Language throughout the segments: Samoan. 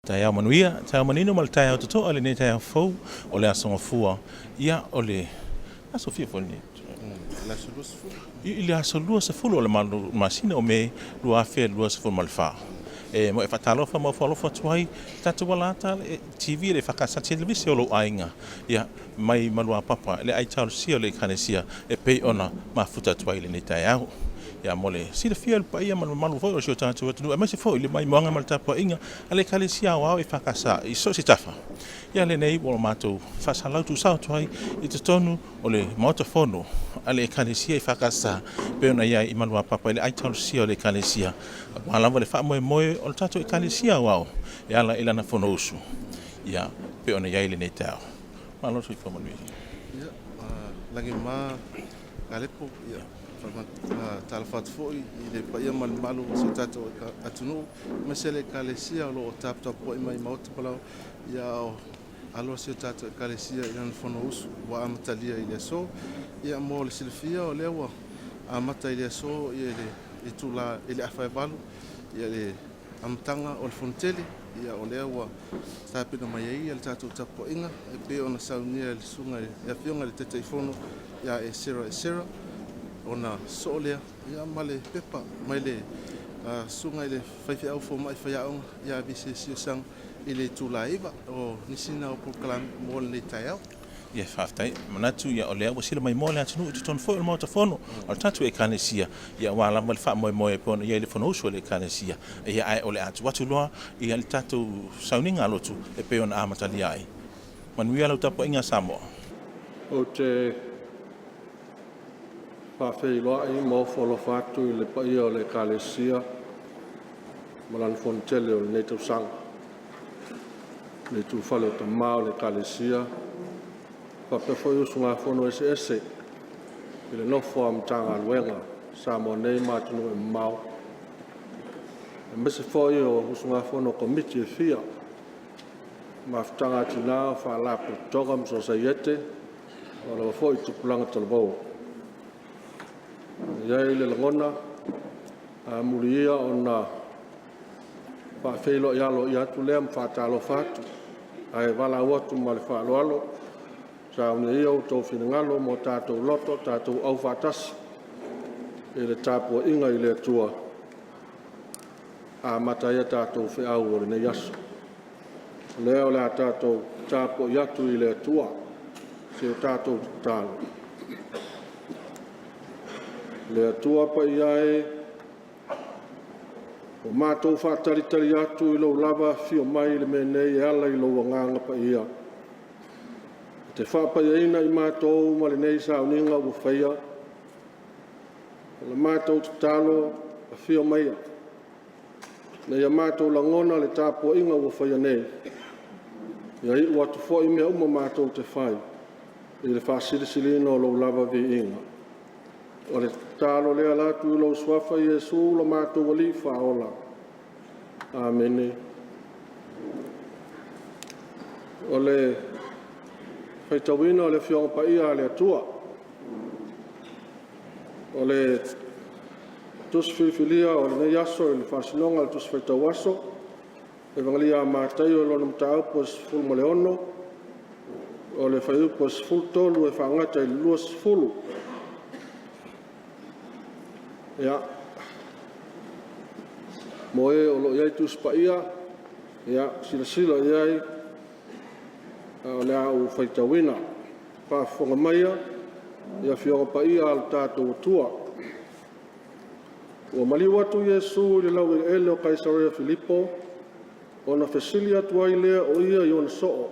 Taeao manuia, taeao manino ma le taeao totoa lenei taeao fou o le Aso Gafua. Ia, o le aso fia foi lenei? I le aso 20 o le masina o Me 2024. E mo e faatalofa ma ofo alofa atu ai tatou alata le TV le EFKS televise o lou aiga. Ia, mai Maluapapa le aitalosia o le Ekalesia e pei ona mafuta atu ai lenei taeao. Ia, mo le silafia e le paia ma le mamalu foi o si o tatou atunuu, aemaise foi le maimoaga ma le tapuaiga a le Ekalesia Aoao EFKS i so o se tafa. Ia, lenei ua matou faasalalau tuusao atu ai i totonu o le Maota Fono a le Ekalesia EFKS pei ona i ai i Maluapapa i le aitalosia o le Ekalesia, aua lava le faamoemoe o le tatou Ekalesia Aoao e ala i lana Fonousu. Ia, pei ona i ai lenei taeao. Malo le soifua manuia. Ia, lagima Kalepo, ia, faatalofa atu foi i le paia ma le mamalu o si o tatou atunuu, aemaise le Ekalesia o lo o taputapuai mai i maota palau, ia, o alo si o tatou Ekalesia i lana Fonousu ua amatalia i le aso. Ia, mo le silafia, o lea ua amata i le aso ia le itula i le 7:30, ia le amataga o le Fonotele, ia o lea ua tapena mai ai le tatou tapuaiga e pei ona saunia e le susuga i le Afioga i le Taitaifono ia Esera Esera, ona soo lea ia ma le pepa mai le susuga i le faifeau fomai faiaoga ia Vise Siosang i le itula e 9 o nisi na o polokalame mo lenei taeao. Ia, faafetai. Manatu ia o lea ua sila mai moa le atunuu i totonu foi o le Maota Fono o le tatou Ekalesia, ia aua lava le faamoemoe e pei ona i ai le Fonousu a le Ekalesia. Ia, ae o le a tuu atu loa ia le tatou sauniga lotu e pei ona amatalia ai. Manuia lau tapuaiga Samoa. Ou te faafeiloai ma ofo alofa atu i le paia o le Ekalesia ma lana fonotele o lenei tausaga. Le itufale o Tama o le Ekalesia, faapea foi usugafono eseese i le nofo a Matagaluega Samoa nei ma atunuu e mamao, aemaise foi o usugafono o Komiti e fia, Mafutaga a Tina o Faalapotopotoga ma Sosaiete, o lava foi tupulaga talavou. E i ai le lagona, amuli ia ona faafeiloai aloaia atu lea ma faatalofa atu, ae valaau atu ma le faaaloalo, saunia ia outou finagalo ma o tatou loto tatou aufaatasi i le tapuaiga i le Atua, amata ai a tatou feau o lenei aso. O lea o le a tatou tapuai atu i le Atua si o tatou tatalo. Le Atua paia e, ua matou faatalitali atu i lou lava afio mai i le mea nei e ala i lou Agaga Paia. E te faapaiaina i matou ma lenei sauniga ua faia. O la matou tatalo, afio maia, ina ia matou lagona le tapuaiga ua faia nei. Ia iu atu foi mea uma matou te fai i le faasilisiliina o lou lava viiga. O le tatalo lea ala atu i lou suafa Iesu lo matou Alii Faaola. Amene. O le faitauina o le Afioga Paia a le Atua. O le tusi filifilia o lenei aso i le faasinoga o le tusi faitau aso, Evagelia a Mataio i lona mataupu e 16, o le fuaiupu e 13 e faagata i le 20. Ia, mo e o lo o i ai Tusi Paia, ia, silasila i ai, a o le a ou faitauina. Faafofoga maia i Afioga Paia a lo tatou Atua. Ua maliu atu Iesu i le laueleele o Kaisarea Filipo, ona fesili atu ai lea o ia i ona soo,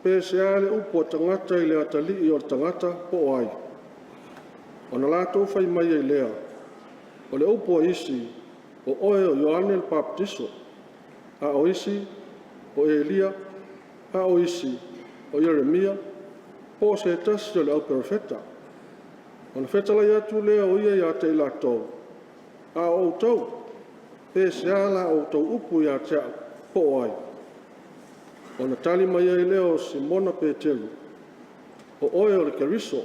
Pe sea le upu a tagata i le atalii o le tagata po o ai? Ona latou fai mai ai lea, O le upu a isi, o oe o Ioane le Papatiso, a o isi, o Elia, a o isi, o Ieremia, po o se tasi o le auperofeta. Ona fetalai atu lea o ia ia te i latou, A o outou, pe sea la outou upu ia te au, po o ai? Ona tali mai ai lea o Simona Petelo, O oe o le Keriso,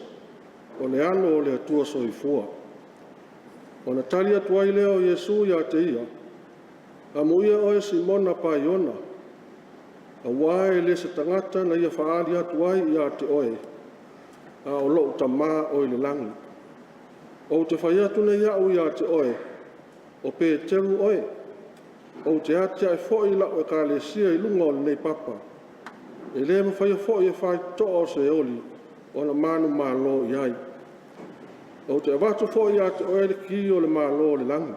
o le Alo o le Atua Soifua. Ona tali atu ai lea o Iesu ia te ia, Amuia oe Simona Paiona, Auā e le o se tagata na ia faaali atu ai ia te oe, a o lou Tama o i le lagi. Ou te fai atu nei au ia te oe, o Peteru oe, ou te atiae foi lau Ekalesia i luga o lenei papa, e le mafaia foi e faitotoa o Seoli ona manumalo i ai. Ou te avatu foi ia te oe le ki o le Malo o le lagi.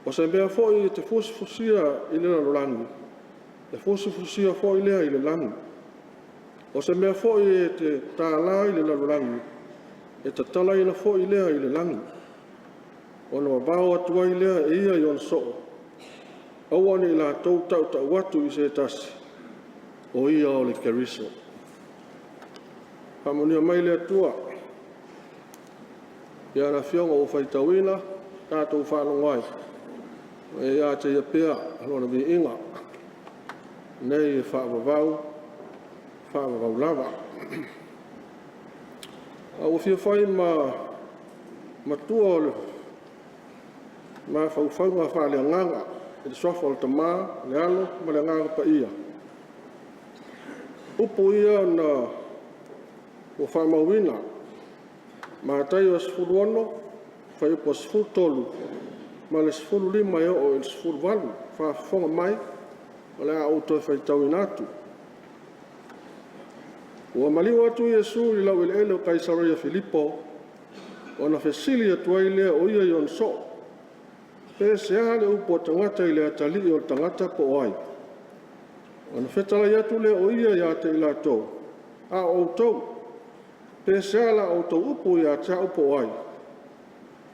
O se mea foi e te fusifusia i le lalolagi, e fusifusia foi lea i le lagi. O se mea foi e te tatala i le lalolagi, e tatalaina foi lea i le lagi. Ona vavao atu ai lea e ia i ona soo, aua ne i latou tautau atu i se tasi, o ia o le Keriso. Faamanuia mai le Atua i ana Afioga ua faitauina, tatou faalogo ai, ma ia ia te Ia pea Lona viiga, nei e faavavau, faavavau lava. A ua fia fai ma matua o le mafaufauga faaleagaga i le suafa o le Tama, le Alo ma le Agaga Paia. Upu ia na ua faamauina Mataio 16, fuaiupu 13 ma le 15 e oo i le 18. Faafofoga mai, o le a ou toe faitauina atu. Ua maliu atu Iesu i le laueleele o Kaisareia Filipo, ona fesili atu ai lea o ia i ona soo, “Pe sea le upu a tagata i le atalii o le tagata po o ai?” Ona fetalai atu lea o ia ia te i latou, “A o outou, pe sea la outou upu ia te au po o ai?”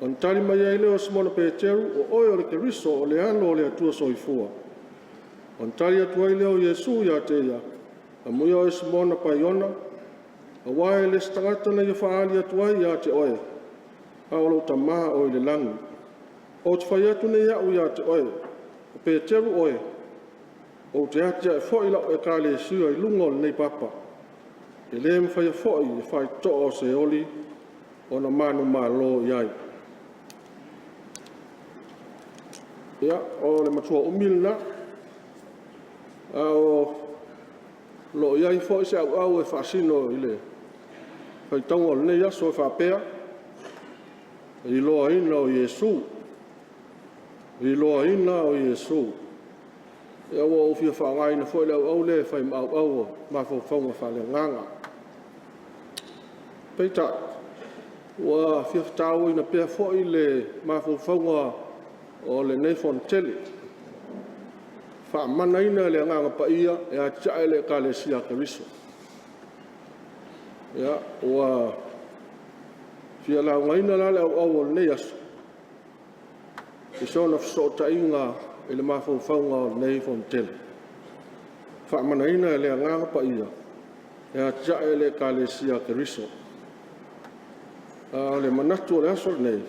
Ona tali mai ai lea o Simona Peteru, “O oe o le Keriso o le Alo o le Atua Soifua.” Ona tali atu ai lea o Iesu ia te ia, “Amuia oe Simona Paiona, aua e le o se tagata na ia faaali atu ai ia te oe, a o lou Tama o i le lagi. Ou te fai atu nei au ia te oe, o Peteru oe, ou te atiae foi lau Ekalesia i luga o lenei papa, e le mafaia foi e faitotoa o Seoli ona manumalo i ai.” Ia, o le matua umi lena, a o lo o i ai foi se auau e faasino i le faitauga o lenei aso e faapea, le iloaina o Iesu, le iloaina o Iesu. Ia ua ou fia faaaogaina foi le auau lea e fai ma auau o mafaufauga faaleagaga. Peitai, ua fia faatauaina pea foi le mafaufauga o lenei Fonotele, faamanaina e le Agaga Paia e atiae le Ekalesia a Keriso. Ia, ua fia laugaina la le auau o lenei aso i sona fesootaiga i le mafaufauga o lenei Fonotele, faamanaina e le Agaga Paia e atiae le Ekalesia a Keriso. A o le manatu o le aso lenei,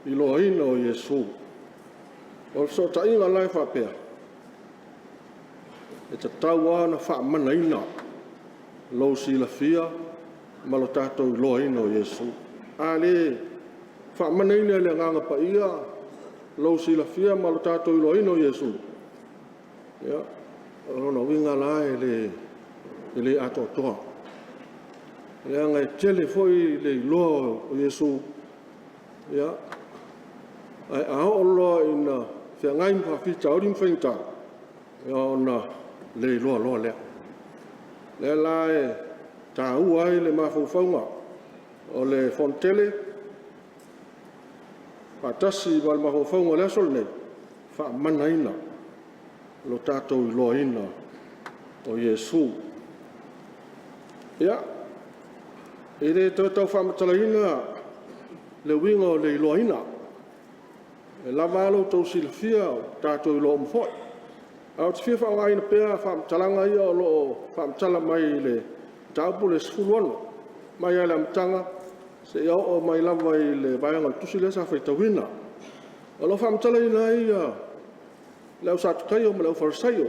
iloaina o Iesu. O le fesootaiga la e faapea, e tatau lava ona faamanaina lou silafia ma lo tatou iloaina o Iesu. A le faamanaina e le Agaga Paia lou silafia ma lo tatou iloaina o Iesu, ia, o lona uiga la e le atoatoa, leaga e tele foi le iloa o Iesu, ae a oo loa ina feagai ma faafitauli ma faigata, ona le iloa loa lea. O lea la e taua ai le mafaufauga o le Fonotele faatasi ma le mafaufauga o le aso lenei, faamanaina lo tatou iloaina o Iesu. Ia, e le toe tau faamatalaina le uiga o le iloaina, e lava a lo outou silafia ua tatou iloa uma foi. Ae ou te fia faaaogaina pea faamatalaga ia o lo o faamatala mai i le mataupu lea e 16, mai lava i le amataga seia oo mai lava i le vaega o le tusi lea sa faitauina. O lo o faamatalaina ai le au Satukaio ma le aufarisaio,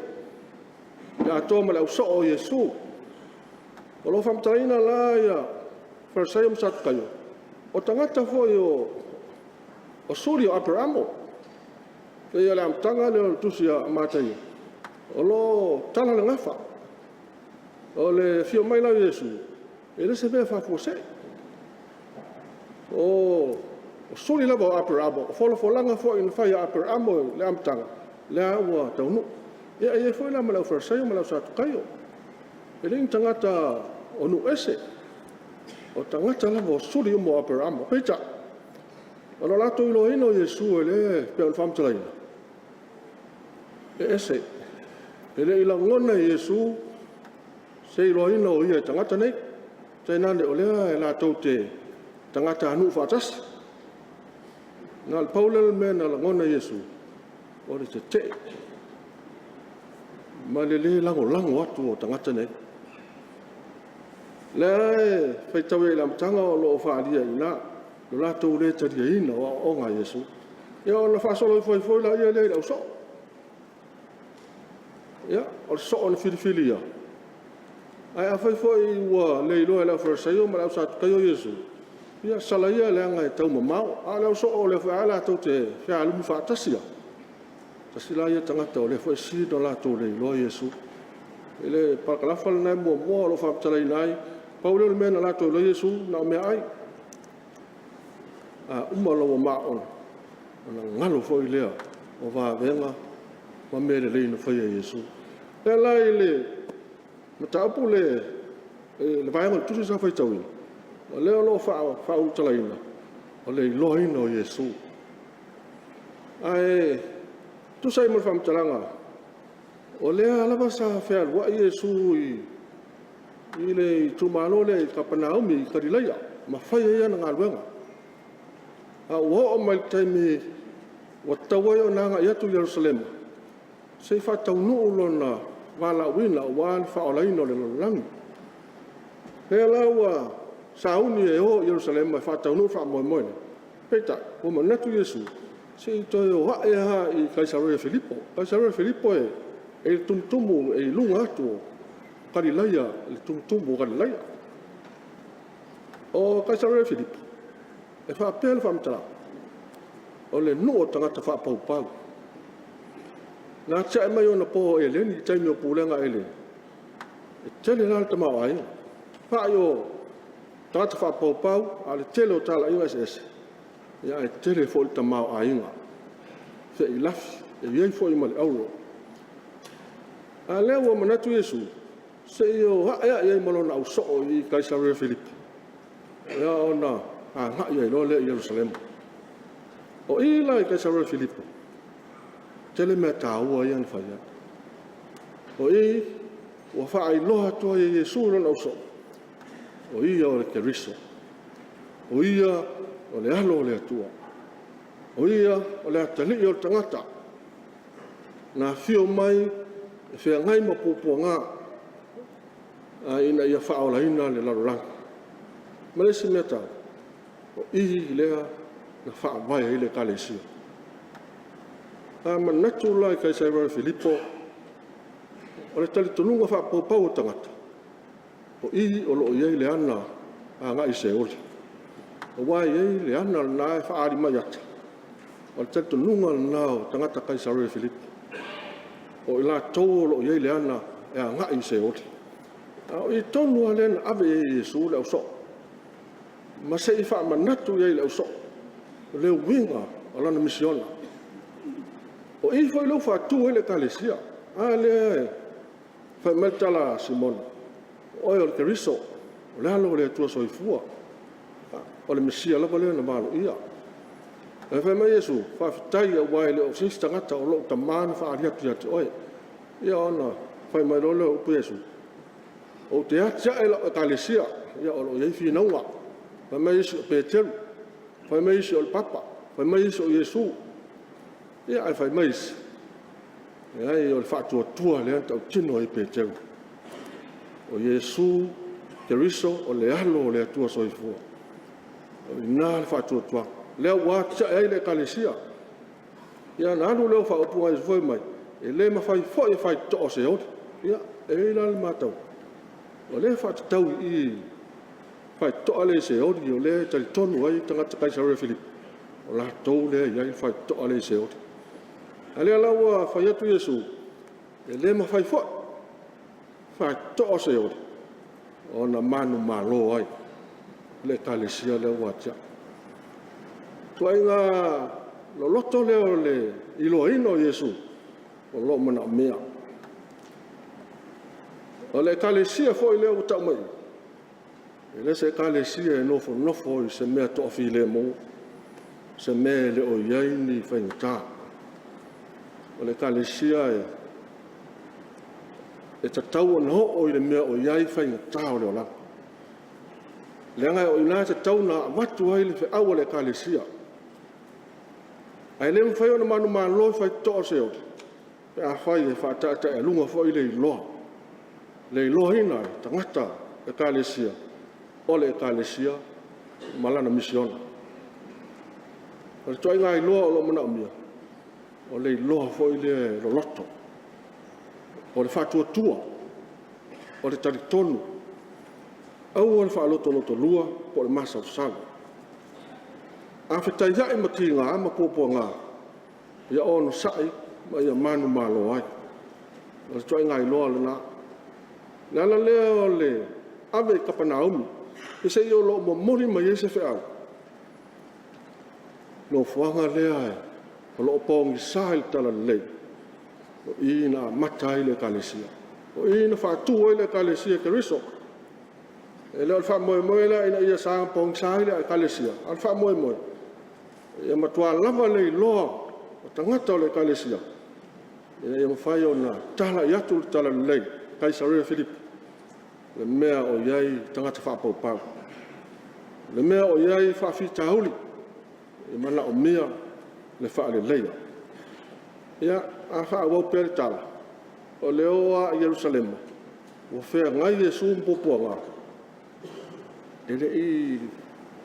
le atoa ma le ausoo o Iesu. O lo o faamatalaina la ia Farisai ma Satukaio, o tagata foi o suli o Aperamo. E pei o le amataga lea o le tusi a Mataio. O lo o tala le gafa. O le afio mai la o Iesu, e le o se mea faafuasei. O suli lava o Aperamo, o folafolaga foi na fai a Aperamo i le amataga, lea ua taunuu. Ia e i ai foi la ma le aufarisaio ma le ausatukaio. E le o ni tagata o nuu ese, o tagata lava o suli uma o Aperamo. Peitai, o le latou iloaina o Iesu lea e pei ona faamatalaina, e ese. E le i lagona e Iesu se iloaina o Ia e tagata nei, tainane o lea latou te tagatanuu faatasi. Na o le pau lea o le mea na lagona e Iesu, o le tetee ma le le lagolago atu o tagata nei. O lea e faitau ai i le amataga o lo o faaalia i ina lo latou le taliaina o aoaoga a Iesu. Ia ona faasolo ifo ai foi lea i le ausoo. Ia, o le soo na filifilia, ae afai foi ua le iloa e le aufarisaio ma le ausatukaio Iesu, ia sala ia leaga e taumamao. A o le ausoo o lea foi lava latou te fealumu faatasi lava, tasi la ia tagata o lea foi e sili ona latou le iloa Iesu. I le parakalafa lena e muamua o lo o faamatalaina ai, pau lea o le mea na latou iloa ai Iesu na o meaai. A uma lou maona, ona galo foi lea o vavega ma mea lelei na faia e Iesu. O lea la i le mataupu lea i le vaega o le tusi sa faitauina, o lea o lo o faaulutalaina, o le iloaina o Iesu. Ae tusa ai ma le faamatalaga, o lea lava sa fealuai Iesu i le itumalo lea i Kapenaume i Kalilaia ma fai ai ana galuega. A ua oo mai i le taimi ua tatau ai ona agai atu i Yerusalema se i faataunuu lona valaauina aua le faaolaina o le lalolagi. O lea la ua sauni e o i Yerusalema e faataunuu le faamoemoe lea, peitai, ua manatu Iesu, se i toe o ae lava i Kaisarea Filipo. O Kaisarea Filipo e i le tumutumu e i luga atu o Kalilaia, i le tumutumu o Kalilaia. O Kaisarea Filipo, e faapea le faamatalaga, o le nuu o tagata faapaupau. Na atiae mai ona po o Eleni i le taimi o pulega a Eleni, e tele la le tamaoaiga. Fa'i o tagata faapaupau a o le tele o talaiga eseese, ae tele foi le tamaoaiga feilafi, e i ai foi ma le auro. A o lea ua manatu Iesu, se i o ae lava i ai ma lona ausoo i Kaisarea Filipo, ia ona agai ai loa lea i Yerusalema. O i la i Kaisarea Filipo, e tele mea taua ia na fai ai. O i ua faailoa atu ai e Iesu i lona ausoo, o Ia o le Keriso, o Ia o le Alo o le Atua, o Ia o le Atalii o le tagata na afio mai e feagai ma puapuaga ina ia faaolaina le lalolagi. Ma le isi mea taua, o i lea na faavae ai le Ekalesia. A manatu la i Kaisarea Filipo, o le talitonuga faapaupau o tagata, o i o lo o i ai le ana agai i Seoli, aua e i ai le ana lena e faaali mai ata, o le talitonuga lena o tagata Kaisarea Filipo, o i latou o lo o i ai le ana e agai i Seoli. A o i tonu lava lea na ave i ai e Iesu le ausoo, ma se i faamanatu i ai i le ausoo le uiga o lana misiona. O i foi lea ua faatu ai le Ekalesia. A lea e fai mai le tala a Simona, o oe o le Keriso, o le Alo o le Atua Soifua. O le Mesia lava lea na valoia. Ae fai mai Iesu, “Faafetai aua e le o se isi tagata, o lou Tama na faaali atu ia te oe.” Ia ona fai mai loa lea o upu ia Iesu, “Ou te atiae lau Ekalesia.” Ia o lo o i ai finauga. Fai mai isi o Peteru, fai mai isi o le Papa, fai mai isi o Iesu. Ia ae fai mai isi, leai o le faatuatua lea na tautino ai Peteru, o Iesu Keriso o le Alo o le Atua Soifua. O i ina le faatuatuaga, lea ua atiae ai le Ekalesia. Ia ona alu lea o faaupuga a Iesu fai mai, e le mafai foi e faitotoa o Seoli. Ia, e i ai la le matauga, o lea e faatatau i i i le faitotoa lea i Seoli, o lea e talitonu ai tagata Kaisarea Filipo, o latou lea e i ai le faitotoa lea i Seoli. A o lea la ua fai atu Iesu, E le mafai foi faitotoa o Seoli ona manumalo ai le Ekalesia lea ua atiae. Ituaiga loloto lea o le iloaina o Iesu o lo o manaomia. O le Ekalesia foi lea ua tau mai i i, e le o se Ekalesia e nofonofo i se mea toafilemu, se mea e le o i ai ni faigata. O le Ekalesia e tatau ona oo i le mea o i ai faigata o le olaga, leaga o i ina e tatau ona avatu ai le feau a le Ekalesia. Ae le mafai ona manumalo i faitotoa o Seoli pe afai e faataetaealuga foi le iloa, le iloaina e tagata Ekalesia o le Ekalesia ma lana misiona. O le ituaiga iloa o lo o manaomia, o le iloa foi lea e loloto, o le faatuatua, o le talitonu, aua le faalotolotolua po o le masalosalo. A fetaiai ma tiga ma puapuaga, ia onosai ma ia manumalo ai. O le ituaiga iloa lena. O le ala lea o le ave i Kapenaume, peiseai o lo o momoli mai ai se feau, nofoaga lea o lo o pogisa i le talalelei, o i na amata ai le Ekalesia. O i na faatu ai le Ekalesia a Keriso. E le o le faamoemoe la ina ia saga pogisa ai le Ekalesia, a o le faamoemoe, ia matua lava le iloa o tagata o le Ekalesia ina ia mafai ona talai atu le talalelei i Kaisarea Filipi, le mea o i ai tagata faapaupau, le mea o i ai faafitauli e manaomia le faaleleia. Ia, a faaauau pea le tala, o le o lava i Ierusalema ua feagai Iesu ma puapuaga, e le i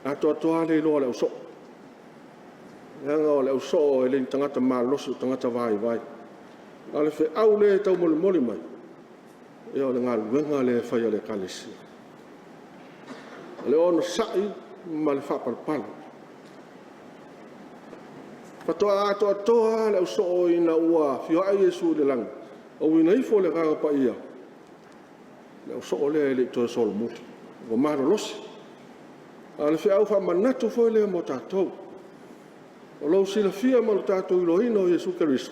atoatoa lava le iloa a le ausoo, leaga o le ausoo e le o ni tagata malolosi o tagata vaivai. A o le feau lea e taumolimoli mai, ia o le galuega lea e fai a le Ekalesia, o le onosai ma le faapalepale. Faatoa atoatoa lava le ausoo ina ua feoai Iesu i le lagi, auina ifo le Agaga Paia, le ausoo lea e le i toe solomuli, ua malolosi. A o le feau faamanatu foi lea mo tatou. O lou silafia ma lo tatou iloaina o Iesu Keriso,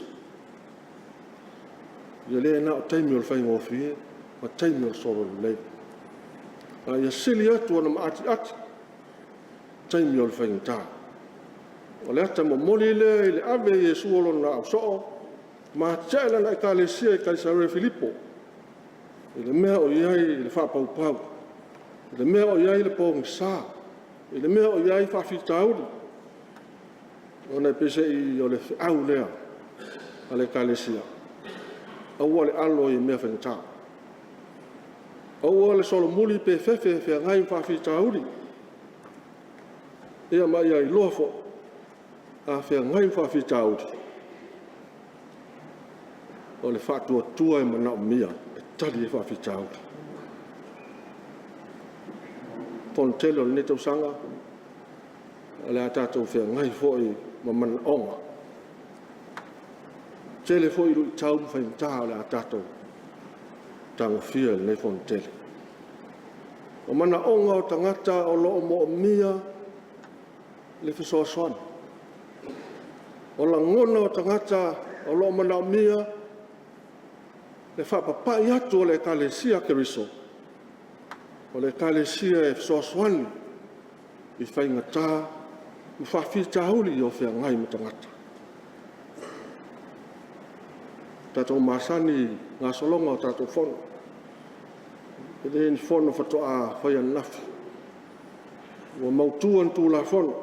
e le na o taimi o le faigofie ma taimi o le sololelei, a ia sili atu ona maatiati taimi o le faigata. O le ata momoli lea i le ave e Iesu o Lona ausoo ma atiae lana Ekalesia i Kaisarea Filipo i le mea o i ai le faapaupau, i le mea o i ai le pogisa, i le mea o i ai faafitauli, ona peiseai o le feau lea a le Ekalesia, aua le alo i mea faigata, aua le solomuli pe fefe e feagai ma faafitauli. Ia ma ia iloa foi, a feagai ma faafitauli, o le faatuatua e manaomia e tali ai faafitauli. Fonotele o lenei tausaga, o le a tatou feagai foi ma manaoga. E tele foi luitau ma faigata o le a tatou tagofia i lenei Fonotele. O manaoga o tagata o lo o moomia le fesoasoani. O lagona o tagata o lo o manaomia le faapapai atu o le Ekalesia a Keriso, o le Ekalesia e fesoasoani i faigata ma faafitauli o feagai ma tagata. Ua tatou masani i gasologa o tatou Fono, e le ni fono faatoa fai ananafi. Ua mautu lava Tulafono,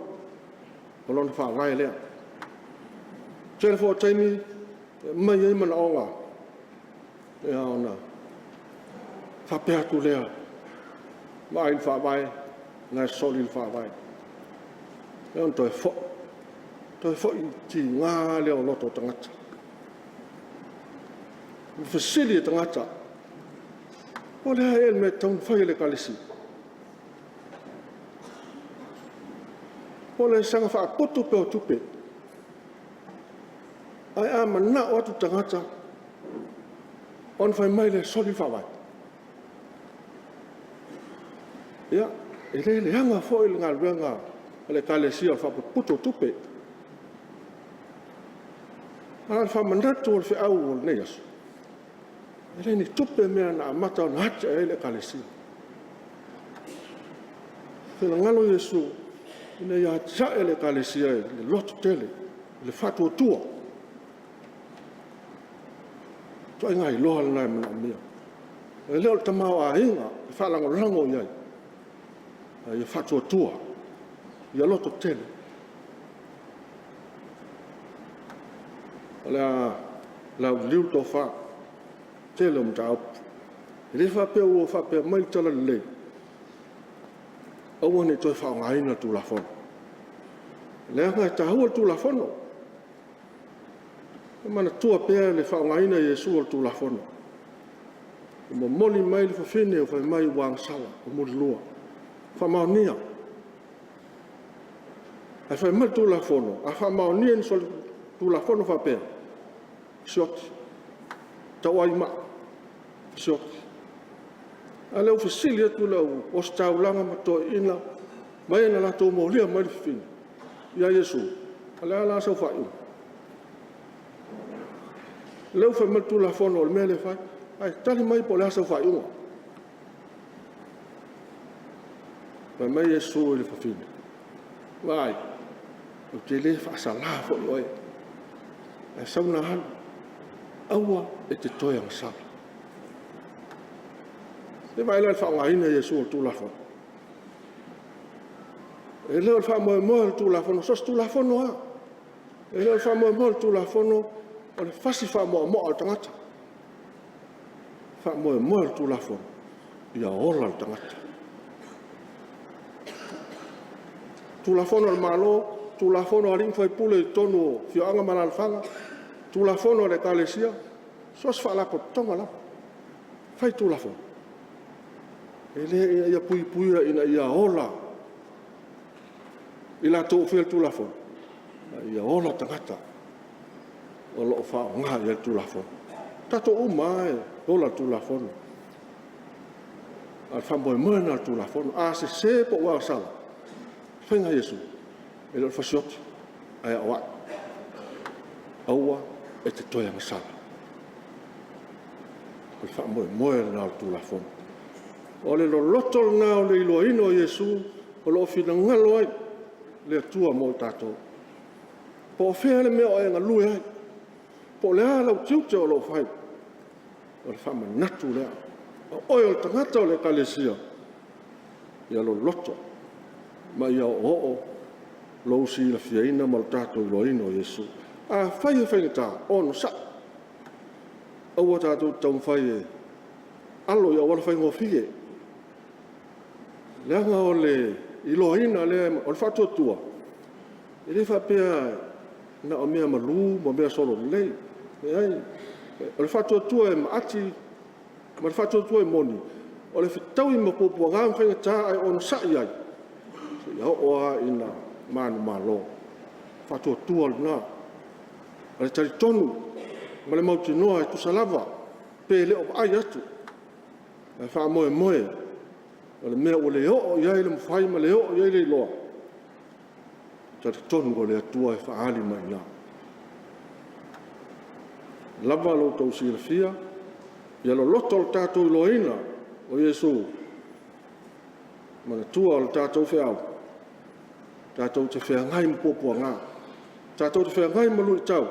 o lona Faavae lea. O le tele foi o taimi e aumai ai manaoga, ona faapea atu lea, vaai i le Faavae, o la e soli le Faavae. Ia ona toe foi, toe foi tiga lava lea o loto o tagata. Ma fesili le tagata, po o le a ea le mea e tatau ona fai e le Ekalesia? Po o le saga faaputu pea o tupe? Ae a manao atu le tagata Ona fai mai lea, soli le Faavae. Ia, e le leaga foi le galuega a le Ekalesia o le faaputuputu o tupe. A o le faamanatu o le feau o lenei aso, e le ni tupe mea na amata ona atiae ai le Ekalesia. Finagalo Iesu ina ia atiae le Ekalesia i le lototele, i le faatuatua. O le ituaiga iloa lena e manaomia. E le o le tamaoaiga e faalagolago i ai, a ia faatuatua, ia lototele. O le a lauliliu le tofa, tele o mataupu. E le faapea ua faapea mai le Talalelei, aua ne i toe faaaogaina le Tulafono, leaga e taua le Tulafono. E manatua pea le faaaogaina e Iesu o le Tulafono. Ua momoli mai le fafine fai mai ua agasala, ua mulilua. Faamaonia. Ae fai mai le Tulafono, a faamaonia ni solitulafono faapea, sioki, tauai mai, sioki. A lea ua fesili atu le au ositaulaga ma toeaiina ma e na latou molia mai le fafine ia Iesu, o le a la sau faaiuga? O lea ua fai mai le Tulafono o le mea lea e fai, ae tali mai po o le a sau faaiuga? Fai mai Iesu i le fafine, vaai, ou te le faasala foi oe, ae sau ina alu, aua e te toe agasala. Se i vaai la i le faaaogaina e Iesu o le Tulafono? E le o le faamoemoe o le Tulafono, so o se Tulafono lava, e le o le faamoemoe o le Tulafono o le fasi faamoamoa o le tagata. O le faamoemoe o le Tulafono, ia ola le tagata. Tulafono a le Malo, Tulafono a alii ma faipule i totonu o afioaga ma alaalafaga, Tulafono a le Ekalesia, so o se faalapotopotoga lava, e fai Tulafono, e le ina ia puipuia ina ia ola i latou e faia le Tulafono, a ia ola tagata o lo o faaaoga i ai le Tulafono. O tatou uma lava e ola i le Tulafono. A o le faamoemoe lena o le Tulafono. A sese pe ua agasala, o le faiga a Iesu, e le o le fasioti, ae aoai, aua e te toe agasala. O le faamoemoe lena o le Tulafono. O le loloto lena o le iloaina o Iesu o lo o finagalo ai le Atua mo i tatou. Po o fea le mea o e galue ai, po o le a lou tiute o lo o fai, o le faamanatu lea. O oe o le tagata o le Ekalesia, ia loloto ma ia oooo lou silafiaina ma le tatou iloaina o Iesu. Afai e faigata, onosai, aua tatou te taumafai e alo i auala faigofie, leaga o le iloaina lea, o le faatuatua, e le faapea na o mea malu ma mea sololelei. Leai, o le faatuatua e maati ma le faatuatua e moni, o le fetaui ma puapuaga ma faigata ae onosai ai, seia oo lava ina manumalo. O le faatuatua lena. O le talitonu ma le mautinoa e tusa lava pe le o vaai atu, ae faamoemoe o le mea ua le oo i ai le mafai ma le oo i ai le iloa, e talitonu o le Atua e faaali mai i ina. Lava lo outou silafia, ia loloto lo tatou iloaina o Iesu. Manatua o le tatou feau, tatou te feagai ma puapuaga, tatou te feagai ma luitau,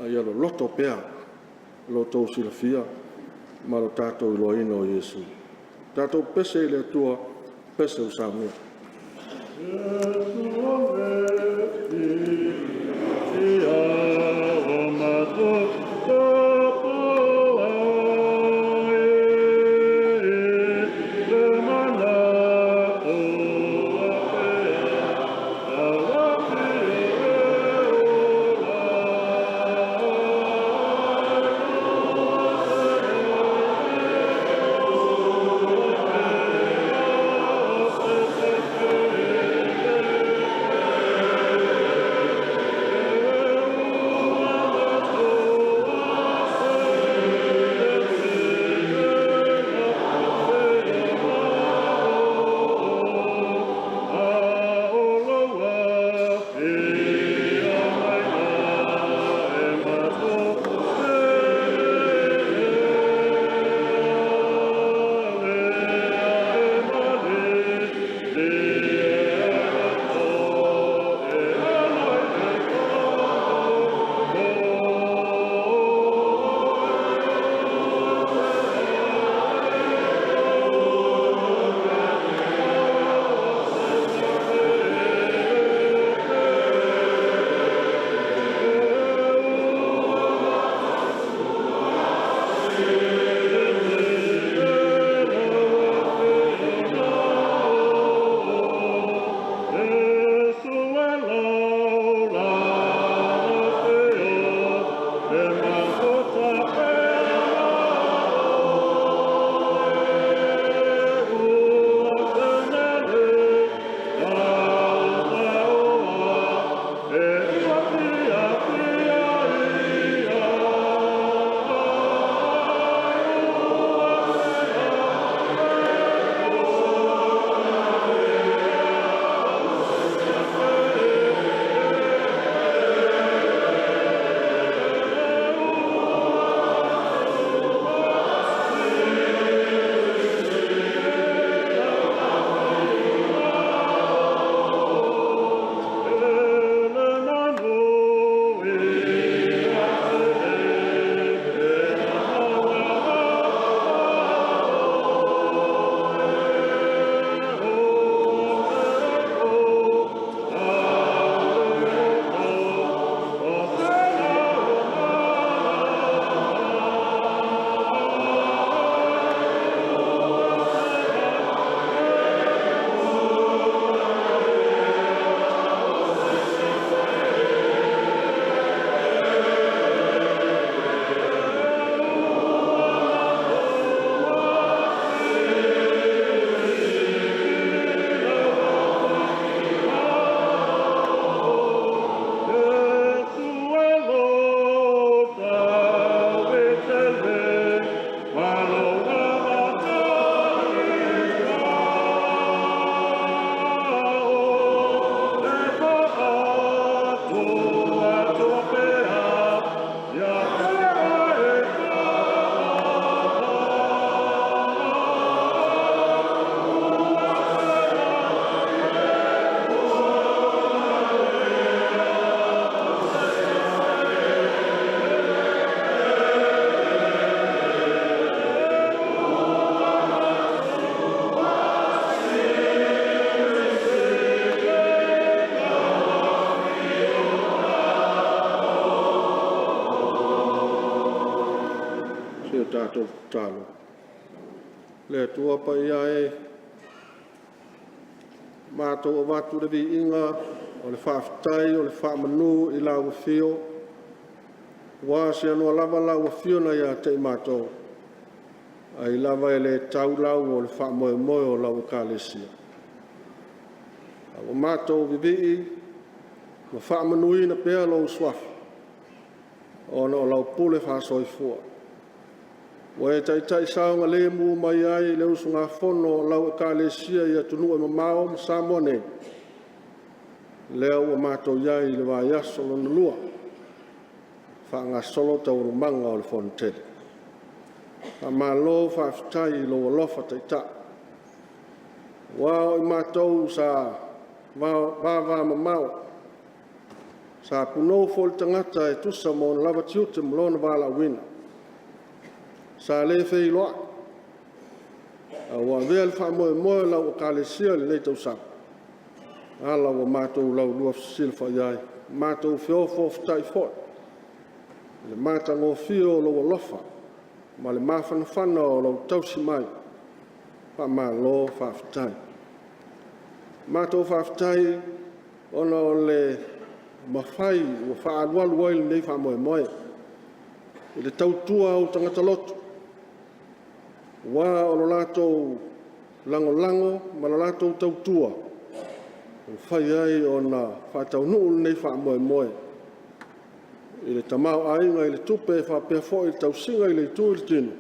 a ia loloto pea lo outou silafia ma lo tatou iloaina o Iesu. Tatou pepese i le Atua, pepese ua saunia. taimi o tatou tatalo. Le Atua paia e, matou avatu le viiga o le faafetai o le faamanu i lau afio, ua seanoa lava lau afio na ia te i matou, ai lava e le tau lau o le faamoemoe o lau Ekalesia. A ua matou vivii ma faamanuina pea lou suafa, ona o lau pule faasoifua. Ua e taitai saogalemu mai ai le usugafono a lau Ekalesia i atunuu e mamao ma Samoa nei, lea ua matou i ai i le vaiaso lona lua, faagasolo taualumaga o le Fonotele. Faamalo faafetai i lou alofa taitai, aua o i matou sa vavamamao, sa punou foi le tagata e tusa ma ona lava tiute ma lona valaauina, sa le feiloai, a ua avea le faamoemoe o lau Ekalesia i lenei tausaga, ala ua matou laulua fesilafai ai, matou feofaoftai foi i le matagofie o lou alofa ma le mafanafana o lou tausi mai. Faamalo faafetai. Matou faafetai ona o le mafai ua faaalualu ai lenei faamoemoe i le tautua a ou tagata lotu, aua o lo latou lagolago ma le latou tautua ua mafai ai ona faataunuu lenei faamoemoe i le tamaoaiga i le tupe faapea foi le tausiga i le itu i le tino,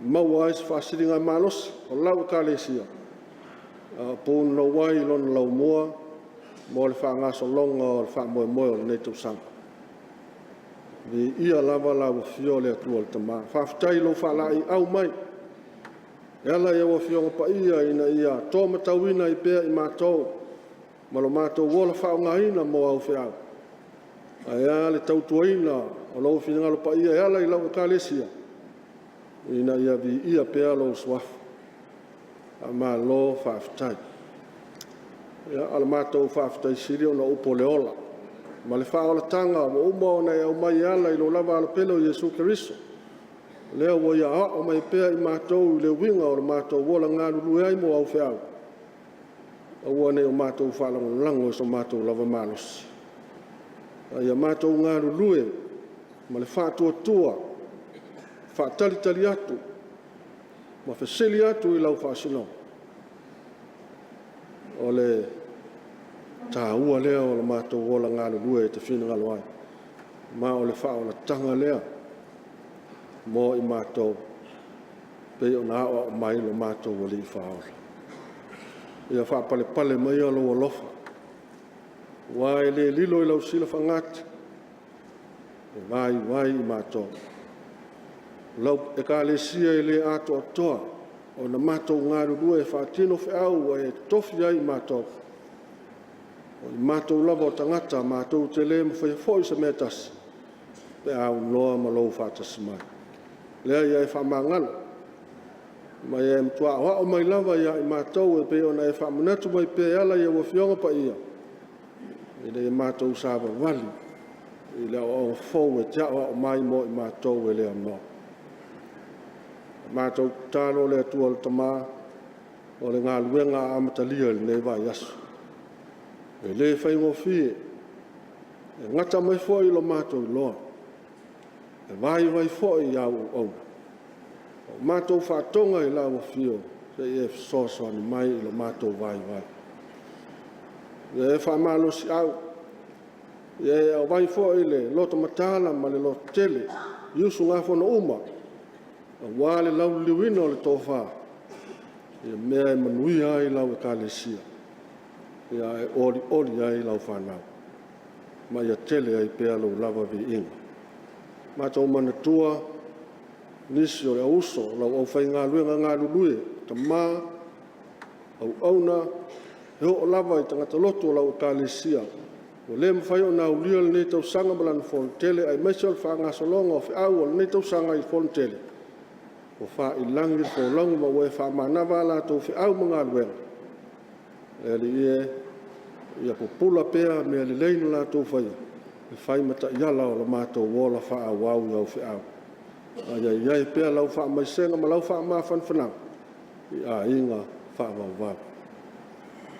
maua ai se faasiligamalosi o lau Ekalesia a o punonou ai i lona laumua mo le faagasologa o le faamoemoe o lenei tausaga. Viia lava lau Afio le Atua le Tama. Faafetai i lou faalaeiau mai e ala i au Afioga Paia ina ia tomatauina ai pea i matou ma lo matou ola faaaogaina mo au feau, ae a le tautuaina o lou finagalo paia e ala i lau Ekalesia, ina ia viia pea lou Suafa. Faamalo faafetai. Ia, o le matou faafetai sili ona o upu o le ola ma le faaolataga ua uma ona e aumai e ala i lou lava Alo pele o Iesu Keriso, lea ua ia aoao mai pea i matou i le uiga o le matou ola galulue ai mo au feau, aua ne i o matou faalagolago i so matou lava malosi, a ia matou galulue ma le faatuatua, faatalitali atu ma fesili atu i lau faasinoga. O le taua lea o le matou ola galulue e te finagalo ai, ma o le faaolataga lea mo i matou pei ona aoao mai lo matou Alii Faaola. Ia faapalepale maia lou alofa, aua e le lilo i lau silafagati, e vaivai i matou. O lau Ekalesia e le atoatoa ona matou galulue e faatino feau ua e totofi ai i matou, o i matou lava o tagata matou te le mafaia foi se mea e tasi pe a aunoa ma lou faatasi mai. Lea ia e faamagalo ma ia e matua aoao mai lava ia i matou e pei ona e faamanatu mai pea e ala i au Afioga Paia, ina ia matou savavali i le aoaoga fou e te aoao mai mo i matou e le aunoa. Matou tatalo le Atua le Tama, o le galuega amatalia i lenei vaiaso, e le faigofie, e gata mai foi i lo matou iloa, e vaivai foi i au auauna. Ua matou faatoga i lau Afio, se i e fesoasoani mai i lo matou vaivai. Ia e faamalosiau, ia e auai foi le loto mataala ma le lototele i usugafono uma aua le lauliliuina o le tofa i mea e manuia ai lau Ekalesia, ae olioli ai lau fanau, ma ia tele ai pea lou lava viiga. Matou manatua nisi o le auuso, lau aufaigaluega galulue, tama, auauna, e oo lava i tagata lotu o lau Ekalesia ua le mafai ona aulia lenei tausaga ma lana fonotele aemaise o le faagasologa o feau o lenei tausaga i fonotele, ua faiilagi le folauga ma ua e faamanava a latou feau ma galuega. Le Alii e, ia pupula pea mea lelei na latou faia e fai ma taiala o lo matou ola faaauau i au feau. A ia i ai pea lau faamaisega ma lau faamafanafanaga i aiga faavauvau.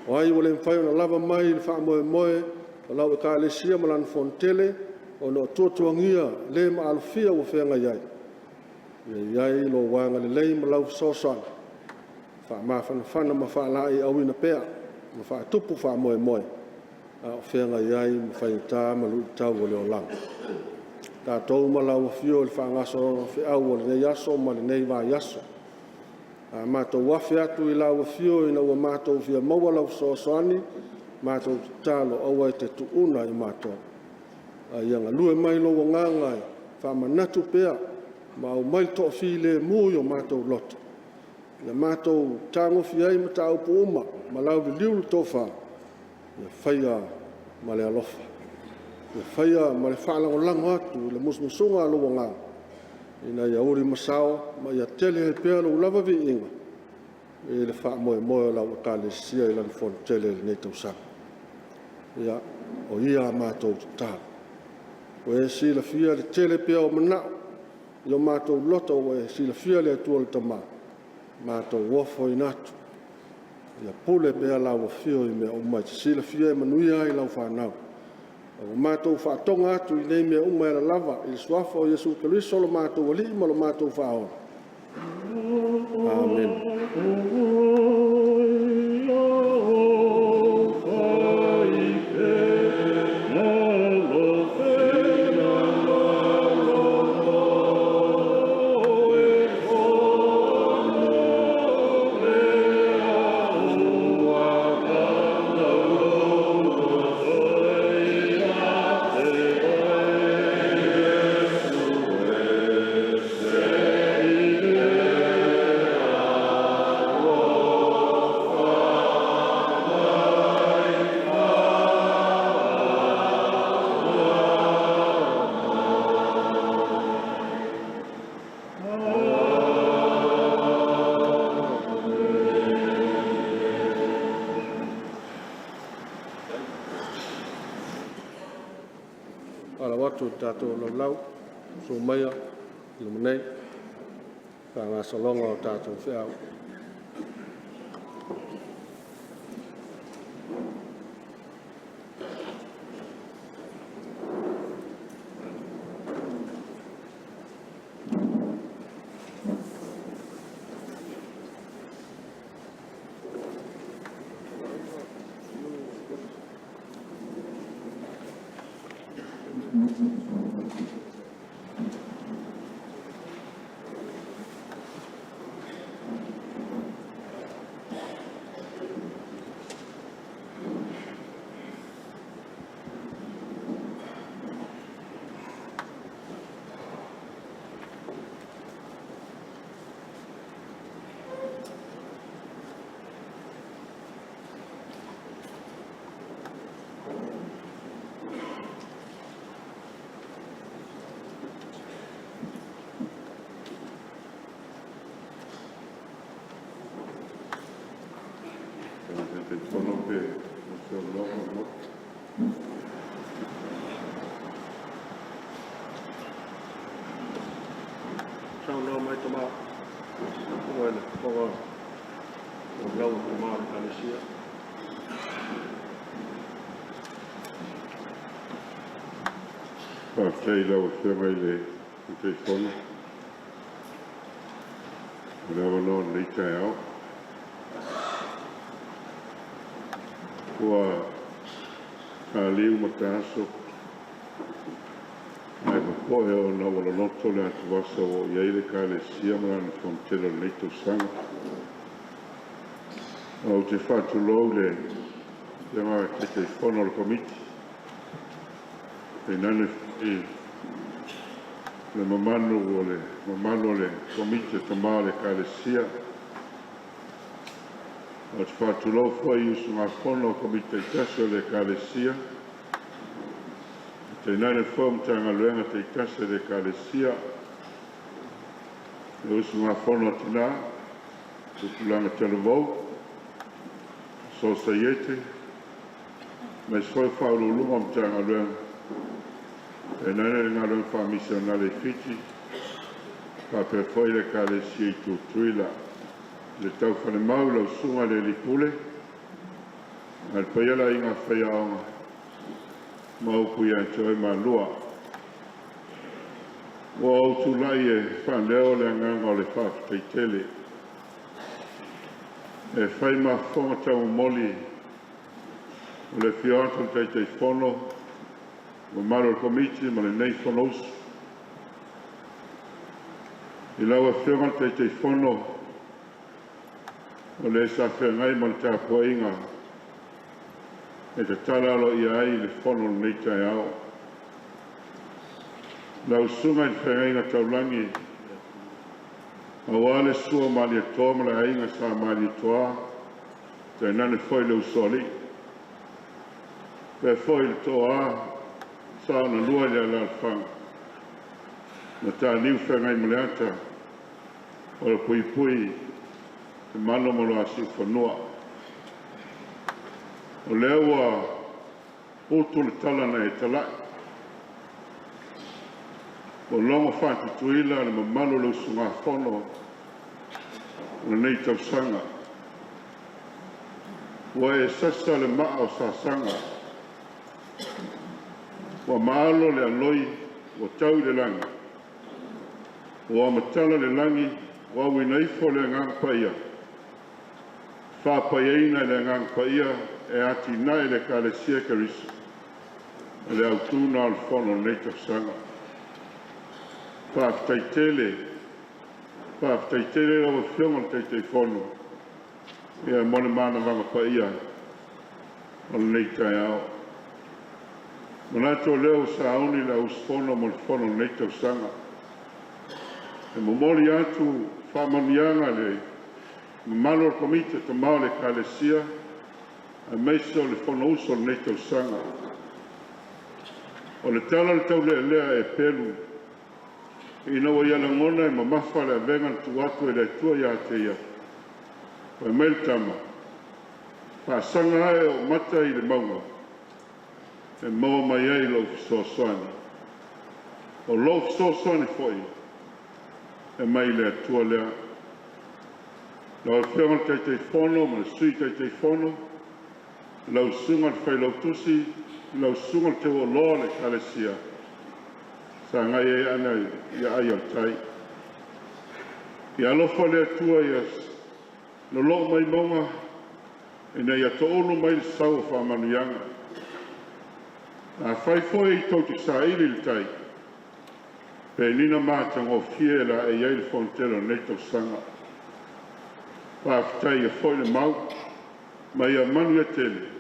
O ai ua le mafai ona lava mai i le faamoemoe o lau Ekalesia ma lana Fonotele ona o tuatuagia le maalofia ua feagai ai, ia i ai lou agalelei ma lau fesoasoani, faamafanafana ma faalaeiauina pea ma faatupu faamoemoe a o feagai ai ma faigata ma luitau o le olaga. Tatou ma lau afio i le faagasologa o feau o lenei aso ma lenei vaiaso. A matou afe atu i lau afio ina ua matou fia maua lau fesoasoani, matou tatalo aua e te tuuna i matou, a ia galue mai lou Agaga e faamanatu pea ma aumai le toafilemu i o matou loto, ia matou fetagofi ai mataupu uma ma lauliliu le tofa, ia faia ma le alofa, ia faia ma le faalagolago atu i le musumusuga a lou Agaga, ina ia ulimasao ma ia tele ai pea lou lava viiga i le faamoemoe o lau Ekalesia i lana Fonotele i lenei tausaga. Ia, o ia a matou tatalo. Ua e silafia le tele pea o manao i o matou loto, ua e silafia le Atua le Tama, matou ofoina atu, ia pule pea lau Afio i mea uma e te silafia e manuia ai lau fanau. Ua matou faatoga atu i nei mea uma e ala lava i le Suafa o Iesu Keriso lo matou Alii ma lo matou Faaola. Amene. Alo atu i le tatou laulau, susu maia i luma nei faagasologa o tatou feau. Saunoa mai Tama, o oe le fofoga o lau Tama o le Ekalesia. Faafetai i lau Afioga i le Taitaifono mo le avanoa o lenei taeao. Ua taliu mataaso ae popoe ona ua loloto le atuvasa ua oo i ai le Ekalesia ma lana Fonotele o lenei tausaga. Ou te faatulou i le Afioga Taitaifono o le Komiti, tainane foi le mamalu o le Komiti o Tama o le Ekalesia. Ou te faatulou foi i usugafono a Komiti taitasi o le Ekalesia, tainane foi o Matagaluega taitasi a le Ekalesia, le usugafono a Tina, Tupulaga Talavou, Sosaiete, aemaise foi o Faauluuluga o Matagaluega, tainane le galuega faamisionale i Fiti. Faapea foi le Ekalesia i Tutuila. I le taufalemau i lau Susuga i le Alii Pule ma le paia o le aiga faiaoga ma upu ia te oe Malua. Ua ou tulai e faaleo le agaga o le faafetai tele e fai ma fofoga taumomoli o le afio atu o le Taitaifono, mamalu o le Komiti ma lenei Fonousu. I lau Afioga i le Taitaifono, o le sa feagai ma le tapuaiga e tatala aloaia ai le fono i lenei taeao. Lau Susuga i le Feagaiga Taulagi, aua le susu o Malietoa ma le aiga Sa Malietoa, tainane foi le Usoalii, faapea foi le Toa Saonalua i le alaalafaga, Mataniu Feagaimaleata o le Puipui Lemanu ma lo Siufanua. O lea ua utu le tala na e talai, ua logo faatutuila le mamalu o le usugafono o lenei tausaga. Ua e sasa le maa o sasaga, ua maalo le aloi ua tau i le lagi, ua matala le lagi, ua auina ifo le Agaga Paia, faapaiaina e le Agaga Paia e atinae le Ekalesia Keriso o le autu lena o le fono o lenei tausaga. Faafetai tele, faafetai tele lau Afioga i le Taitaifono ia mo le manavaga paia o lenei taeao. Manatu o lea ua sauni le auusufono mo le fono o lenei tausaga. E momoli atu faamanuiaga i le mamalu o le Komiti o Tama o le Ekalesia aemaise o le Fonousu o lenei tausaga. O le tala o le taulealea e pelu ina ua ia lagona e mamafa le avega na tuu atu e le Atua ia te ia, fai mai le tama, faasaga ae ou mata i le mauga e maua mai ai lou fesoasoani. O lou fesoasoani foi e mai le Atua lea. Lau Afioga i le Taitaifono ma le Sui Taitaifono, lau Susuga i le Failautusi, lau Susuga i le Teuoloa o le Ekalesia, sagai ane ai i aai o le tai. Ia alofa le Atua ia loloo mai mauga ina ia toulu mai le sau o faamanuiaga. Afai foi tou te saili i le tai, penina matagofie e laei ai le fonotele o lenei tausaga. Faafetai ia foi le mau, ma ia manuia tele.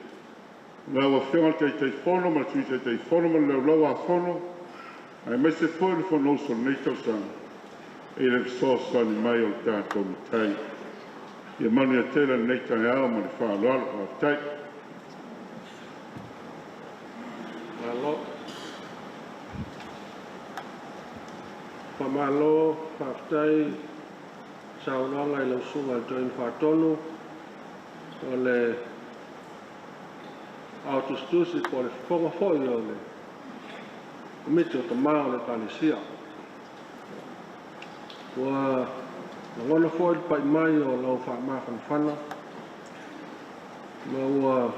Lau Afioga i le Taitaifono ma le Sui Taitaifono ma le Laulau-a-Fono, aemaise foi le Fonousu o lenei tausaga i le fesoasoani mai o le tatou Matai. Ia manuia tele lenei taeao ma le faaaloalo. Faafetai. Malo. Faamalo, faafetai saunoaga i lau Susuga i le Toeaina Faatonu o le Ao Tusitusi po o le fofoga foi o le Komiti o Tama o le Ekalesia. Ua lagona foi le pai mai o lau faamafanafana ma ua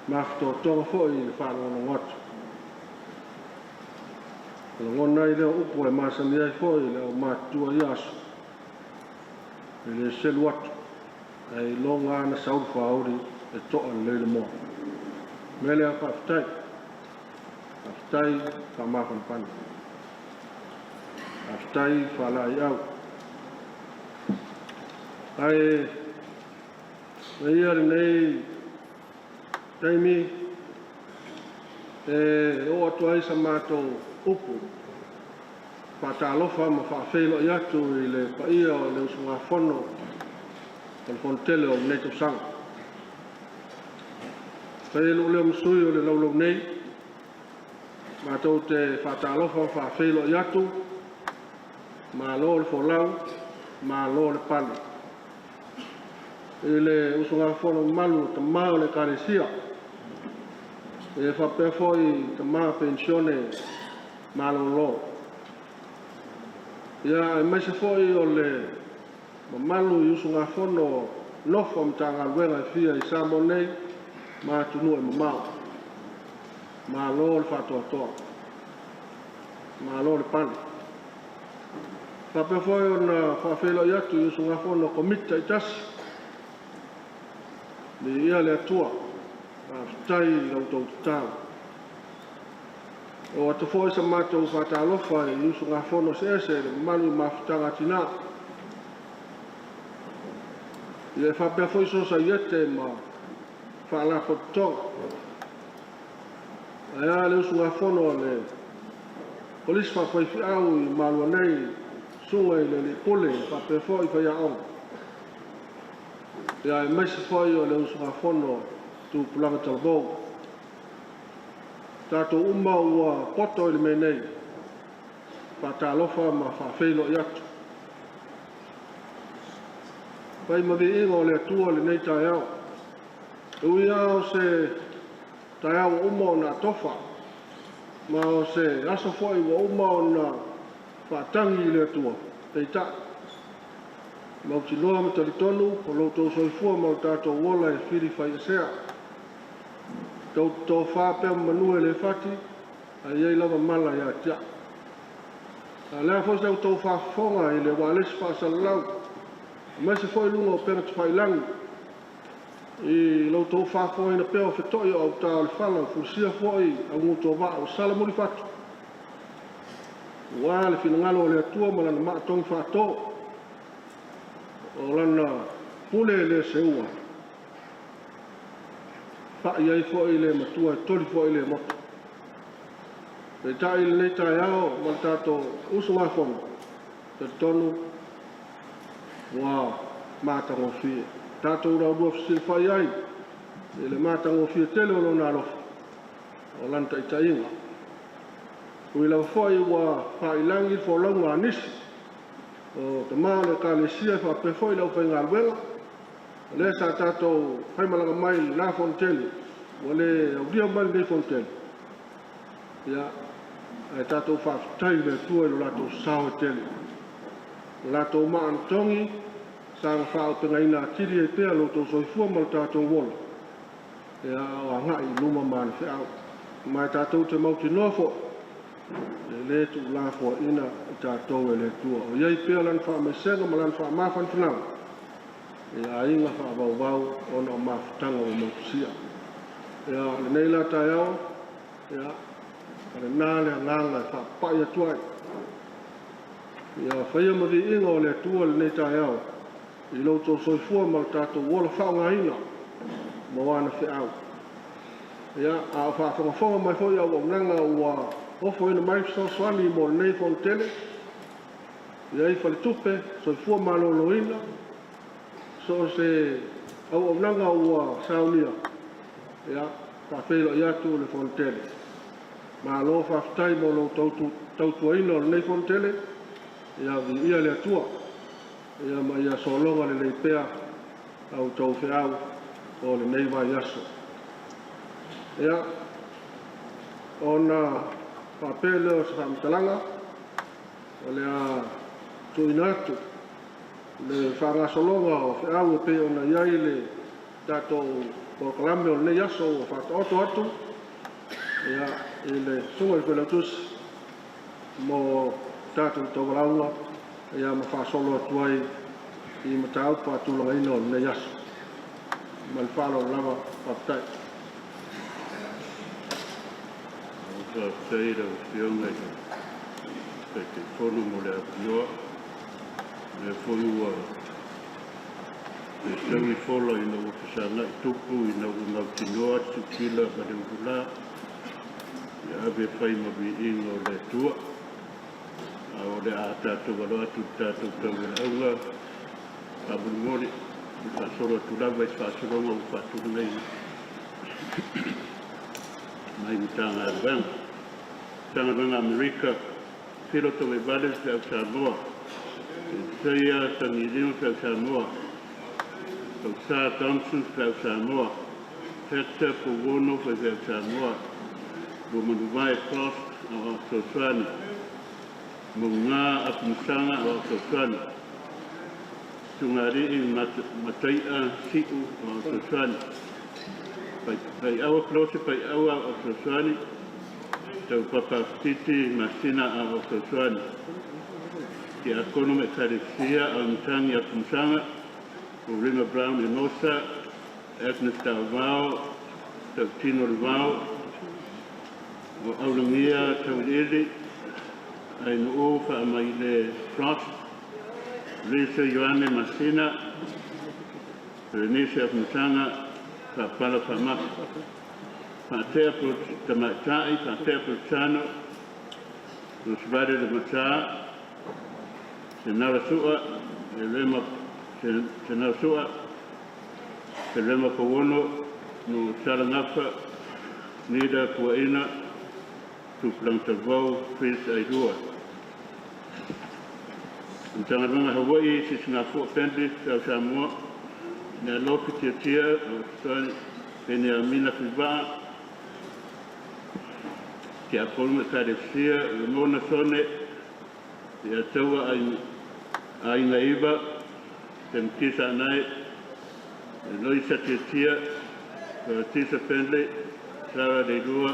mafatotoga foi i le faalogologo atu. E lagona ai lea upu e masani ai foi le aumatutua i aso, e le selu atu, ae iloga lava na sau le faauli e to'a lelei le moa. O le mea lea, faafetai, faafetai faamafanafana, faafetai faalaeiau. Ae avea ia lenei taimi e oo atu ai sa matou upu faatalofa ma faafeiloai atu i le paia o le usugafono o le Fonotele o lenei tausaga. E fai ai lou leo ma sui o le laulau nei, matou te faatalofa ma faafeiloai atu, malo le folau, malo le pale. I le usugafono mamalu o tama o le Ekalesia, e faapea foi tama penisione malolo. Ia, aemaise foi o le mamalu i usugafono nofo a Matagaluega e fia i Samoa nei ma atunuu e mamao. Malo le faatoatoa, malo le pale. Faapea foi ona faafeiloai atu i usugafono a Komiti taitasi, viia le Atua, faafetai i la outou tatalo. E oo atu foi sa matou faatalofa i usugafono eseese i le mamalu i mafutaga a tina. Ia e faapea foi sosaiete ma faalapotopotoga. Ae a le usugafono a le Kolisi Faafaifeau i Malua nei, Susuga i le Alii Pule faapea foi faiaoga. Ia aemaise foi o le usugafono Tupulaga Talavou. Tatou uma ua poto i le mea nei, faatalofa ma faafeiloai atu. Fai ma viiga o le Atua lenei taeao. E ui lava o se taeao ua uma ona atofa, ma o se aso foi ua uma ona faatagi i le Atua, peitai, mautinoa ma talitonu o lo outou soifua ma lo tatou ola e filifaiesea. Tou te tofa pea ma manu e le fati, ae i ai lava mala ia te au. A o le a foi sa outou faafofoga i le ualesi faasalalau, aemaise foi luga o upega tafailagi, i lo outou faafofogaina pea o feto'i o autā o le fala, o fulisia foi augutuavaa ua salamulifatu, aua le finagalo o le Atua ma lana maa togi faato, o lana pule le seua, fa'i ai foi le matua e toli foi le moto. Peitai i lenei taeao ma le tatou usugafono, talitonu ua matagofie. Tatou laulua fesilafai ai i le matagofie tele o lona alofa, o lana taitaiga. Ui lava foi ua faailagi le folauga a nisi o tama o le Ekalesia faapea foi le aufaigaluega, o lea sa tatou faimalaga mai i lena fonotele, ua le aulia mai lenei fonotele, ia, ae tatou faafetai i le Atua i lo latou sao e tele. O latou maa na togi, saga faaaupegaina atili ai pea lo outou soifua ma lo tatou ola, ia, o agai i luma ma ana feau. Ma e tatou te mautinoa foi, e le tuulafoaina i tatou e le Atua. O i ai pea lana faamaisega ma lana faamafanafanaga i aiga faavauvau ona o mafutaga ua motusia. Ia, lenei la taeao, ia, o lena le agaga e faapapai atu ai. Ia faia ma viiga o le Atua lenei taeao i lo outou soifua ma lo tatou ola faaaogaina mo ana feau. Ia, a o faafogafoga mai foi auaunaga ua ofoina mai fesoasoani mo lenei fonotele, i ai faletupe, soifua maloloina, so o se auaunaga ua saunia, ia, faafeiloai atu le fonotele. Malo faafetai mo lo outou tautuaina o lenei fonotele, ia viia le Atua, ia ma ia sologa lelei pea a outou feau o lenei vaiaso. Ia, ona faapea lea o se faamatalaga, o le a tuuina atu le faagasologa o feau e pei ona i ai le tatou polokalame o lenei aso ua faataoto atu, ia, i le susuga i le Failautusi mo tatou taualauga, ia, ma faasolo atu ai i mataupu faatulagaina o lenei aso. Ma le faaaloalo lava, faafetai. Faafetai i lau Afioga i le Taitaifono mo le avanoa. O lea foi ua fesaui fola ina ua fesagai tupu ina ua mautinoa le siutila ma le ulula, ia ave fai ma viiga o le Atua. A o le a tatou alo atu i le tatou taualaauga, faamolemole i faasolo atu lava i se faasologa ua faatulagaina mai Matagaluega. Matagaluega Amerika, Filo Togaivale Feau Samoa, Isaia Tagilima Feau Samoa, Tausa Thompson Feau Samoa, Hector Puwono Feau Samoa, Lumanuvae Frost o Fesoasoani, Mauga Afamasaga o Fesoasoani. Susuga Alii Mataia Si'u o Fesoasoani. Paiaua Klose Paiaua o Fesoasoani. Taupapa Fititi Masina a o Fesoasoani. Tiakono ma Ekalesia o Matagi Afamasaga, o Rima Brown Enosa, Agnes Tauvao, Tautino Levao, o Aulagia Tauiliili, Ainu'u Faamaile Frost, Lisa Ioane Masina, Berenice Afamasaga, Faapala Faamafa. Faatea Tamaitai, Faatea Polosano, Lusivale Le Matā, Senala Su'a, Rema, Senala Su'a, Rema Pauono, no Salagafa, Nida Puaina, Tupulaga Talavou, Chris Ailua. Matagaluega Hawai'i Sisigafua Bentley Sau Samoa, Le Alofi Tiatia o Fesoasoani Peniamina Tuivaa, Tiakono Ekalesia, Ramona Sone, Ia Taua Aiga Iva, Temutisa Anae, Loisa Tiatia, Tisa Fenley, Sarah Leilua,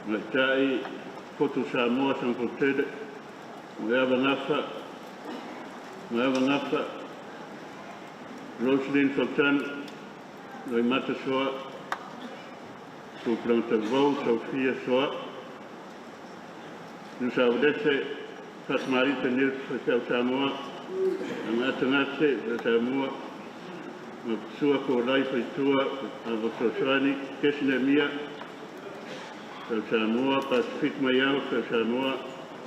Maitai, Fotu Samoa Sagapolutele, Moeava Gafa, Moeava Gafa, Rosalyn Sultan, Loimata Soa, Tupulaga Talavou, Sophia Soa, Nusaulese, Fatumarita Nils Faifeau Samoa, Agategate Samoa, Mapasua Kolai Faitua o Fesoasoani, Kesi Neemia, Sau Samoa, Pacific Maiau, Sau Samoa,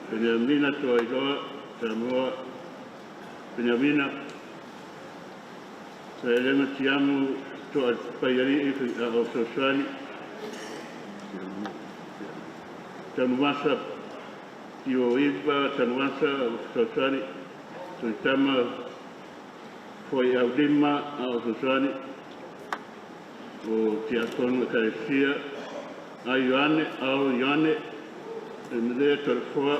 Peniamina Tuailoa, Samoa, Peniamina, Saelena Tiamu, To'apaialii o Fesoasoani, Tanuvasa Tio Iva, Tanuvasa o Fesoasoani, Tuitama Foi Aulima o Fesoasoani, o Tiakono Ekalesia, a Ioane, Ao Ioane, e Melea Tolefoa,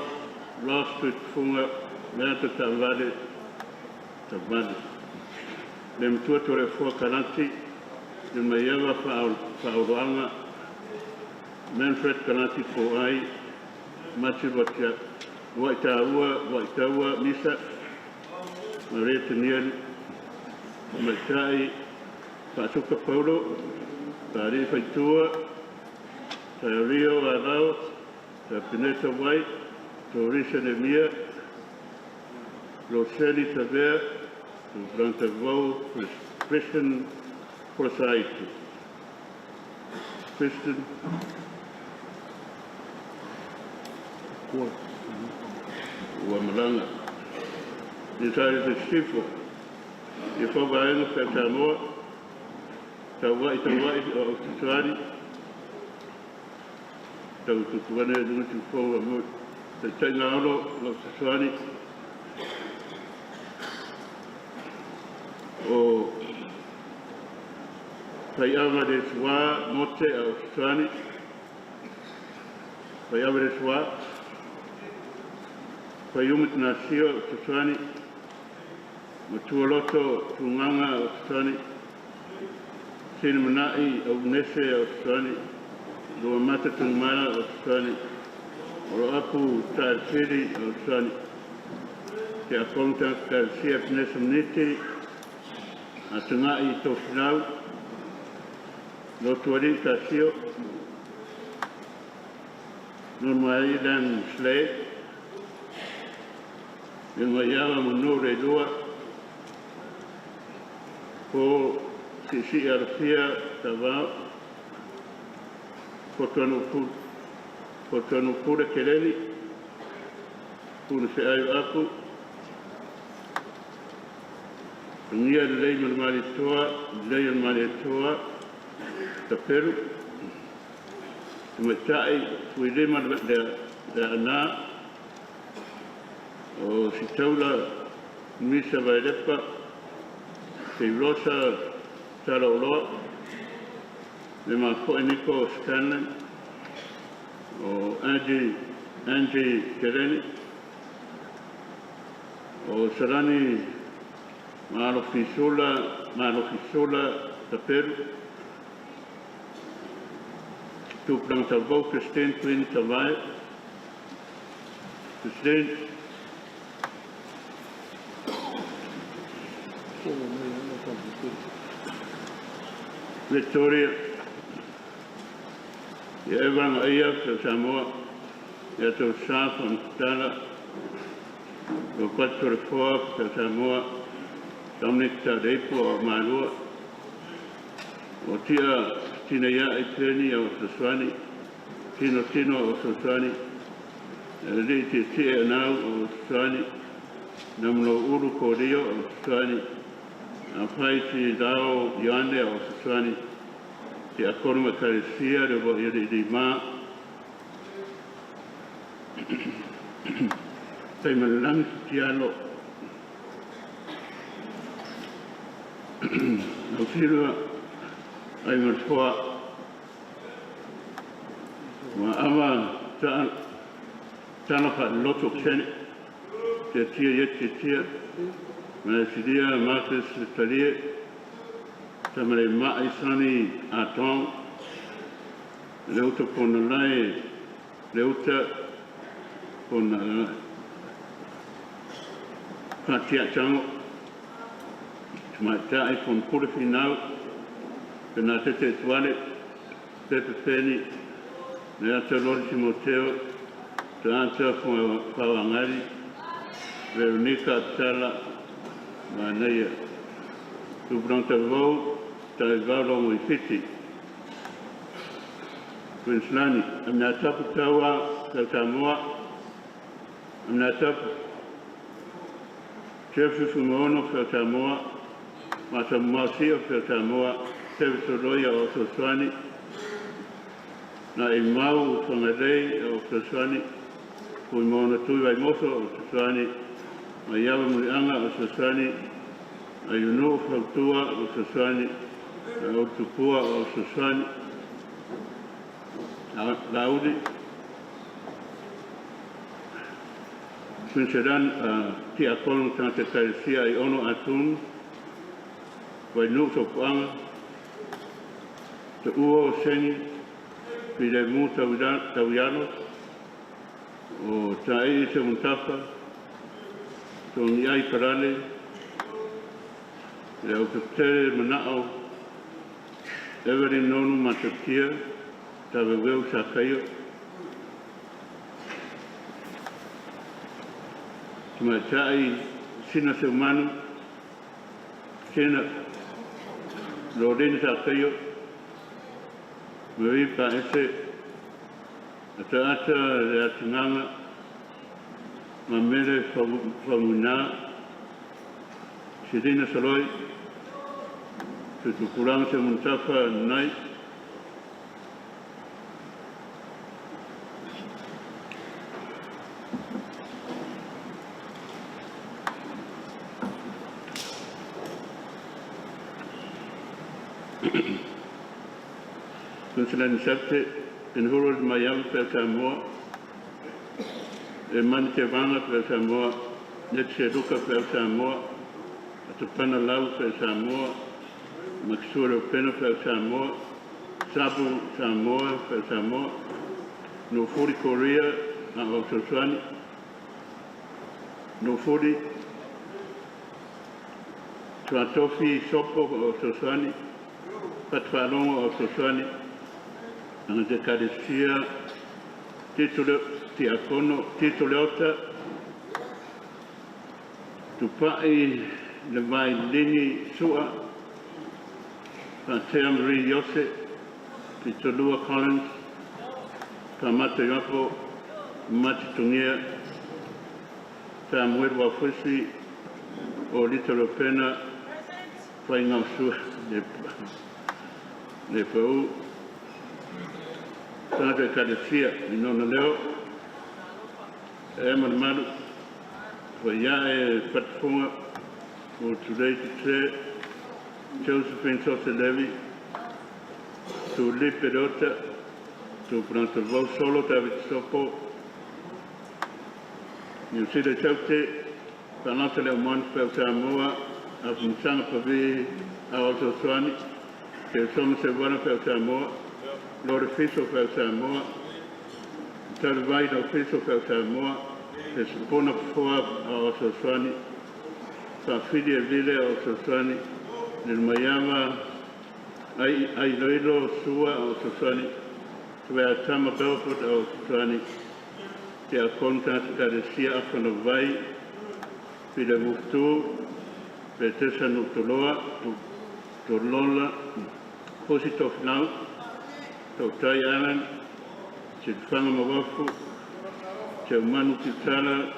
Ross Tuitufunga, Leata Tavale, Tavale. Le Matua Tolefoa Kalanti, le Maiava Faaoloaga, Manfred Kalanti Poai, Mati Waitaua, Waitaua, Misa, Maria Tanielu, Maitai, Faasuka Paulo, Paari Faitua, Taerio Arau, Tapineta Wai, Torisa Nemia, Roseli Tavea, Tupulaga Christian Society. Christian ua malaga. Nisai Sisifo, i fauvaega Fea Samoa, Tauva'i Tauva'i o Fesoasoani, Tau Tutuana e luga Tufou a mo Taitaiga Olo o Fesoasoani, o Faiaga le Suā Mote o Fesoasoani, Faiaga le Suā, Faiumu Tinasio o Fesoasoani, Matua Loto Tugaga o Fesoasoani, Sinamanai o Unese o Fesoasoani, Luamata Tugumala o Fesoasoani, Oloapu Taafili o Fesoasoani, Tiakono Tagata Ekalesia Penesa Maniti, Ataga'i Tofilau, Lotualii Tasio, Nonoailan Slade, Lugaiava Manu Leilua, Po Siisii Alafia Tavao, Fotuanupule Keleni, Puna Feai o Apu, Tugia Lelei ma le Malietoa, Lelei o le Malietoa, Tapelu, Tamaitai Fuilima le Aana, o Sitaula Misa Vaelepa, Seilosa Talaoloa, le Mafoe Niko Scanlon, o Angie Angie Keleni, O Salani Malofisola, Malofisola Tapelu. Tupulaga Tauvao Christine Queen Tavae. Christine. Victoria. Ia Evanga Ia Samoa. Ia tau sa whanatala. O Pato le Foa Samoa. Dominic Taureipo o Malua. O tia tina ia i peni o Saswani. Tino tino o Saswani. Le te tia nau o Saswani. Namlo uru ko rio o Saswani. A pai ti dao ioane o Saswani. Te akono ma karesia le wa i di ma. Tai malangi ti alo. Au whirua ai matoa. Ma ama tana loto kene. Te tia ye te tia. Ma siria Marcus Talie. Tamare ma isani a tong. Le uta pona lai. Le uta pona lai. Ka tia tango. Tamaitai pon pure whinau. Te nā tete tuale. Pepe peni. Le ata lori Timoteo. Te ata whawangari. Veronica Tala. Manaia. Tubranta vau. Tai vau rongo i whiti. Queenslani. Amina tapu taua. Ka Samoa. Amina tapu. Jeffrey Fumono ka Samoa. Mata Masia ka Samoa. Tevi o Soswani. Na i mau whangarei o Soswani. Pui mona tui vai moso o Soswani. Ma iawa murianga o Soswani. A iunu fautua o Soswani. A o tupua o Soswani. Laudi. Quinceran tia kono tangata karesia i ono atun. Wai nu topuanga. Te ua o sengi. Pile mu tauiano. O tae i te muntafa. Tō ni ai parale. Le au peptere manao. Evelyn nonu matatia. Tawe weu sa kaio. Tamaitai sina se manu. Sina Lorena sa kaio. Marie pa ese. Ata ata le atinganga. Ma mere whamuna. Sirina Saloi. Te tukuranga te muntafa nai. Tunsilani Sapte, in horo mai au pe Samoa, e mani te vanga pe Samoa, ne te ruka pe Samoa, a te pana lau pe Samoa, Maxura pena pe Samoa, Sabu Samoa pe Samoa, no fori Korea a o Soswani, no fori Tuatofi Sopo o Soswani, Patwalongo o Soswani, Anga te karesia, Tito Tiakono, Tito Leota, Tupai le vai lini sua, Patea Marie Yose, Pitolua Collins, Tamata Yopo, Mati Tungia, Samuel Wafusi, o Lito Lopena, Whainga Sua, le pau, Tangata karesia, i nona leo, e maru, ko ia e patufunga, o Tulei Te Te, Josephine Sosa Levi, tu Lipe Rota, tu Pranata Vau Solo, David Sopo, Niu Sira Taute, Fa'anata le Aumanu Fe'u Samoa, Afamasaga Pavi'i Aoao Fesoasoani, Teusoma Seuala Fe'u Samoa, Lord Fiso Fe'u Samoa, Talavai le Ofisa o Fe'u Samoa, le Sapona Fofoa Aoao Fesoasoani, Fa'afili e Vile Aoao Fesoasoani, le Maiava Ai Ailoilo Sua Aoao Fesoasoani, Tama Belford Aoao Fesoasoani, Te Akona Tagata Ekalesia Afa Vai, File Mutu, Petesa Nutoloa, Tolola, Kosi Tofilau, Tautai Alan, Silafanga Mawafu, Seumanu Kitala,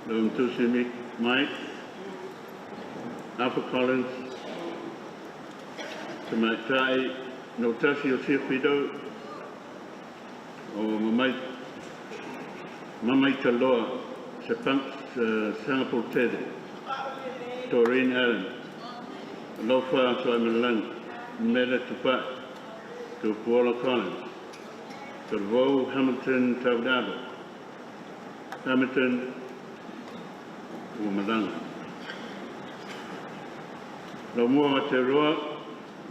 Lomtusi Mike, Alpha Collins, Tamaitai, Nautasi o Sia Fido, o Mamai, Mamaitaloa, Singapore Tele, Doreen Allen, Alofa Tuaimalang, Mele Tupai, Tupuola Collins, Tolvou Hamilton Taudado, Hamilton Umalanga. Laumua o te roa,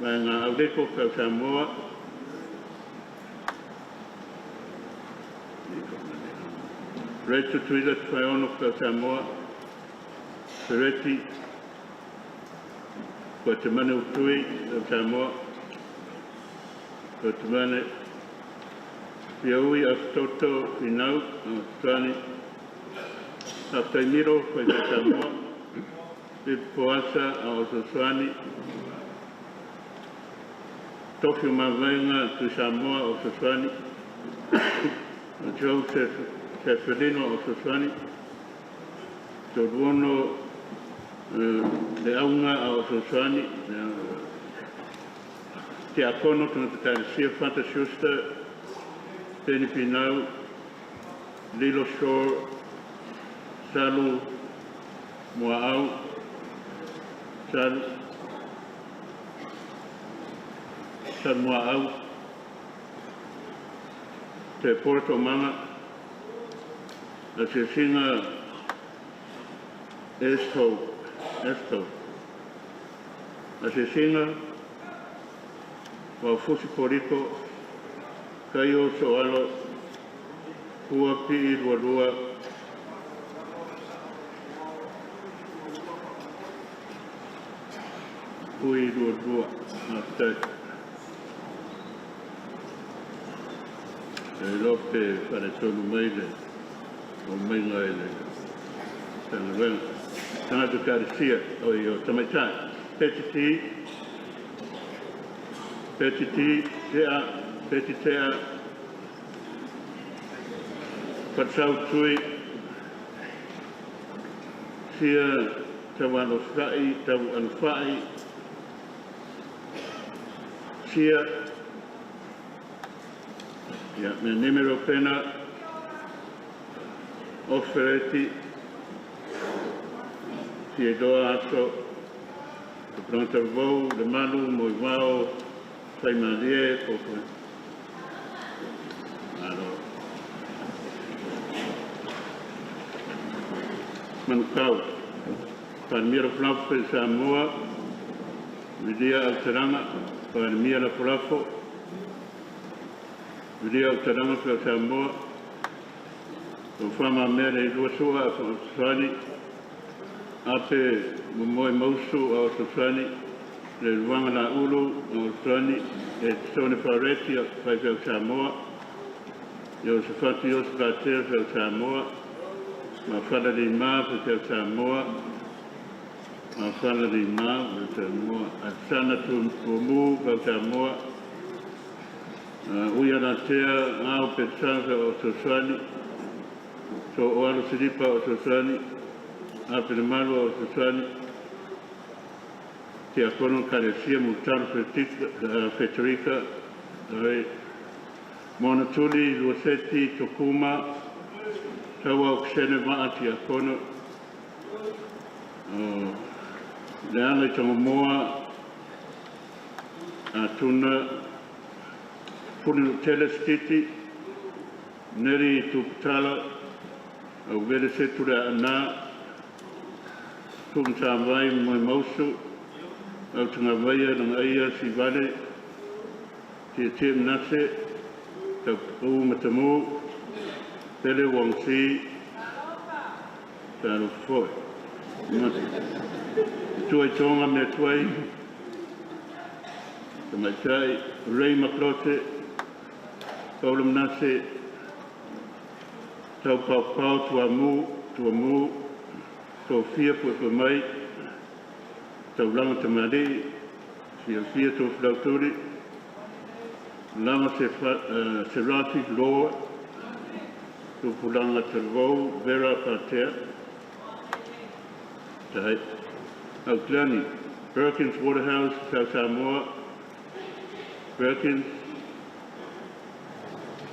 mai ngā aureko kau Samoa. Retu Tuila Tuaiono kau Samoa, Fereti, Kua te mane utui kau Samoa, Kua te mane Fiaui Afitoto Finau, Tuani, Aftaimiro Kua te Samoa, Ipoasa a Ososwani, Tokyo Mavainga tu Samoa o Soswani, Joseph Seferino o Soswani, Toruono Le Aunga a Ososwani, Te Akono Tangata Kalesia Fanta Schuster, Penny Pinau, Lilo Shore, Salu Mua'au, Salu Salu Mua'au, Te Porto Manga, Asiasiga Esto, Esto, Asiasiga Waufusi Poriko, Kaio Soalo, Pua Pii Lua Lua, Pui Lua Lua, Faafetai. E iloa pe faaletonu mai le aumaiga i le Matagaluega. Tagata Ekalesia, oi o Tamaitai, Petiti, Petiti Tea, Peti Tea, Fatasau Tui, Sia Taualofai, Taualofai, Sia, ia, me Nimero Pena, Ofereti, Fiedoa Aso, Te Pronto Le Malu, Moivao, Faimalie, Popo. Alo. Manukau, Palemia Lafolafo i Samoa, Vilia Aotalanga, Palemia Lafolafo, Vilia Aotalanga o Samoa, O Whamamea le Lua Sua a Whakasani, Ape Momoe Mausu a Ososani, Le Luanga La Ulu a Ososani, E Tone Fareti a Faifeo Samoa, Iosafati Iosavatea Feo Samoa, Mafala Lima Feo Samoa, Mafala Lima Feo Samoa, Asana Tumu Feo Samoa, Uia Latea Ngao Pesa Feo Ososani, So o Alo Silipa o Sosani, Ape le Malu o Sosani, Te Akono Kalesia Mutaro Feterika, Moana Tuli, Luaseti, Tokuma, Taua o Ksene Maa Te Akono, Leana i Tangamoa, Tuna, Puni Tele Stiti, Neri Tuputala, Au Vele Setu Le Ana, Tuumatavai ma Moemausu, Autagavaia Lagaia Sivale, Tietie Manase, Taupuu Matamu, Pele Wong Si, Talofa foi. Matua i Tonga Mea Tuai, Tamaitai Ray Maklote, Paulo Manase, Taupaopao Tuamu, Tuamu, Sofia Puepue Mai, Taulaga Tamalii, Fiafia Tofilautuli, Lama Serati Loa, Tupulaga Talavou, Vera Patea, Tai, Auckland, Perkins Waterhouse, South Samoa, Perkins,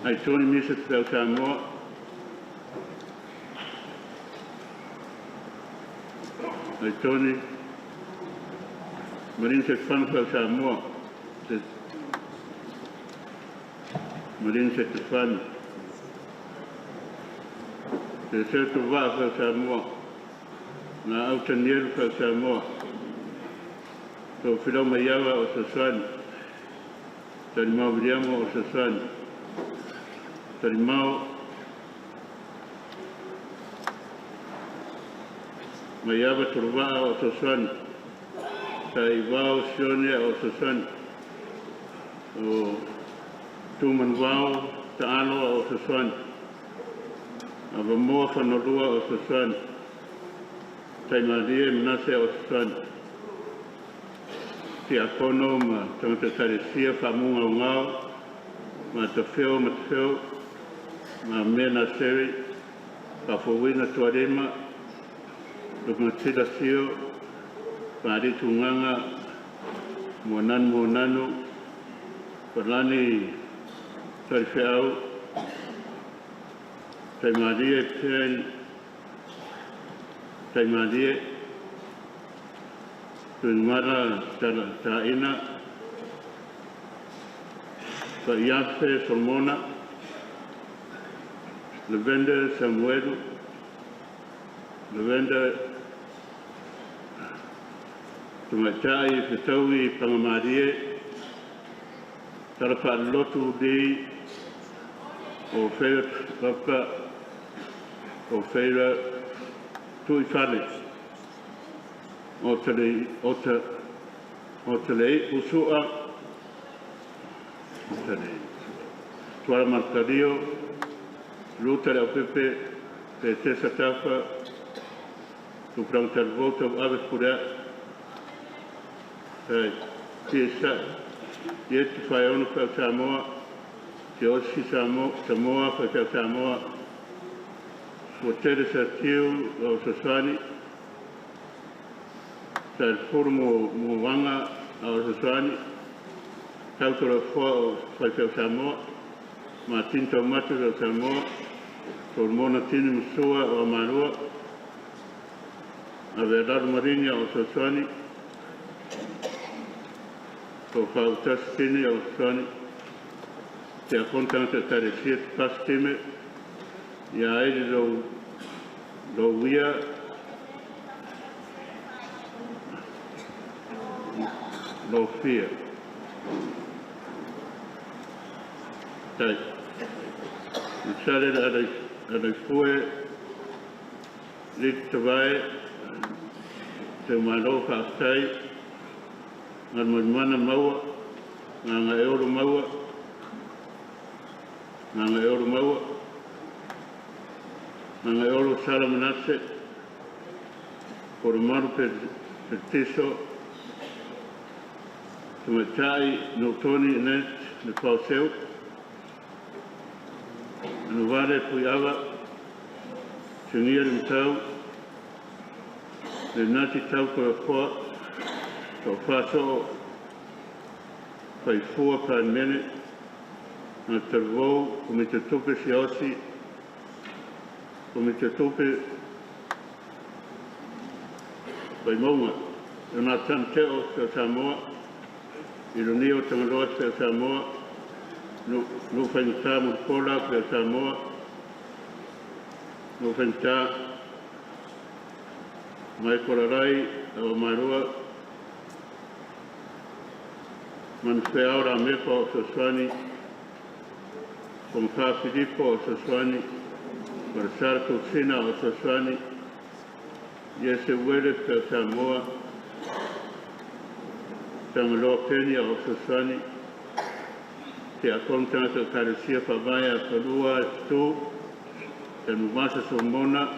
Aitoni Misa, South Samoa, Aitoni, Marine Setfano, South Samoa, Marine Setfano, Te Seto Vaa, South Samoa, Na Au Tanielu, South Samoa, Tofilau Maiava o Sasani, Talimao Viliamo o Sasani, Talimao Maiava Tolovaa o Sasani, Taivao Sione o Sasani, o Tumanuvao Taaloa o Sasani, Avamoa Fanolua o Sasani, Taimalie Manase o Sasani, Tiakono ma tagata Ekalesia faamugaugao ma tafeo ma tafeo ma mea na seri faafouina Tualima Lukugatila Sio Faalitugaga Moananu Moananu Palani Talifeau Taimalie Pen Taimalie Tuimala Taina Faiafe Solomona Lavender Samuelu Lavender Tamaitai Fetaui Pagamalie Tala Faalotu Di O Feira Papa O Feira Tuifale O Tale O Ta O Tale Usua O Tale Tuala Martario Ruta Leaupepe Te Tesa Tafa Tupulaga Talavou Tauave Pulea'i Tia Ietu Faeono Feau Samoa Te Osi Samoa Faifeau Samoa Ua tele Satiu o Sasani Sa mo Moaga o Sasani Tautola Foa o Faifeau Samoa Matini Taumate o Samoa Solomona Tini Masua o Amalua Avealalo Marini o Sasani O Fautasi Tini o Sasani Te Akona Tagata Ekalesia Te Pasitime Ia Eli Lou Louia Lofia. Tai. Sale Alaifue Liti Tavae Te Malo Faafetai Galumalemana Maua Gagaeolo Maua Gagaeolo Maua Gagaeolo Sala Manase Polomalu Petiso Tamaitai Notoni Net Le Pauseu Anovale Puiava Sigia Le Matau Le Nati Tau Koakoa Toafasoo Faifua Palemene Gatalavou Komiti o Tupe Siaosi Komiti o Tupe Vaimauga Ionatane Teo Feo Samoa Ilonia o Tagaloa Feo Samoa Nuufaigata Mulipola Feo Samoa Nuufaigata Michael Arai, Aomalua, Manufeao Ramepa o Fesoasoani, Fogafa Filipo o Fesoasoani, Malesala Tausina o Fesoasoani, Iese Uele Fea Samoa, Tagaloa Peni o Fesoasoani, Tiakono Tagata Ekalesia Faavae a Falua e Fetu, Tanuvasa Solomona,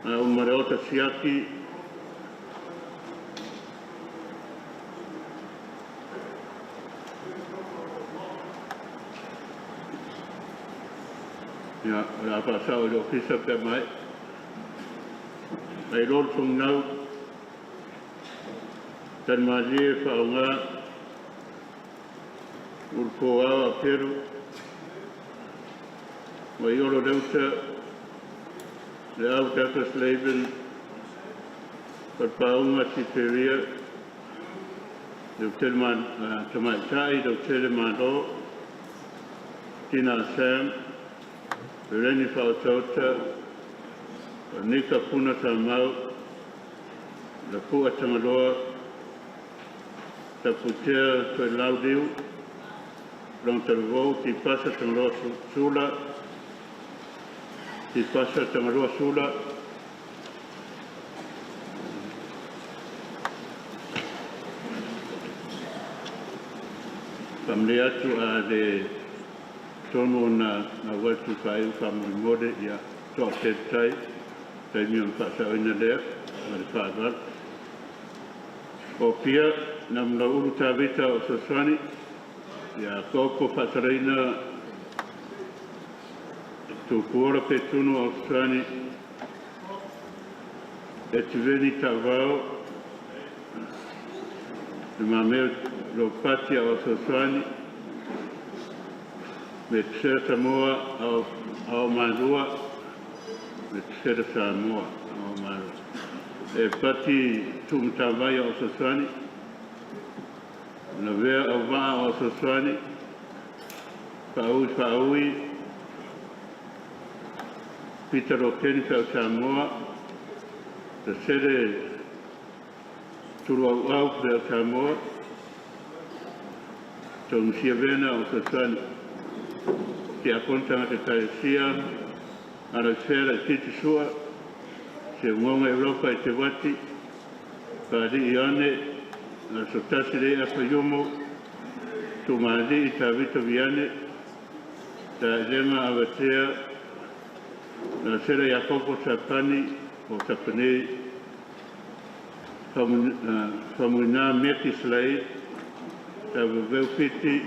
Aumaleota Siaki, Ia, o le a faasao i le Ofisa pe a maea. Ailoa le Toginau, Talimalie Faaaoga, Ulupoao Aperu, Vaiolo Leuta, Leau Douglas Laban, Falepaauga Siperia, Leutele Tamaitai, Leutele Malo, Tina Sam, Eleni Faaotaota, Nika Puna Tamau, Lapua Tagaloa, Taputea Toelauliu, Logitalavou, Tipasa Tagaloa Sula, Tipasa Tagaloa Sula, Faamalie atu a le tonu ona gau atu faaiu faamolemole ia toatetai taimi ona faasaoina lea ma le faaaloalo. O Pia Namulauulu Tavita o Fesoasoani ia Koko Faasalaina Tupuola Petunu o Fesoasoani Etiveni Tauvao Le Mamea Ropati o Fesoasoani Metusela Samoa Ao Malua Metusela Samoa Ao Malua E Pati Tuumatavai o Fesoasoani Lavea Auvaa o Fesoasoani Faaui Faaui Peter Lokeni Feau Samoa Tasele Tuluauau Feau Samoa Taunusia Vena o Fesoasoani Tiakono Tagata Ekalesia Alaifea Laititi Sua Seugaga Europa i te Uati Paalii Ioane Asotasi Le Afaiumu Tuumalii Tavita Viane Taelega Avatea Lasela Iakopo Sapani o Sapanei Faumuina Meki Salai Taveveu Fiti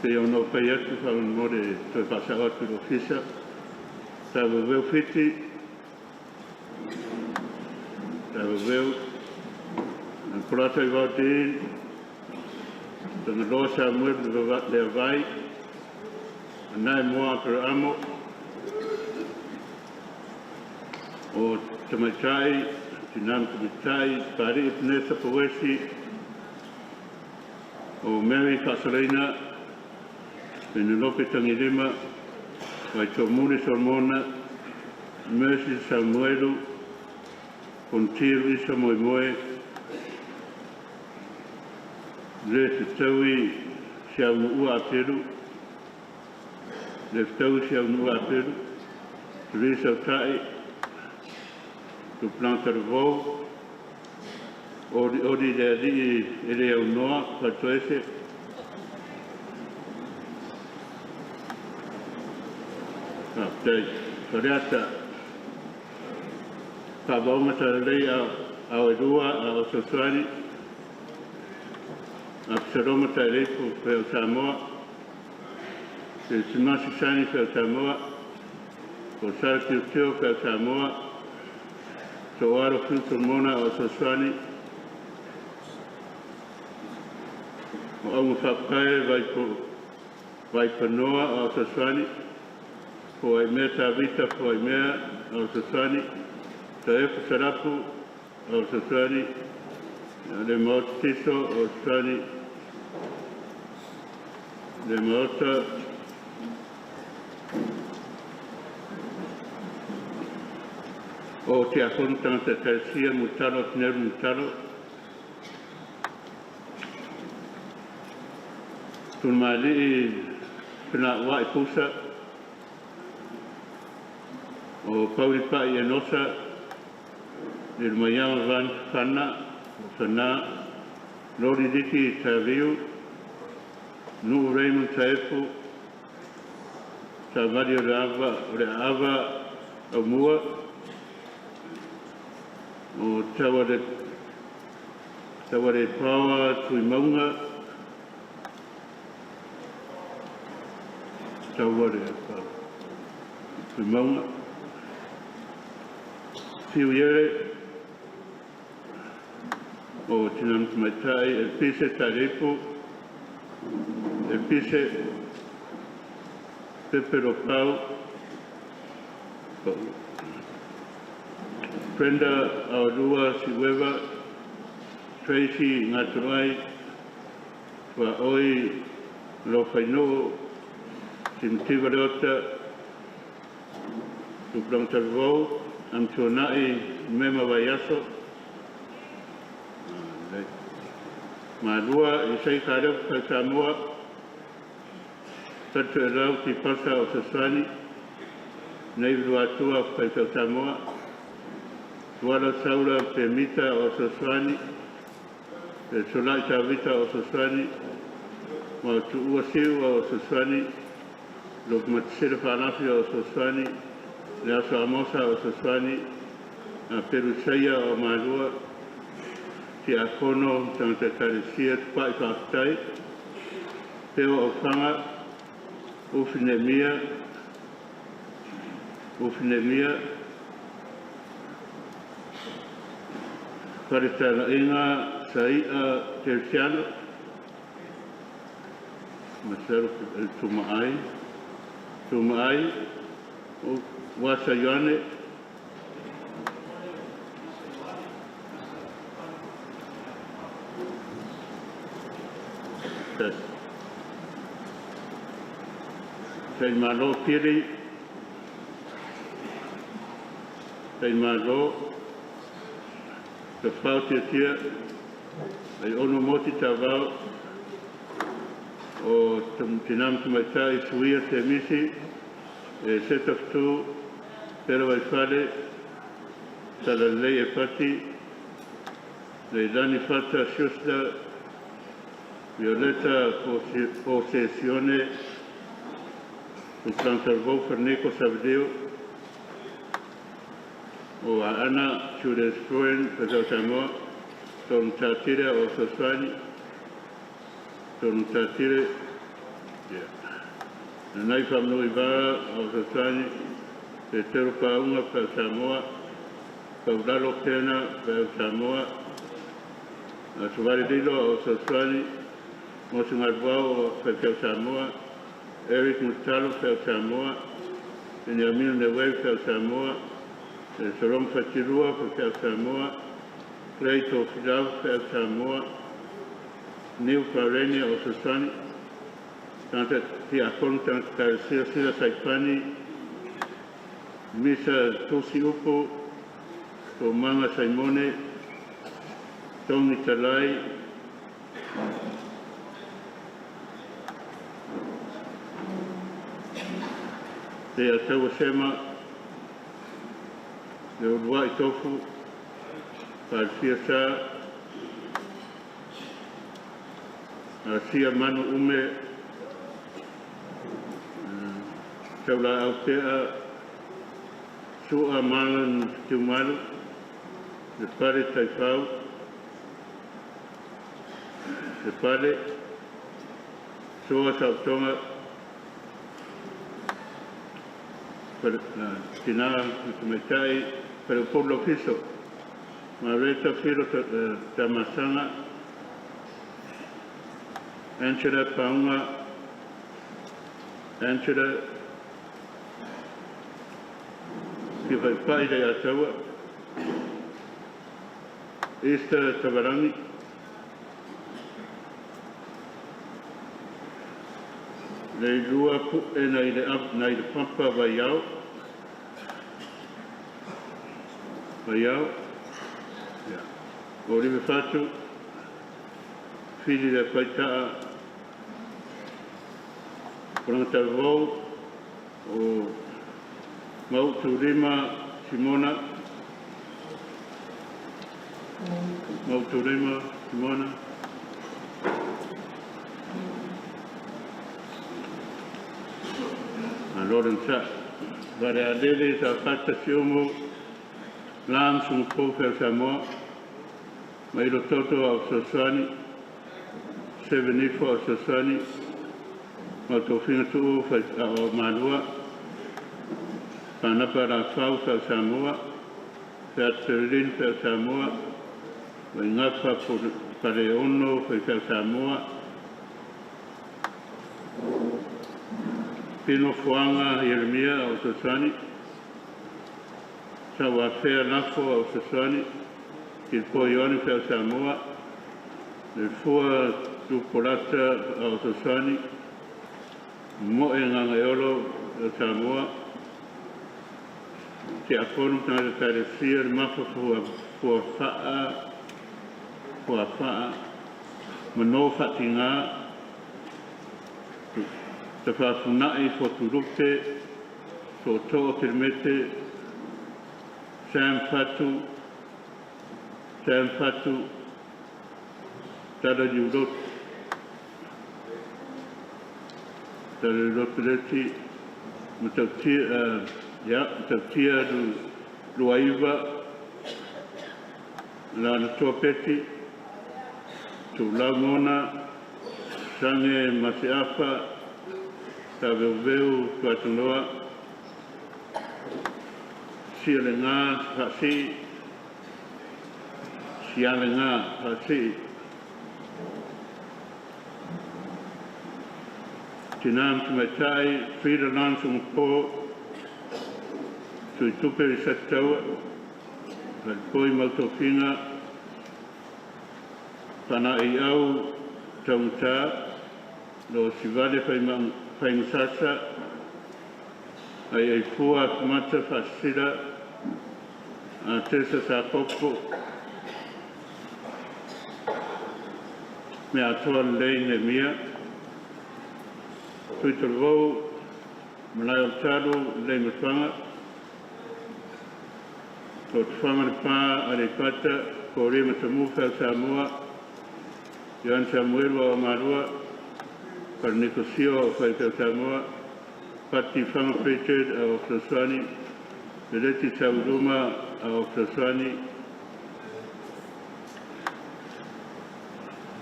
Pei ona ou fai atu faamolemole e toe faasao atu i le Ofisa. Taveveu Fiti, Taveveu, Polata i Vaotein, Tagaloa Samuel Leavai, Anae Moa Aperaamo, o Tamaitai, Tina ma Tamaitai, Papali'i Peneta Pouesi, o Mary Faasalaina, Penelope Tagilima, Vaitoomuli Solomona, Mercy Samuelu, Fonoti Luisa Moemoe, Le Fetaui Siaunuua Apelu, Le Fetaui Siaunuua Apelu, Teresa Ota'i, Tupulaga Talavou, Olioli le Alii e le aunoa, Faletoese, Faafetai. Faleata, Faavaoga Talalelei Ao e Lua a o Fesoasoani, Apisaloma Taeleifu Feau Samoa, Simasi Sani Feau Samoa, Sala Tilotilo Feau Samoa, Soalo Fiu Solomona o Fesoasoani, o Auga Faapae Vaipanoa o Fesoasoani, Foaimea Tavita Foaimea o Fesoasoani, Taefu Salapu o Fesoasoani, Le Maota Tiso o Fesoasoani, Le Maota O Tiakono Tagata Ekalesia Mulitalo Apineru Mulitalo, Tulimaali'i Fenaaua'i Pusa, o Paulipa'i Enosa, Lilomaiava Van Fana, Fana, Loli Liki Taviu, Nu'u Raymond Taefu, Savali o le Ava, o le Aava Aumua, o Taualepaoa Tuimauga, Taualepaoa Tuimauga, Fiu Iere, o Tina ma Tamaitai, Elpise Taleipu, Elpise Pepe Lopau, Brenda Aolua Siueva, Tracy Ngatuai, Tuaoi Lofainoo, Simativa Leota, Tupulaga Talavou, Amituanai Mema Vaiaso, Malua Isai Kaleo Fai Samoa, Tatuelau Tipasa o Sasani, Neiva Luatua Fai Samoa, Tuala Saula Pemita o Sasani, Solai Tavita o Sasani, Ma Tuua Siua o Sasani, Lokumatisele Faalafi o Sasani, Le Aso Amosa o Sasani, Perusaia o Malua, Tiakono Tagata Ekalesia Tupa'i Faafetai, Peo Aufaga, Ufi Nemia, Ufi Nemia, Faletala'iga Sai'a Teresiano, Masalo Tumaai, Tumaai, Wasa Ioane, Taimalo Pili, Taimalo, Tafao Tiatia, Ai Ono Moti Tavao, o Tina ma Tamaitai Suia Semisi, e Setafutu, Pera Vaifale, Talalelei e Pati, Leilani Fata Schuster, Violeta Possessione, Tupulaga Talavou Fereniko Savaleu, o Aana Julius Freund Faifeau Samoa, Tonu Tatire o Sosani, Tonu Tatire, Nanai Faamanu Ivara o Sosani, Petero Paauga Faifeau Samoa, Paulalo Pena Faifeau Samoa, Savali Lilo o Sosani, Motugaluau o Faifeau Samoa, Eric Mutalo Faifeau Samoa, Peniamina Neue Faifeau Samoa, Soloma Fatilua Faifeau Samoa, Clay Tofilau Faifeau Samoa, Niu Pareni o Sosani, Tagata Tiakono Tagata Ekalesia Sila Saipani, Misa Tosi Upu, Tomaga Saimone, Togi Talai, Te Ataua Sema, Le Ulua'i Tofu, Faalefia Sa, Asia Manu Ume, Taulaau Tea, Su'a Malan Tiumalu, Le Pale Taifau, Le Pale, Soa Saotoga, Tina ma Tamaitai, Faleupolu Laufiso, Mareta Filo Tamasaga, Angela Paauga, Angela Fia Faipai Leiataua, Easter Tavalagi, Leilua Pu'e nai le nai le Papa Vaiao. Vaiao. Ia. Olive Fatu. Fili le Paita'a. Pologatauvou o Mautulima Simona. Mautulima Simona. Lawrence Valealele sa Fata Siumu Lam Sungpo Feo Samoa Mailo Toto au Sosani Sevenifo au Sosani Mautofinga Tuu o Malua Panapa Rafau Feo Samoa Featelin Feo Samoa Vaingafa Paleono Feo Samoa Pino Fuanga Ieremia au Sosani Sauafea Lafo au Sosani Kilipo Ioane Feo Samoa Le Fua Tupolata au Sosani Moe Ngagaeolo o Samoa Te Afono Tagata Talesia Le Mafa Fua Faa Fua Faa Mano Fatinga Te Whafunai Foturupe Soto'o Telemete Sam Fatu Sam Fatu Tala Yurot Tala Yurot Leti Matautia ia Matautia Luaiva Lana Toa Peti Tulau Mona Sange Masiafa Taveuveu Tuatanoa Sia le Ngā Faasii Sia le Ngā Faasii Tina ma Tamaitai Frida Lance Sungpo Tuitupe i Sataua Falepoi Mautofiga Fana'i au Taugata Lo Sivale Faigasasa Ai Ai Fua Atumata Faasisila Atesa Sapopo Mea Atoa Lelei Nemia Tuitalavou Malae o le Talu Lelei Mafaga O Tufaga le Pa Aleipata Koria Matamu Feo Samoa Ioane Samuelu o Malua Paleniko Sio o Fai Samoa Pati Faga Pritchard o Fesoasoani Veleti Sauluma o Fesoasoani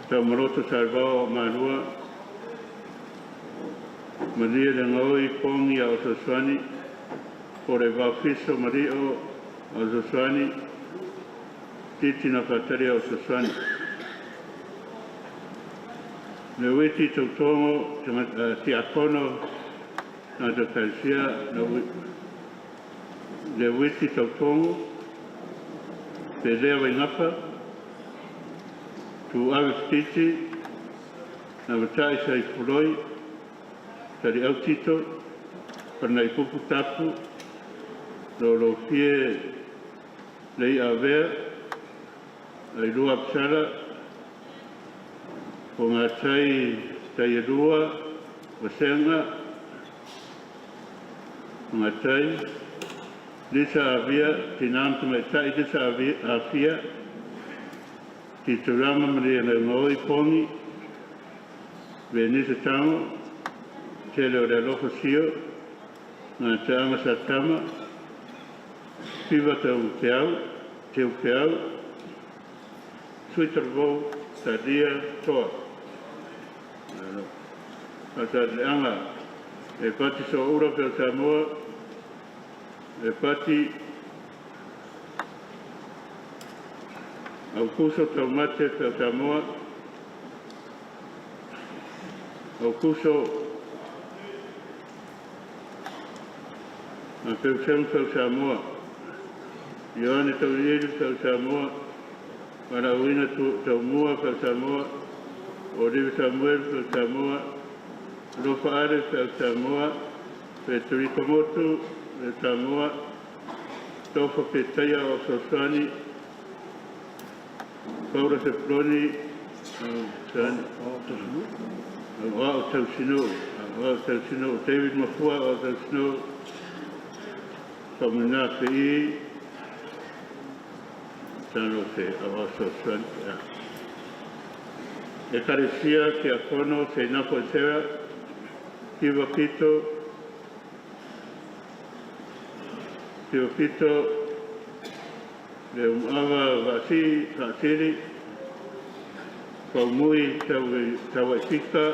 Taumaloto Salevao o Malua Malia le Gaoi Pogi o Fesoasoani Po le Vaofiso Mali'o o Fesoasoani Titi na Faatalia o Fesoasoani Le Uiti Tautogo Tiakono na Ekalesia Le Uiti Tautogo Pelea Vaigapa Tuuave Fititi Na Mata'i Saifuloi Tali'au Tito Palanaipupu Tapu Lolofie Lei'avea Ailua Apisala Fogatai Taialua Vasega Fogatai Lisa Avia Tinā ma Tamaitai Lisa Afia Titulama Maria Legaoi Pogi Venisa Tago Tele o le Alofa Sio Gataaga Satama Fiva Tau Peau Teu Peau Sui Talavou Talia Toa Faasalelega e Pati Soaula Feo Samoa e Pati Aukuso Taumate Feo Samoa Aukuso Feuseu Feo Samoa Ioane Tauiliili Feo Samoa Valaauina Taumua Feo Samoa Olive Samuel Feo Samoa Alofa Ale Feau Samoa, Fetorika Motu Feau Samoa, Tofa Petaia o Fesoasoani, Paula Sepuloni Fesoasoani, Aoao Tausinuu, Aoao Tausinuu, David Mafua Aoao Tausinuu, Faumuina Fe'i, Tano se Aoao Fesoasoani. Ekalesia Tiakono Seinafo Esera, Siva Pito, Siva Pito, Leumu'ava Vaasii Faasili, Faumui Tauaifika,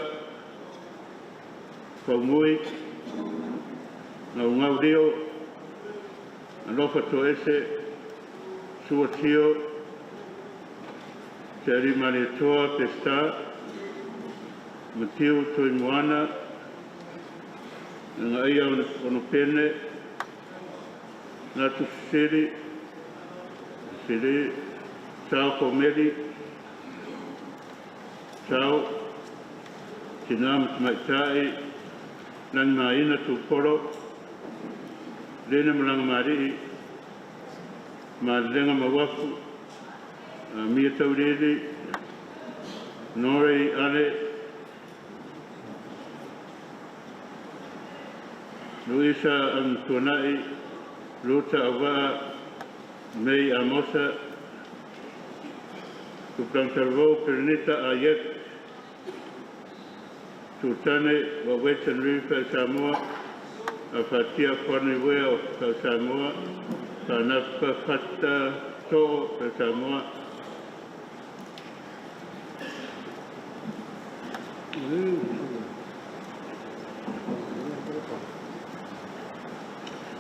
Faumui, Gaugau Lio, Alofa Toese, Sua Tio, Te Aliimaalietoa Peseta, Matiu Tuimoana, Lagaia Onopene, Natu Sisili, Sisili, Sao Komeli, Sao, Tina ma Tamaitai, Lagimaina Tupolo, Lena Malagamalii, Malelega Mauafu, Mia Taulili, Nore Ale, Luisa Amtuanai, Luta Auvaa, Mei Amosa, Tupulaga Talavou, Perenita Ayek, Tutane, Waweta Nui Feau Samoa, Afatia Fonoiwea o Feau Samoa, Fa'anafa Fata To'o Feau Samoa.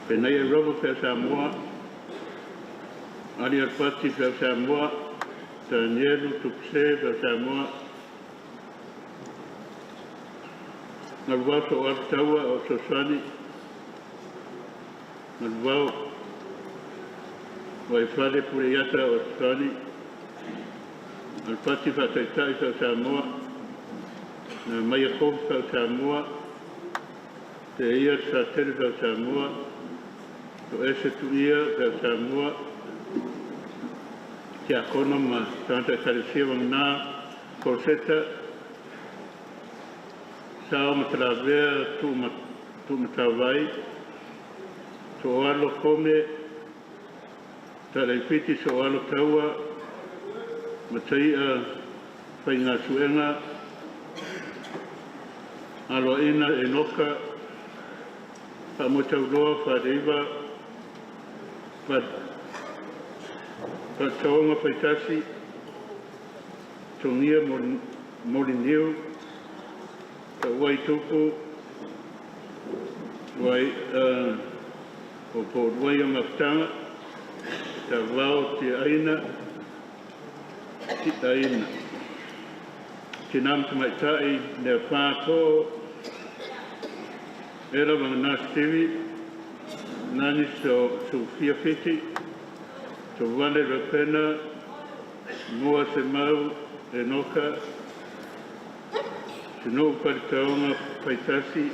Penaia Robo Feau Samoa, Ali Alfati Feau Samoa, Tanielu Tupuse Feau Samoa, Galuvao So'oalo Taua o Fesoasoani, Galuvao Vaifale Puleiata o Fesoasoani, Alfati Fa'ataitai Feau Samoa, Na Maia Kofi Feau Samoa, Te Ia Satele Feau Samoa, Toese Tuia Feau Samoa, Tiakono ma Tagata Ekalesia Vagana Koloseta, Sao Matalavea Tuumatavai, To'oalo Kome, Talaifiti So'oalo Taua, Matai'a Faigasuega, Aloaina Enoka, Faamoetauloa Faleiva, Faataoga Faitasi, Togia Moliniu, Tauai Tupu, Wai o Pouluai o Mafutaga, Tavao Tiaina, Tiaina, Tina ma Tamaitai, Leafa To'o, Ela Vagana Stevie, Nani Sofia Fiti, Tovale Rapena, Moa Semau, Enoka, Sinuu Faletaoga Faitasi,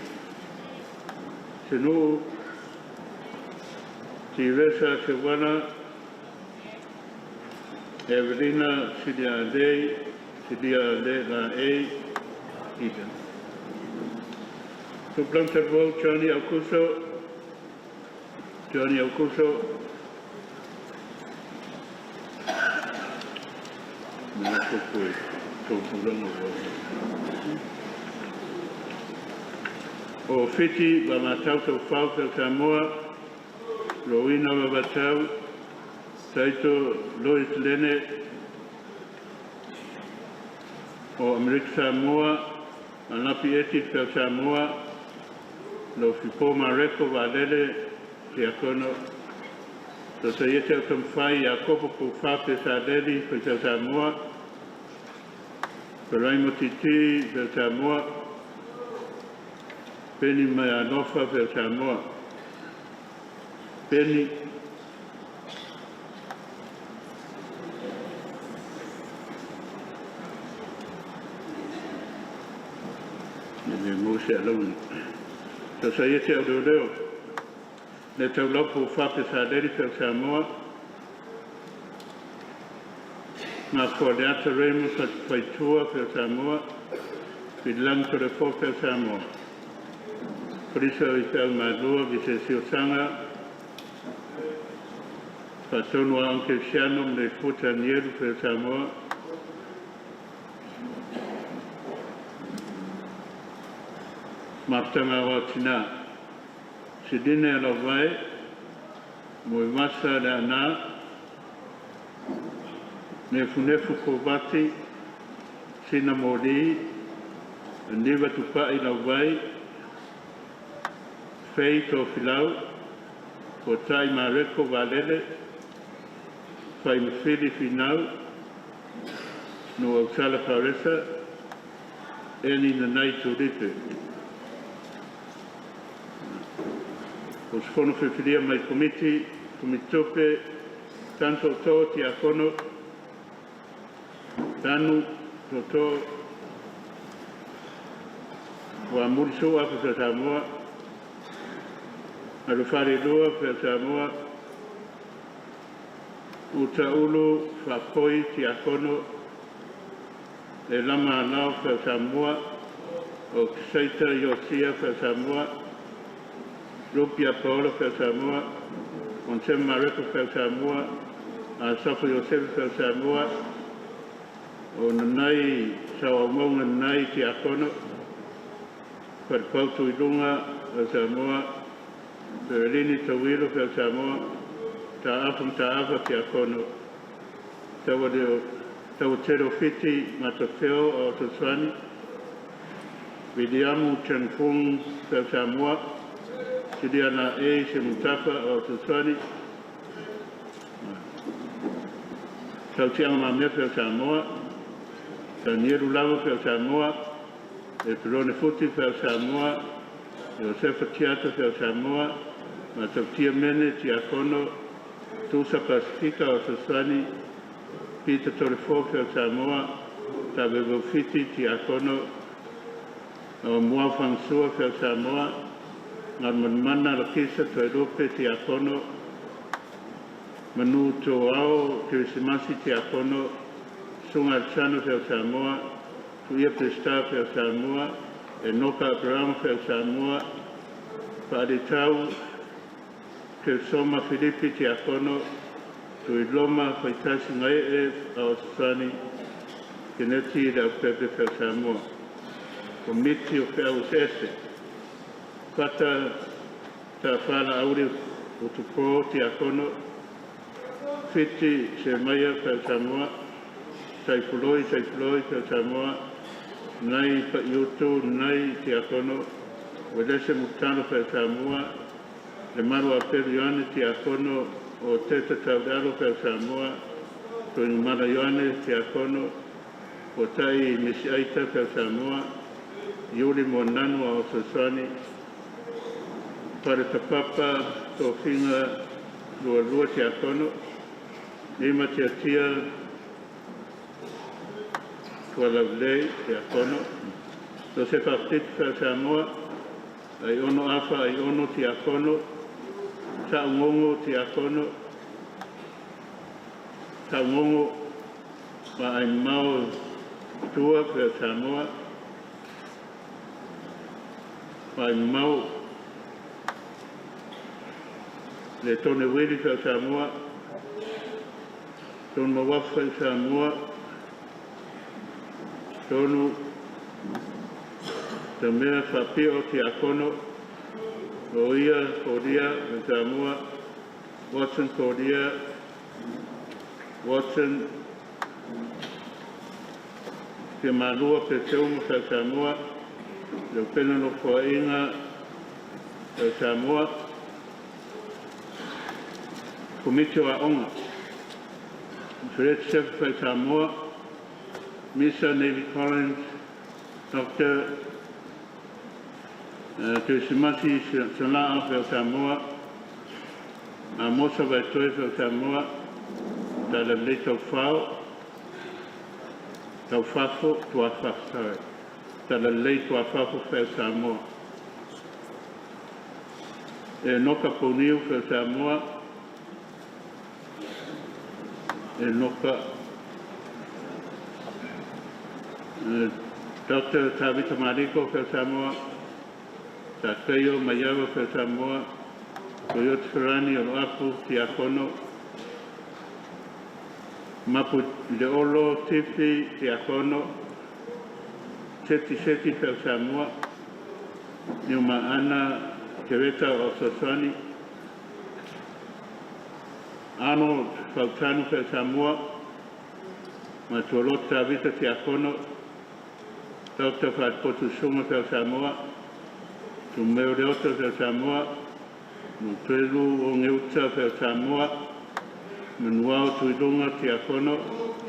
Sinuu Tivesa Sewana, Evelina Silialei, Siliale Laei, Ida. Tupulaga Talavou Johnny Aukuso, Johnny Aukuso, O Fiti ma Matau Taufao Feau Samoa, Rowena Vavatau, Taito Lois Lene, o Amerika Samoa, Anapi Eti Feau Samoa, Lofipo Mareko Vaalele, Tiakono, Sosaiete o Taumafai Iakopo Poufa Pesaleli Faitau Samoa, Feraimo Titi Feau Samoa, Peni Maialofa Feau Samoa, Peni Le mo se alauni. Sosaiete o Leoleo, le taulaupu fape sa leri pe o Samoa, ngā Leata Raymond sa Faitua pe o Samoa, Vilang Tore Fo pe o Samoa. Polisa o i Te Malua, Vise Siosanga, Fatonu a Anke Siano, le Futa Nieru pe o Samoa, Mafutanga o Tina. Sidine a Lavai, Moemasa le Ana, Nefunefu Kovati, Sina Mori, Niva Tupai Lavai, Fei Tofilau, O Tai Mareko Valele, Fai Mafili Finau, No Autala Paresa, Eni Nanai Turipe. O se fono whiwhiria mai komiti, komiti tanto tō ti akono, tanu tō tō, wa muri soa pe Samoa, Alufare lua pe Samoa, Uta ulu whakoi ti akono, e lama anao pe Samoa, o Kisaita Iosia pe Samoa, Rupia Paola pe Samoa, Onsen Mareko pe Samoa, Asafo Yosefe pe Samoa, o Nanai Sauamonga Nanai ti akono, Wharepautu i lunga o Samoa, Perelini Tauilo pe Samoa, Ta'afa Ta'afa ti akono, Taua Tero Whiti Matawheo o Toswani, Viliamu Changfung pe Samoa, Siliana E Se Mutafa o Toswani, Sautianga Mamea pe Samoa, Tanieru Lava pe Samoa, E Perone Futi pe Samoa, Iosefa Tiata pe Samoa, Matautia Mene Ti Akono, Tusa Pasifika o Toswani, Peter Torefo pe Samoa, Tavevo Fiti Ti Akono, O Mua Whangsua pe Samoa, Ngā Manmana Lakisa Toerope Ti Akono, Manu Tō Ao Kerisimasi Ti Akono, Sunga Alexandre pe Samoa, Tuia Pesta pe Samoa, Enoka Abraham pe Samoa, Whaaritau Kersoma Filipi Ti Akono, Tuiloma Whaitasi Ngae a Osani, Keneti le Aupepe pe Samoa. Komiti o Whiau Sese, Fata Ta Whala Auri o Tupō Ti Akono, Whiti Se Maia pe Samoa, Saifuloi Saifuloi pe Samoa, Nai Paiutu Nai Ti Akono, Welese Mutano pe Samoa, Le Maru a Peru Ioane Ti Akono, o Teta Tauraro pe Samoa, Tuingumara Ioane Ti Akono, o Tai Misi Aita pe Samoa, Iuli Moananu a Ososani, Paretapapa Tofinga Lua Lua Ti Akono, Lima Tia Tia Tualaulei Ti Akono, Josefa Aptiti pe Samoa, Ai Ono Afa Ai Ono Ti Akono, Taungongo Ti Akono, Taungongo Ma Ai Mau Tua pe Samoa, Ai Mau Le Tone Wili pe Samoa, Tonu Mawafa i Samoa, Tonu Tamea Whapio Ti Akono, Oia Koria i Samoa, Watson Koria, Watson Te Malua pe Te Umu pe Samoa, Leupena no Koainga pe Samoa, Komiti o Aonga, Fred Sefa pe Samoa, Misa Navy Collins, Dr. Kerisimasi Sana'a pe Samoa, Amosa Vaitoe pe Samoa, Talalei Taufao, Taufafo, Tuafafo, sorry. Talalelei Tuafafo Feau Samoa. E Noka Pouniu Feau Samoa. E Noka Dr. Tavita Mariko Feau Samoa. Takaio Maiava Feau Samoa. Toyota Ferrani o Apu Tiakono. Mapu Leolo Tifi Tiakono. Seti Seti Feau Samoa. Niuma Ana Kereta o Sosani. Arnold Fautanu Feau Samoa. Matualoto Tavita Tiakono. Dr. Fatipotu Sunga Feau Samoa. Tumeo Leota Feau Samoa. Mutelu o Ngeuta Feau Samoa. Manuao Tuilunga Tiakono.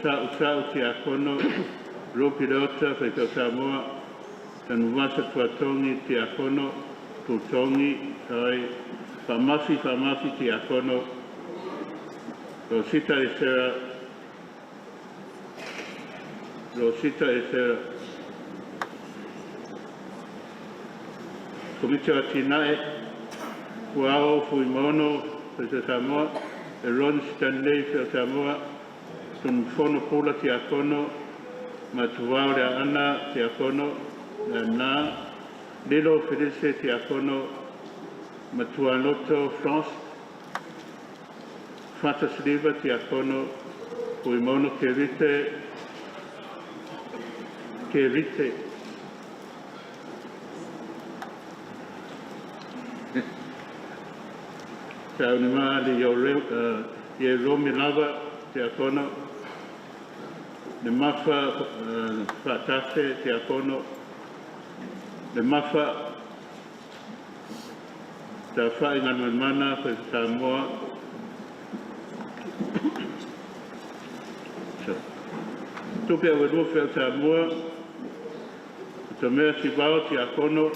Sa'u Sa'u Tiakono. Rupi Leota Feau Samoa. Tanuvasa Tuatongi Tiakono. Tutongi, sorry. Famasi Famasi Tiakono. Rosita Esera. Rosita Esera. Komiti o Atinae, Puao Fuimono, Feau Samoa, e Ron Stanley Feau Samoa, Tunufono Pula Tiakono, Matuao Lea Ana Tiakono, Na, Lilo Felice Tiakono, Matuanoto France, Fata Siliva Tiakono, Fuimono Kerite, Kerite, Saunima le ye romi lava Tiakono, le mafa fatase Tiakono, le mafa ta whainga mana Feau Samoa. Tupe au e Feau Samoa, ta mea sivao Tiakono,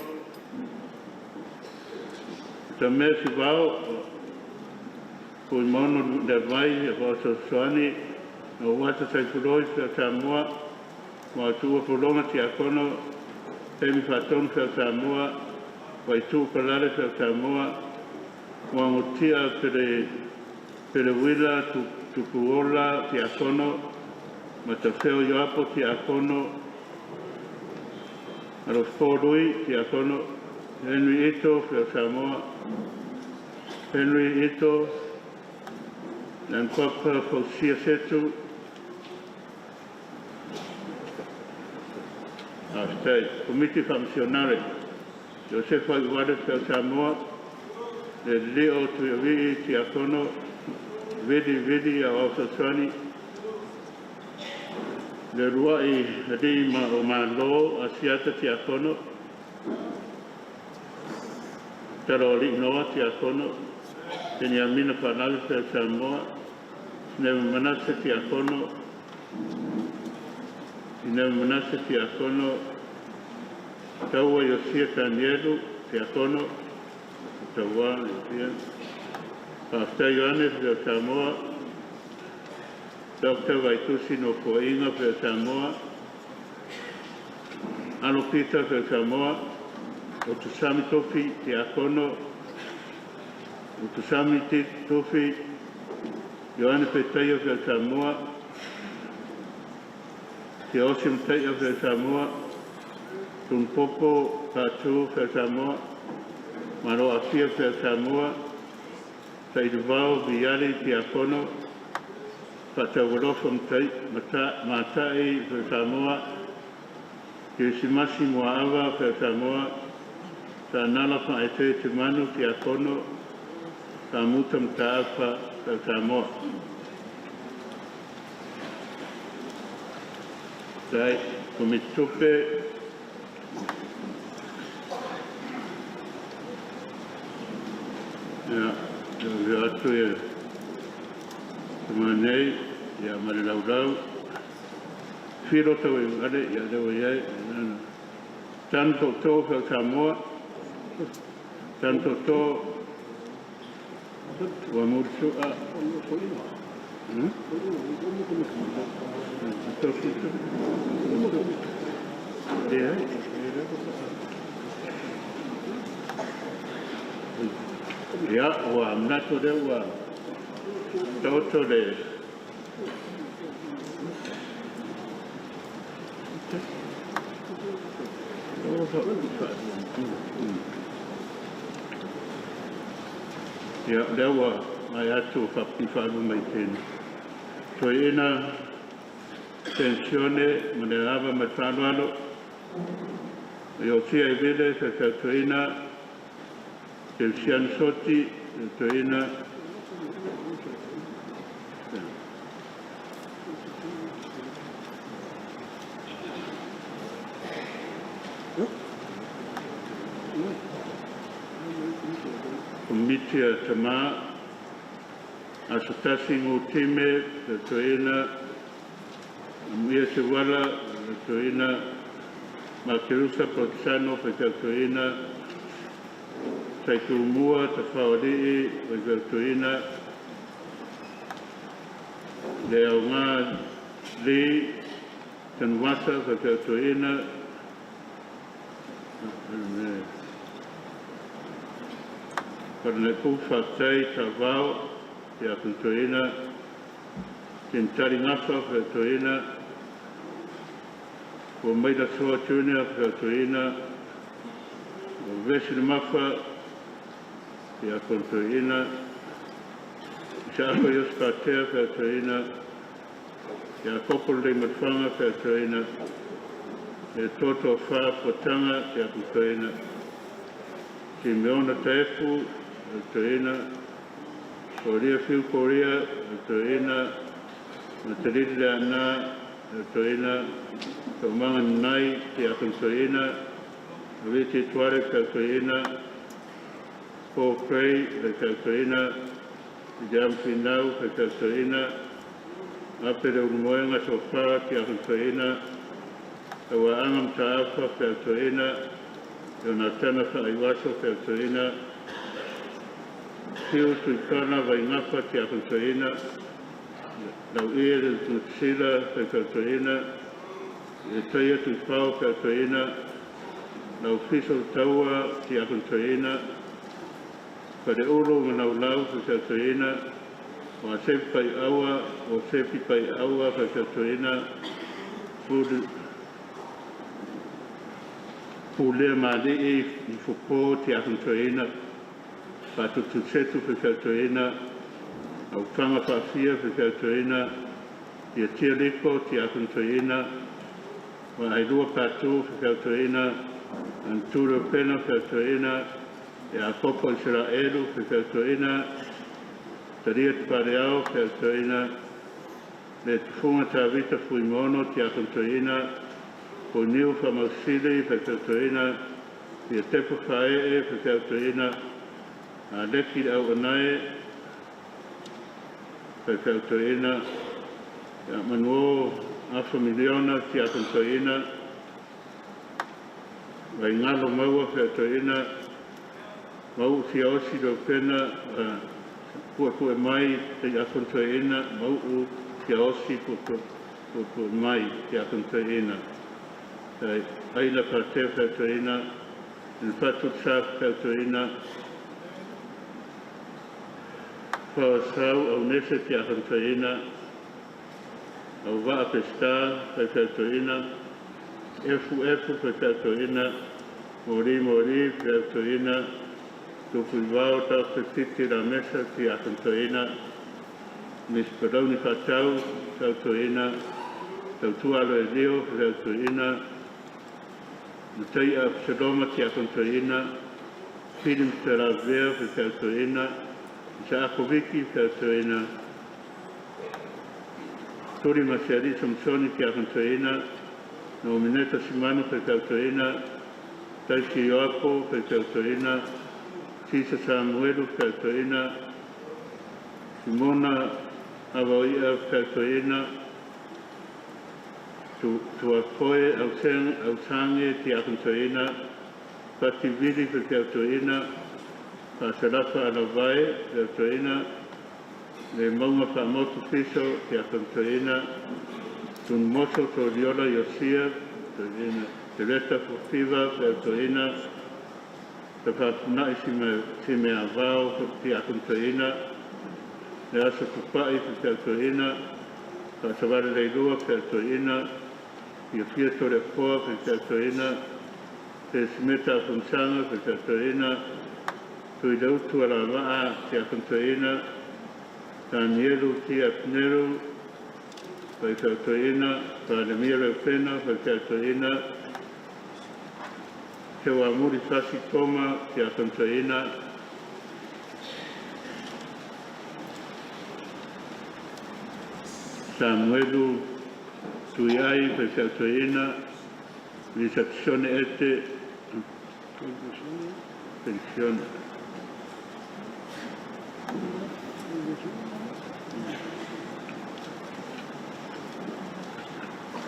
ta mea sivao Fuimono le vai e Vaososoani, o Wata Saifuloi Feau Samoa, ma tua Pulonga Tiakono, Pemi Fatonu Feau Samoa, Waitu Palale Feau Samoa, Wangotia Pere Pere Wila Tupuola Tiakono, Matafeo Ioapo Tiakono, Arofo Tiakono, Henry Ito Feau Samoa, Henry Ito, Lanpapa Fausia Setu, Aftai, Komiti Faamassionare, Josefa Iware Feau Samoa, le Leo Tuiavii Tiakono, Vili Vili a Ososani, le Ruai Alii ma o Malo Asiata Tiakono, Talo Alii Noa Tiakono, Peniamina Fanavi Feau Samoa, Sineva Manase Tiakono, Sineva Manase Tiakono, Taua Iosia Tanielu Tiakono, Taua Iosia, Faafetai Ioane Feau Samoa, Dr. Vaitusi Nofoaiga Feau Samoa, Alo Peter Feau Samoa, o Tusami Tofi Tiakono, o Tusami Tofi Ioane Petaia Feau Samoa, Te Osi Mataia Feau Samoa, Tunpopo Patu Feau Samoa, Malo Afia Feau Samoa, Tailuvao Viali Tiakono, Fataualofa Matai Feau Samoa, Kirisimasi Muaava Feau Samoa, Sa'anala Faaete Te Manu Tiakono, Samuta Mataafa Feau Samoa. Tai, Komiti Tupe, ia, ia atu ia te manei, ia ma le laulau, filo tau e ale, ia lewa iai, nana. Tanu Toto Feau Samoa, Tanu Toto, ua mulisu'a. Leai. Ia, ua manatu lea ua taoto le Ia, lea ua maea atu faapipii faalua mai tene. Toeaina penisione ma le ava ma le faaaloalo. Iosia e vele faifeau Kerisiano Soti, toeaina. Komiti a Tamā, Aso Tasi Gutime, toeaina. Amuia Seuala, toeaina. Makerusa Polokisano, faifeau. Taitumua Tafaoalii, faifeau. Le Aoga Lee Tanuvasa, faifeau. Paranaipu faafetai taavao ia toeaina. Tinitali Gafa, faifeau. Ua Maila Soa Junior, faifeau. O Vesi le Mafa, ia toeaina. Isaako Iosi Patea, faifeau. Ia Kopo le Leimatfaga, faifeau. Le Toto Fa Fuataga, ia toeaina. Simeona Taefu, toeaina. Koria Fiu Koria, toeaina. Matalili Le Ana, toeaina. Taumaga Nanai, ia toeaina. Aviti Tuare, toeaina. Paul Cray, toeaina. Jam Finau, toeaina. Ape le Ulumoega Sofa, ia toeaina. Tauaanga Mataafa, toeaina. Ionatana Faaiwaso, toeaina. Fiu Tuikana Vaigafa, ia toeaina. Lau ia le Tutsila, toeaina. E Taia Tuifao, toeaina. Lau Fiso Taua, ia toeaina. Faleulu Manaulau, toeaina. O Asepi Pai Aua, o Sepi Pai Aua, toeaina. Pulea Malii, i Fofo, tia toeaina. Faatutusetu, toeaina. Aufaga Faafia, toeaina. Ia Tia Liko, tia toeaina. Wa Ailua Patu, toeaina. Anturo Pena, toeaina. Ia Akopo Israelu, toeaina. Taria Te Pareao, toeaina. Le Tufuga Tavita Fuimono, tia toeaina. Poniu Famausili, toeaina. Ia Tepo Faee, toeaina. A Leki Le Auanae, toeaina. Ia Manuo Afa Miliona, tia toeaina. Vaingalo Maua, toeaina. Mau Siaosi Leupena, pue mai, tia toeaina. Mau Siaosi pue mai, tia toeaina. Aina Patea, toeaina. Nfatu Sa, toeaina. Faasau Aunese, tia toeaina. Au Vaa Pesta, toeaina. Efu Efu, toeaina. Mori Mori, toeaina. Tupuivao Taufetiti La Mesa, tia toeaina. Miss Peroni Fatau, toeaina. Tautua Alo e Lio, toeaina. Matai Absaloma, tia toeaina. Philip Taravea, toeaina. Isaako Viki, toeaina. Turi Masiari Samsoni, tia toeaina. Nomineta Simano, toeaina. Taisi Ioapo, toeaina. Sisa Samuelu, toeaina. Simona Avaoia, toeaina. Tuafoe Ausange, tia toeaina. Pati Vili, toeaina. Faasalafa Alavae, toeaina. Le Maunga Faamotu Fiso, tia toeaina. Tunumoso Toliola Iosia, toeaina. Teresa Fuafiva, Feautoina, Tafafunai Simeavao, Tiakono Toeaina, Leasa Tupai, Feautoina, Faasavale Leilua, Feautoina, Fiafia Toleafoa, Feautoina, Pesimeta Afamasaga, Feautoina, Tuileutu Alavaa, Tiakono Toeaina, Tanielu Tia Apineru, Faifeau Toeaina, Palemia Reupena, Faifeau Toeaina, Teuamuli Sasi Toma, Tiakono Toeaina, Samuelu Tuiai, Faifeau Toeaina, Lisa Tisione Ete, Pensione.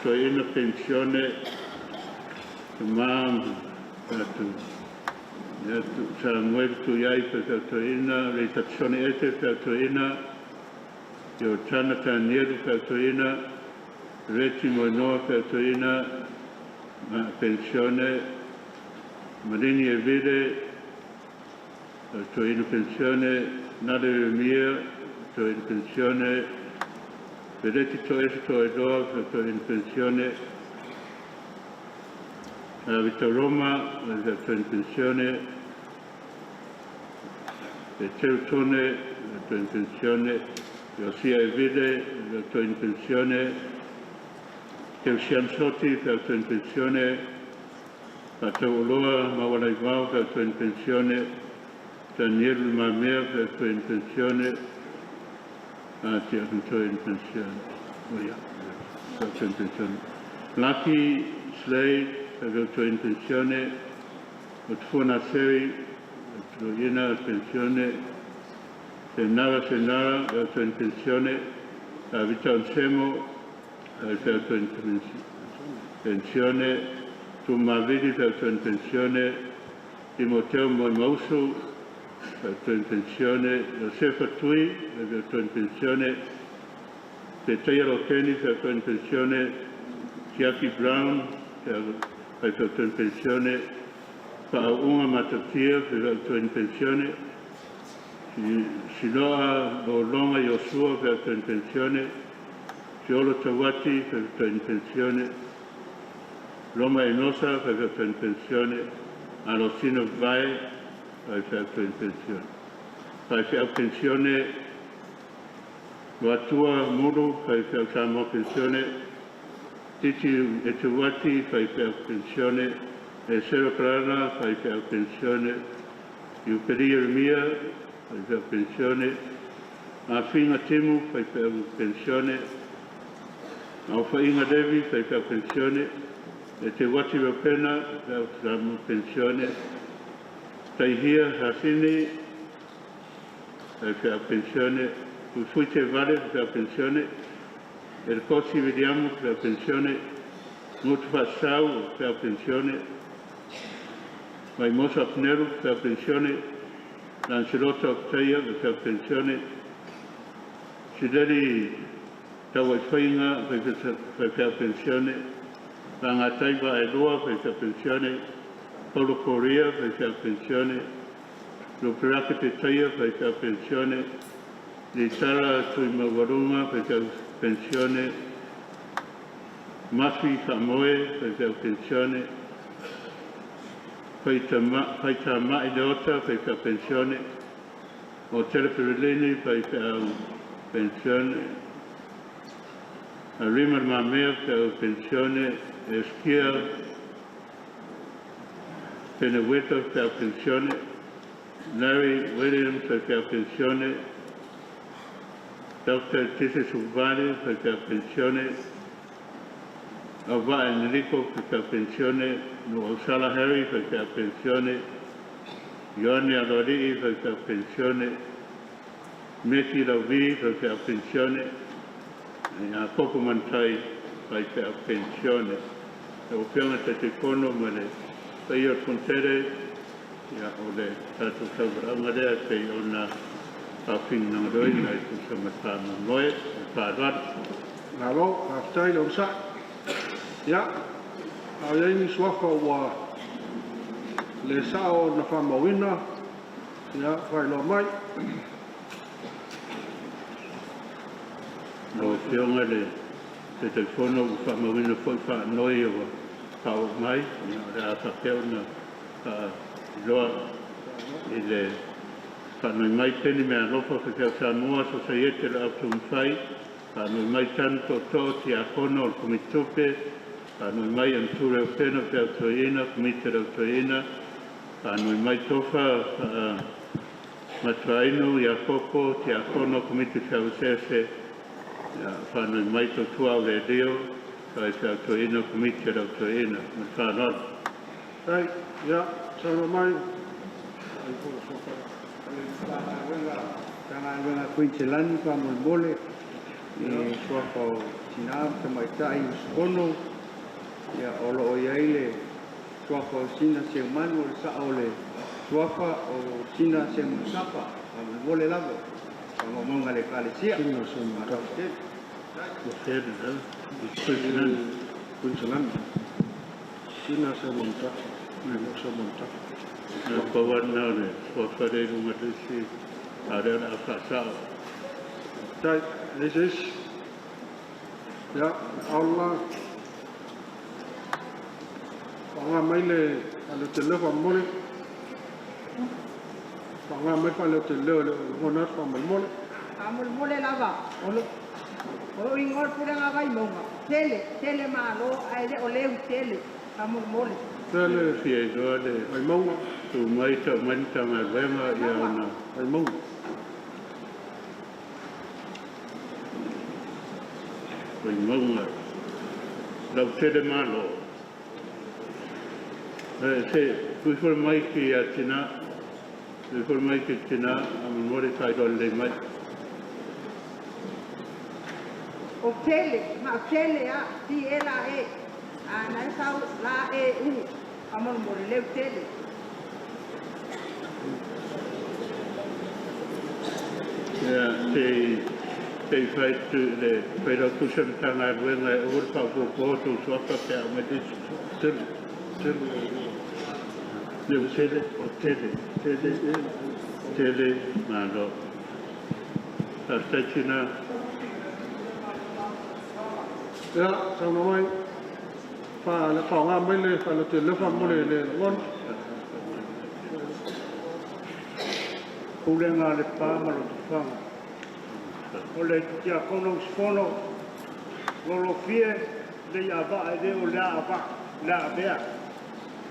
Toeaina Pensione, Tama atu ia Samuelu Tuiai, Faifeau Toeaina, Lisa Tisione Ete, Feautoeaina, Iotana Tanielu, Feautoeaina, Reti Moenoa, Feautoeaina, Pensione, Marini Evile, Toeaina Pensione, Nale Remia, Toeaina Pensione, Vereti Toese Toeloa, Toeaina Pensione, Vita Roma, Toeaina Pensione, Teutone, Toeaina Pensione, Iosia Evile, Toeaina Pensione, Teusian Soti, Toeaina Pensione, Fatauloa, Mawalaivao, Toeaina Pensione, Daniel Mamea, Toeaina Pensione, Tiakono Toeaina Pensione. Oh, yeah. Toeaina Pensione. Lucky Slade, Toeaina Pensione, Otufua Naseri, Toeaina Pensione, Senara Senara, Toeaina Pensione, Vita Onsemo, Toeaina Pensione, Tumavili, Toeaina Pensione, Timoteo Moimausu, Toeaina Pensione, Josefa Tui, Toeaina Pensione, Te Teia Rokeni, Toeaina Pensione, Tiaki Brown, Toeaina Pensione, Fa'auga Matatia, Toeaina Pensione, Siloa Lolonga Iosua, Toeaina Pensione, Siolo Tawati, Toeaina Pensione, Roma Enosa, Toeaina Pensione, Alosino Vae, Toeaina Pensione. Faifeau Pensione, Loatua Muru, Faifeau Samoa Pensione, Titi Etuati, Faifeau Pensione, Esera Kalala, Faifeau Pensione, Iupeli Ieremia, Faifeau Pensione, Afiga Timu, Faifeau Pensione, Aufaiga Levi, Faifeau Pensione, E Te Wati Reupena, Faifeau Samoa Pensione, Taihia Hasini, Faifeau Pensione, Fuifui Vale, Faifeau Pensione, Erkosi Viliamu, Faifeau Pensione, Motu Faasau, Faifeau Pensione, Vaimoso Apineru, Faifeau Pensione, Lancelota Opetaia, Faifeau Pensione, Sileli Tauaifaiga, Faifeau Pensione, Lagatai Vaaelua, Faifeau Pensione, Paulo Korea, Faifeau Pensione, Loperake Petaia, Faifeau Pensione, Litara Tuimaualuga, Faifeau Pensione, Mafi Faamoe, Faifeau Pensione, Faitama'i Leota, Faifeau Pensione, Otele Perelini, Faifeau Pensione, Rima Mamea, Faifeau Pensione, Eskia Peneueta, Faifeau Pensione, Larry Williams, Faifeau Pensione, Dr. Tise Suvali, Faifeau Pensione, Auva'a Enrico, Faifeau Pensione, Nu'uausala Harry, Faifeau Pensione, Ioane Aloalii, Faifeau Pensione, Meti Lauvi, Faifeau Pensione, Iakopo Manutai, Faifeau Pensione. Lau Afioga i le Taitaifono ma le paia o le Fonotele, ia o le tatou tauvalaauga lea e pei ona faafinagaloina i tusa ma le faamoemoe ma le faaaloalo. Malo, faafetai le onosai. Ia, A o i ai ni suafa ua le sao ona faamauina, ia, faailoa mai. Lau Afioga i le Taitaifono, ua faamauina foi faanoi ua faaoo mai, ia, o le a faapea ona faailoa i le faanoi mai Peni Mealofa, Faifeau Samoa, Sosaiete o le Au Taumafai, faanoi mai Tanu Tootoo, Tiakono o le Komiti Tupe, faanoi mai Anatu Reupena, Feau Toeaina, Komiti o le Au Toeaina, faanoi mai Tofa Matuainu Iakopo, Tiakono, Komiti Feau Eseese, faanoi mai Tautua Aurelio, Faifeau Toeaina, Komiti o le Au Toeaina. Ma le faaaloalo. Tai, ia, saunoa mai. Matagaluega a Kuiniselani faamolemole i suafa o Tinā ma Tamaitai usufono, ia, o lo o i ai le suafa o Sina Seumanu, o le sao o le suafa o Sina Seumanutafa, faamolemole lava faamaumauga a le Ekalesia. Sina Seumanutafa. Kuiniselani. Kuiniselani. Sina Seumanutafa. O Seumanutafa. Na pau lena o le suafa lea i luga o le isi, a o lea o le a faasao. Tai, leai se isi. Ia, aola. Faaaoga mai le faaleoteleo faamolemole. Faaaoga mai faaleoteleo e le o lagona atu faamolemole. Faamolemole lava, o lo o igoa o le pulega a Vaimauga, Tele, Tele Malo, ae le o leu tele, faamolemole. Tele. Fia iloa le Vaimauga. Tu mai tau mai le Matagaluega, ia ona Vaimauga. Vaimauga. Lautele Malo. Se tuifo mai ki a tina, tuifo mai ki tina, a molemole faailoa lelei mai. O Tele, ma o Tele a, T L A E, a na e sau la E U, faamolemole, leu tele. Ia, te i fai tu le Failautusi o le Matagaluega e aua le faaopoopoa o tou suafa pe a aumai le isi. Tele. Tele. Le tele, o Tele, Tele, Tele Malo. Faafetai tina. Ia, saunoa mai. Faaaoga mai le faaleoteleo faamolemole e le lagona. Pulega a Lepa ma Lotofaga. O le tiakono usufono, lolofie le avaa e le o le avaa, le avea.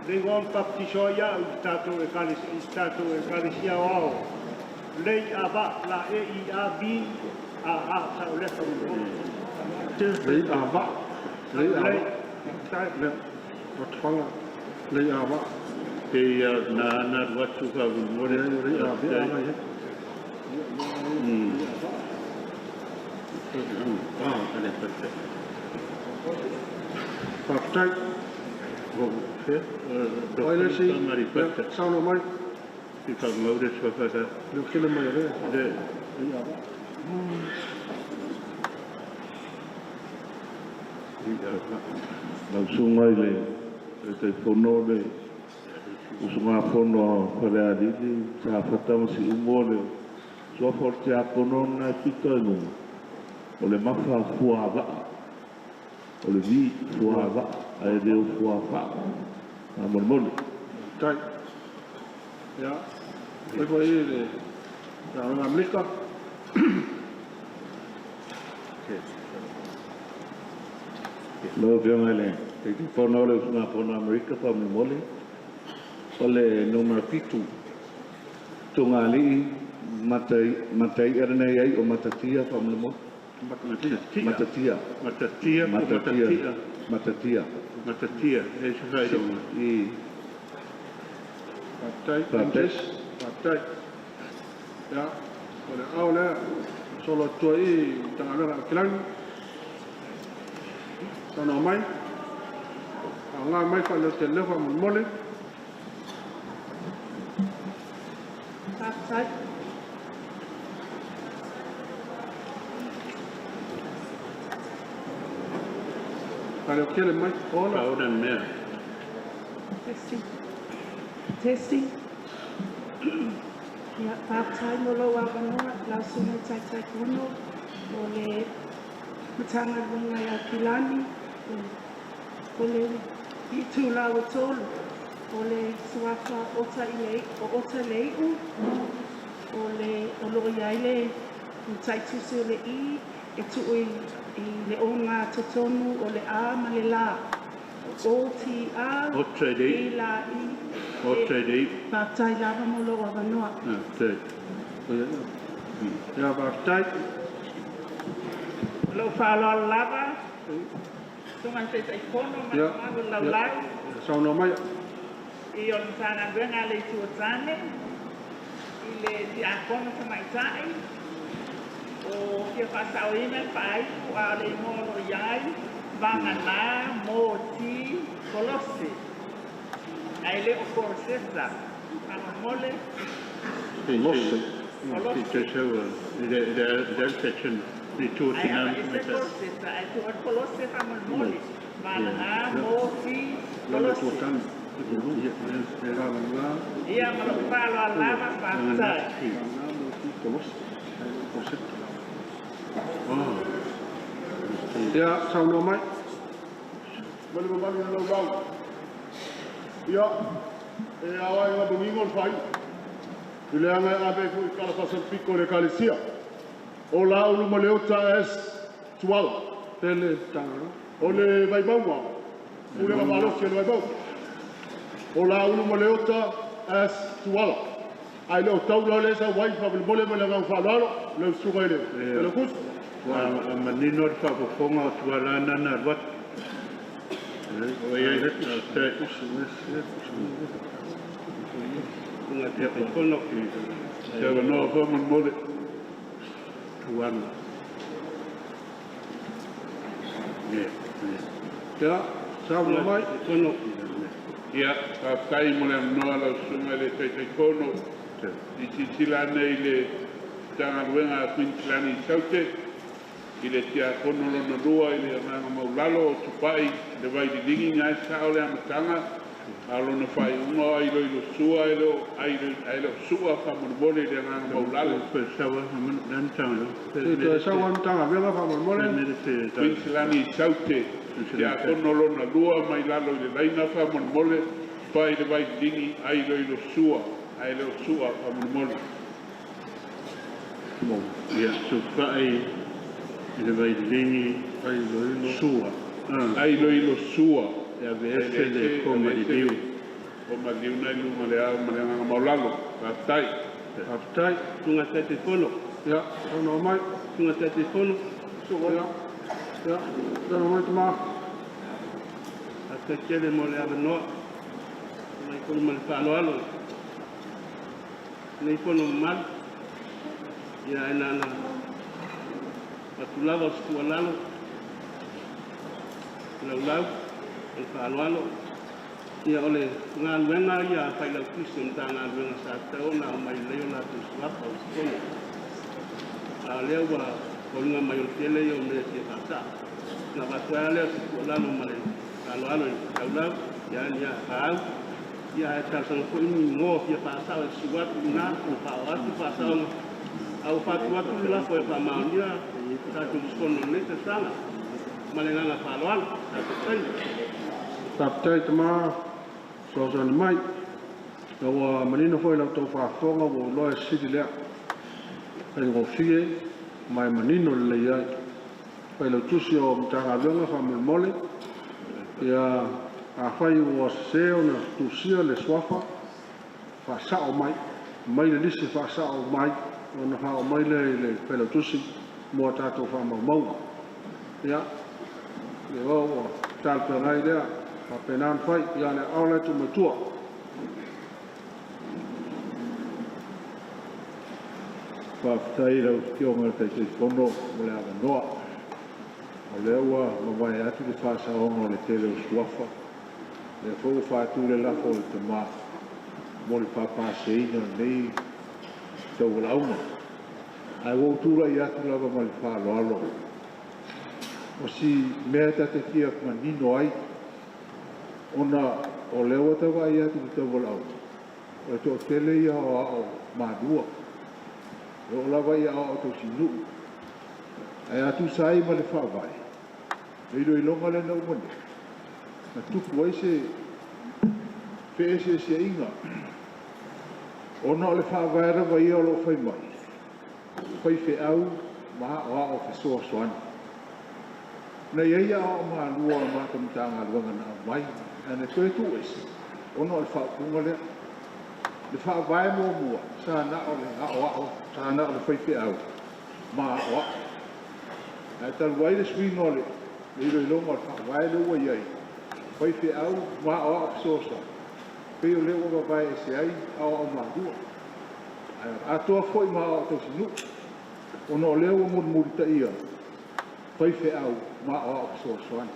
Le igoa na baptiso ai au i tatou ekalesia, i tatou ekalesia o ao. Le avaa, la E I A V A A, sa o lea faamolemole. Lei ava. Lei ava. Lei. Le Lotofaga. Lei ava. Te ia na ana alu atu faamolemole. Lei ave ava ia. Ale faafetai. Faafetai. Fea? O ai le isi? Maripata. Ia, saunoa mai. I faamau le suafa la. Le kele mai le. Le Lei ava. I ava. Lau susuga i le Taitaifono o le usugafono a Falealili, Safata ma Siumu, o le suafa o le tiakono lena e pito i luga, o le Mafa Fuavaa, o le V Fuavaa, ae le o Fuafaa. Faamolemole. Tai. Ia. Foi foi le Matagaluega Amerika. Lau Afioga i le Taitaifono o le usugafono a Amerika, faamolemole, o le numera 7, Tugalii Mataia lenei ai o Matatia, faamolemole. Matatia. Matatia. Matatia po Matatia. Matatia. Matatia. Matatia. E se faailoga. I Faafetai. Faafetai. Faafetai. Ia, o le ao lea, solo atua i Matagaluega a Aukilani. Saunoa mai. Faaaoga mai faaleoteleo faamolemole. Faafetai. Faleotele mai. Ola. Paona le mea. Testing. Testing. Ia, faafetai mo lou avanoa, lau Susuga i le Taitaifono o le Matagaluega i Aukilani, o le itulau e tolu, o le suafa Ota i le, o Ota i le Iu, o le, o lo o i ai le mataitusi o le I e tuu i, i le ogatotonu o le A ma le La. O, T, A, Ota i le I, Iu. La, I, Ota i le Iu. Faafetai lava mo lou avanoa. Faafetai. Ia, faafetai. O lou faaaloalo lava, Susuga i le Taitaifono ma le mamalu o le laulau. Saunoa mai. I o le Matagaluega a le Itu o Tane, i le Tiakono Tamaitai, o fia faasaoina le faaiu a o le igoa o lo o i ai, Vagana Mo Ti Kolose, ae le o Korosesa. Faamolemole. Kolose. Kolose. Ae aveese Korosesa ae tuu atu Kolose faamolemole. Vagana Mo Ti Kolose. Ia, ma lou faaaloalo lava, faafetai. Ia, saunoa mai. Ma le mamalu i le laulau. Ia, e ao ai ona manino le faaiu. I leaga e ave ai foi i tala faasolopito i le Ekalesia. O Laulu ma Leota S. Tuala. Pele Tagaloa. O le Vaimauga, Pulega Malosi a le Vaimauga. O Laulu ma Leota S. Tuala. Ae le o taula lea e sau ai faamolemole ma le agaga faaaloalo lau Susuga i le Failautusi. Ua manino le faafofoga o Tuala na na alu atu. O i ai Se avanoa faamolemole. Tuala. Ia, saunoa mai. Ia, faafetai mo le avanoa lau Susuga i le Taitaifono. I silasila ane i le Matagaluega a Queensland i Saute, i le Tiakono lona lua i le agaga maulalo o Tupai le Vaililigi na e sao le amataga, a o lona faaiuga o ailoilo sua e le o ae le o sua faamolemole i le agaga maulalo. Se i toe sau lava le Matagaluega faamolemole. Queensland i Saute, Tiakono lona lua mai lalo i le laina faamolemole, Tupai le Vaililigi ailoilo sua ae le o sua faamolemole. Ia, Tupai i le Vaililigi sua. Ailoilo sua. E aveese le koma liliu. Koma liliu na i luga o le ao ma le agaga maulalo. Faafetai. Faafetai. Susuga Taitaifono. Ia, saunoa mai. Susuga Taitaifono. Ia, ia, saunoa mai tama. Faafetai tele mo le avanoa. Mai foi ma le faaaloalo lenei fono mamalu. Ia, e na ona avatu lava o se tuualalo, laulau ma le faaaloalo. Ia, o le galuega ia a Failautusi o Matagaluega sa tatau ona aumai lelei o latou suafa usufono. A o lea ua foliga mai o le tele ia o mea e fia faasao. Ona avatu ai lava lea o se tuualalo ma le faaaloalo i le laulau, ia ni a au. Ia, ae talosaga foi ni igoa fia faasao e susu atu i ina ona faaoo atu faasaoga. A ua faatu atu le lafo e faamaonia tatou usufono i lenei tausaga. Ma le agaga faaaloalo. Tatou taimi. Faafetai tama fesoasoani mai. Ina ua manino foi i la outou faafofoga ua ou iloa e sili lea. Faigofie ma e manino lelei ai. Failautusi o Matagaluega faamolemole, ia afai ua sese ona tusia le suafa, faasao mai, aumai le lisi faasao mai ona faaoo mai lea i le Failautusi mo a tatou faamaumauga. Ia, o lea ua talafeagai lea, faapena ona fai. Ia, le aao lea tuu mai tua. Faafetai i lau Afioga i le Taitaifono mo le avanoa. O lea ua mavae atu le faasaoga o le tele o suafa, lea foi ua faatu le lafo e le Tama mo le faapasiaina o lenei taualaauga. Ae ua ou tulai atu lava ma le faaaloalo. O si mea e ta te fia manino ai, ona o lea ua tau vaai atu i le taualaau, o le toatele ia o aoao malua, e oo lava i aoao tausinuu. Ae a tusa ai ma le faavae, le iloiloga lea na uma nei, na tupu ai se feeseeseaiga, ona o le faavae lava ia o lo o fai mai, faifeau ma aoao fesoasoani. Na i ai aoao malua a matou Matagaluega na aumai, ae na toe tuuese ona o le faaupuga lea. Le faavae muamua, sa na o le aoao, sa na o le faifeau ma aoao. Ae talu ai le suiga o le iloiloga o le faavae lea ua i ai, faifeau ma aoao fesoasoani, pei o lea ua vavae ese ai aoao malua. Ae atoa foi ma aoao tausinuu, ona o lea ua mulimulitaia faifeau ma aoao fesoasoani.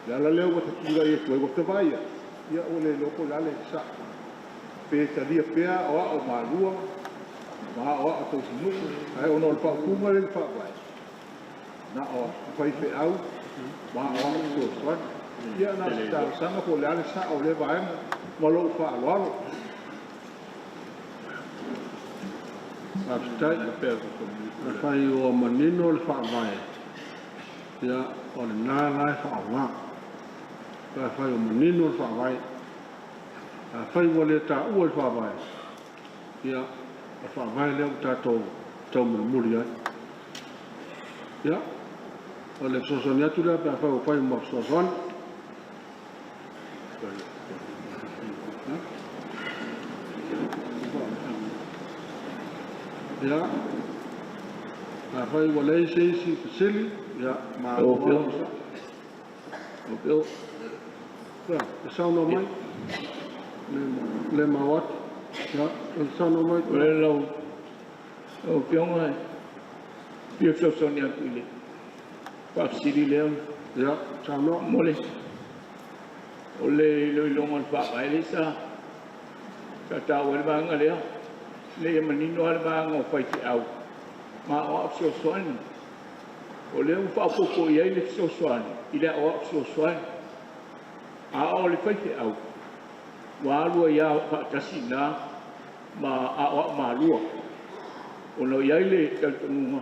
O le ala lea ua ta tulai atu ai, ua ta vaai atu, ia ua le iloa po o le a le sao. Pe talia pea aoao malua ma aoao tausinuu, ae ona o le faaupuga lea i le faavae, na o faifeau ma aoao fesoasoani. Ia na o se talosaga po o le a le sao o lea vaega ma lou faaaloalo. Faafetai. Afai ua manino le faavae, ia, o lena la e faaaoga. Pe afai ua manino le faavae. Afai ua le taua i le faavae, ia, o le faavae lea ua tatou taumulimuli ai. Ia, o le fesoasoani atu lea pe afai ua fai ma fesoasoani. Ia, afai ua leai se isi fesili, ia, malo. Lau Afioga. Ia, e saunoa mai. Le mau atu. Ia, e saunoa mai. O le lau Afioga e fia fesoasoani atu i le faafesili lea. Ia, saunoa. Mo le o le iloiloga o le faavae lea sa taua ai le vaega lea, ina ia manino lava le vaega o faifeau ma aoao fesoasoani. O lea ua faaopoopo i ai le fesoasoani i le aoao fesoasoani. A o le faifeau, ua alu ai lava faatasi i ina ma aoao malua. Ona i ai le talitonuga,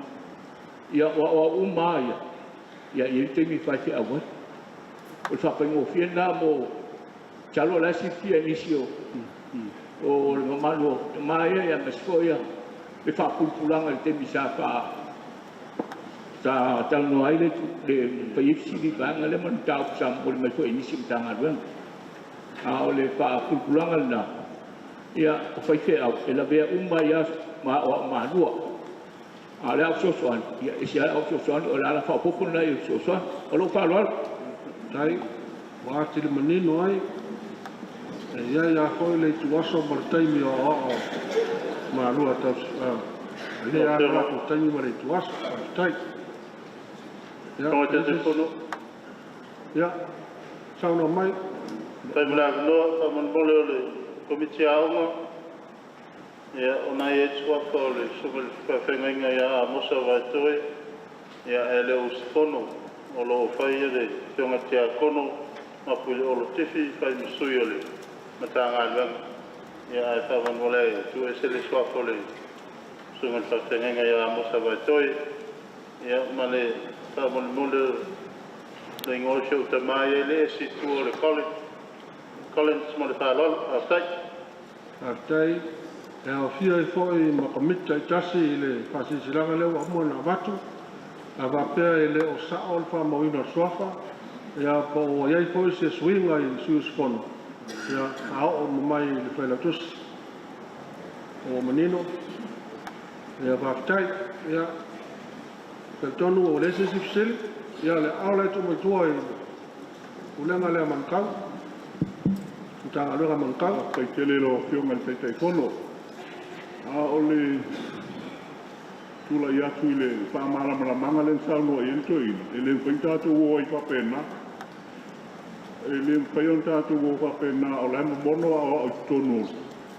ia o aoao uma lava ia, ia i ai le taimi e faifeau ai. O le faafaigofie lena mo, masalo o la e silafia e nisi o le mamalu o tama ia, aemaise foi ia le faapulapulaga i le taimi sa talanoa ai le fai ai fesili i vaega lea ma le mataupu sa momoli mai foi e nisi o Matagaluega. A o le faapulapulaga lena, ia, o faifeau e lavea uma ai lava ma aoao malua. A o le ao fesoasoani, ia, e ese lava le ao fesoasoani, o le ala faaopoopo lena i le fesoasoani. O lou faaaloalo. Tai, ua atili manino ai, e i ai lava foi le ituaso ma le taimi o aoao malua tau, e i ai lava le latou taimi ma le ituaso. Faafetai. Ia, Fofoga Taitaifono. Ia, saunoa mai. Faafetai mo le avanoa, faamolemole o le Komiti Aoga. Ia, o na i ai suafa o le Susuga i le Faafeagaiga ia Amosa Vaetoe, ia, e le o usufono o lo o fai le Afioga i le Tiakono Mapuileolo Tifi, fai ma sui o le Matagaluega. Ia, ae faamolemole e tuuese le suafa o le Susuga i le Faafeagaiga ia Amosa Vaetoe. Ia, ma le faamolemole le igoa o si ou tama ia i le esi i tua o le Collins ma le faaaloalo. Faafetai. Faafetai. E aofia ai foi ma Komiti taitasi i le faasilasilaga lea ua uma ona avatu. A faapea e le o sao le faamauina o le suafa, ia, po ua i ai foi se suiga i sui usufono, ia, faaoo uma mai i le Failautusi. Ua manino. Ia, faafetai. Ia, talitonu ua leai se isi fesili. Ia, le ao le tuu mai tua i le pulega lea Manukau, Matagaluega Manukau. Faafetai tele i lau Afioga i le Taitaifono. A o le tulai atu i le faamalamalamaga lea na saunoa i ai le toeaina, e le mafai ona tatou o ai faapena. E le mafai ona tatou o faapena, o la e momono aoao i totonu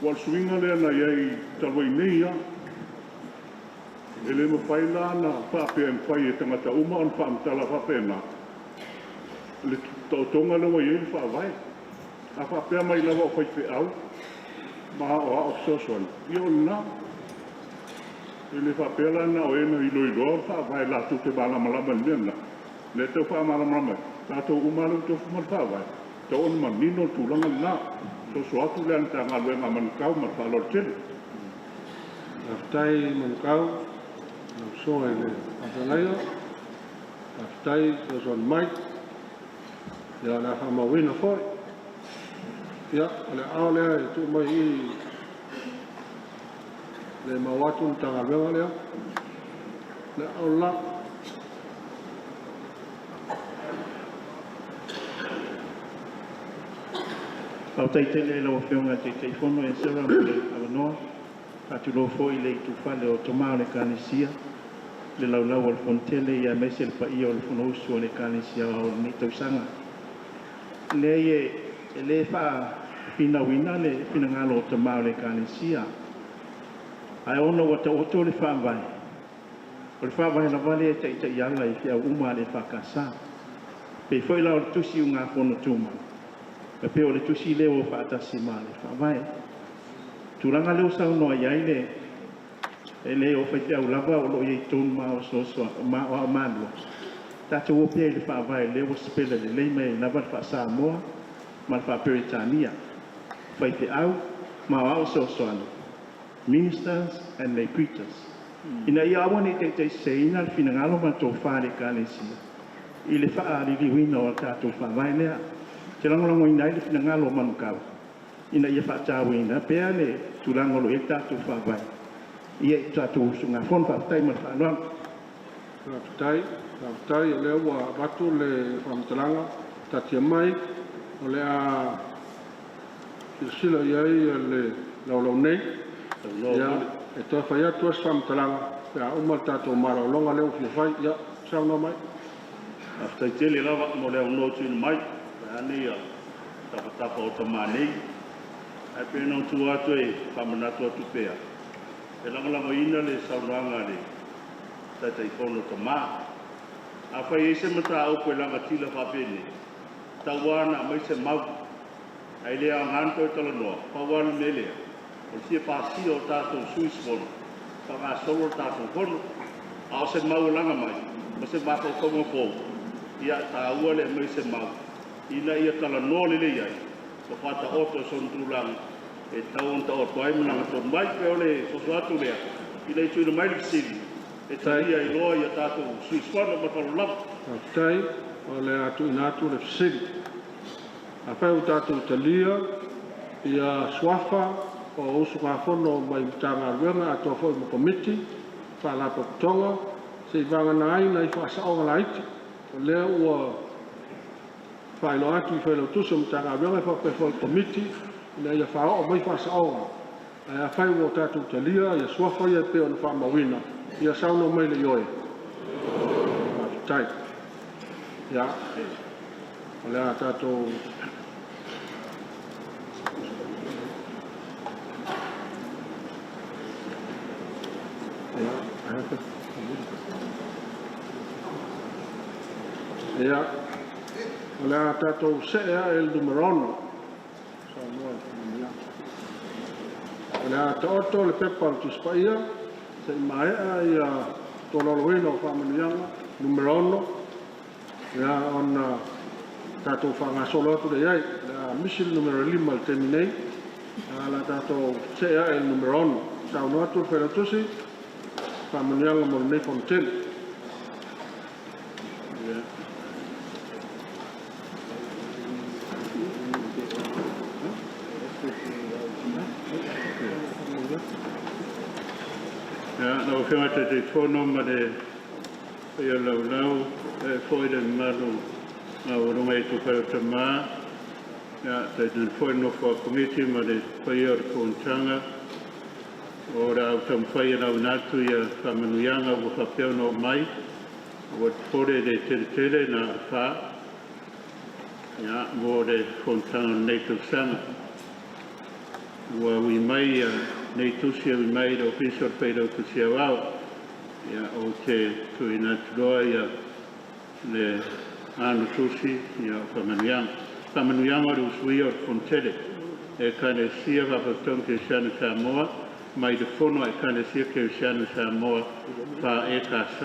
o le suiga lea na i ai talu ai nei lava. E le mafai la ona faapea e mafai e tagata uma ona faamatala faapena le taotoga lea ua i ai le Faavae. A faapea mai lava o faifeau ma aoao fesoasoani, ia o lena. E le faapea la na o e na iloiloa le Faavae latou te malamalama i le mea lena. Lea e tau faamalamalama ai, tatou uma lava lea ua tofu ma le Faavae, e tatau ona manino le tulaga lena. Soso atu le Matagaluega a Manukau ma le faaaloalo tele. Faafetai Manukau, lau usoga i le faafeagaiga. Faafetai fesoasoani mai. Ia, o le a faamauina foi. Ia, o le aao lea e tuu mai i le mau atu le Matagaluega lea. Le aao la. Faafetai tele i lau Afioga i le Taitaifono Esera mo le avanoa. Faatulou foi i le itufale o Tama o le Ekalesia, le laulau o le Fonotele aemaise le paia o le Fonousu a le Ekalesia o lenei tausaga. Leai, e le faafinauina le finagalo o Tama o le Ekalesia, ae ona ua taoto le faavae, o le faavae lava lea e taitaiala i feau uma a le EFKS. Pei foi la o le tusi ugafono tumau, e pei o le tusi lea ua faatasi ma le faavae. Tulaga lea ua saunoa i ai le e le o faifeau lava o lo o i ai i totonu ma aoao malua, tatou o pea i le faavae lea ua sipela lelei mai ai lava le faa-Samoa ma le faa-Peretania, faifeau ma aoao fesoasoani, ministers and lay preachers, ina ia aua ne i taitaiseseina le finagalo ma le tofa a le Ekalesia i le faaliliuina o le tatou faavae lea. Te lagolagoina ai le finagalo o Manukau ina ia faatauaina pea le tulaga o lo o i ai le tatou faavae ia i tatou usugafono. Faafetai ma le faaaloalo. Faafetai, faafetai o lea ua avatu le faamatalaga taatia mai, o le a silasila i ai le laulau nei. Ia, e toe fai atu se faamatalaga pe a uma le tatou malologa lea ua fia fai. Ia, saunoa mai. Faafetai tele lava mo le avanoa tuuina mai, vaeane ia tapatapa o tamā nei. Ae pei ona ou tu atu e faamanatu atu pea, e lagolagoina le saunoaga a le Taitaifono tamā. Afai e i ai se mataupu e lagatila faapenei, tau lava ona aumai se mau, ae le aoga ona toe talanoa, pau lava le mea lea, o le fia pasia o tatou sui usufono, faagasolo le tatou fono. A o se mau e laga mai, ma se mafaufauga fou, ia taua le aumai se mau, ina ia talanoa lelei ai, ma faataoto i sona tulaga e tatau ona taoto ai ma lagatonu mai. Pei o le soso atu lea, ina ia tuuina mai le fesili, e talia ai loa ia tatou sui usufono. Ma le faaaloalo lava. Faafetai, o le a tuuina atu le fesili. Afai ua tatou talia ia suafa o usugafono mai Matagaluega atoa foi ma Komiti, Faalapotopotoga, se i vagana ai nai faasaoga laiti, o lea ua faailoa atu i Failautusi o Matagaluega e faapea foi i Komiti ina ia faaoo mai faasaoga. Ae afai ua tatou talia ia suafa ia e pei ona faamauina, ia saunoa mai le ioe. Faafetai. Ia, o le a tatou Ia, o le a tatou see ae i le numera 6. Saunoa i faamanuiaga. O le a taoto le pepa o le Tusi Paia, se i maea ia tolaulauina o faamanuiaga numera 6, ia ona tatou faagasolo atu lea i ai. O le a misi le numera 5 i le taimi nei, a o le a tatou see ae i le numera 6. Saunoa atu le Failautusi, faamanuiaga mo lenei fonotele. Ia, lau Afioga i le Taitaifono ma le paia o le laulau, e foi le mamalu maualuga i itupa o tamā, ia, tainane foi le nofo a Komiti ma le paia o le fonotaga. O le a ou taumafai e lauina atu ia faamanuiaga ua faapea ona oo mai, aua le popole e le tele tele na o le fa, ia, mo le fonotaga o lenei tausaga. Ua ui mai ia nei tusi e ui mai i le Ofisa o le Failautusi Aoao. Ia, ou te tuuina atu loa ia le ano tusi ia o faamanuiaga. Faamanuiaga o le usuia o le Fonotele Ekalesia Faalapotopotoga Kerisiano i Samoa mai le Fono a Ekalesia Kerisiano i Samoa FAEKS.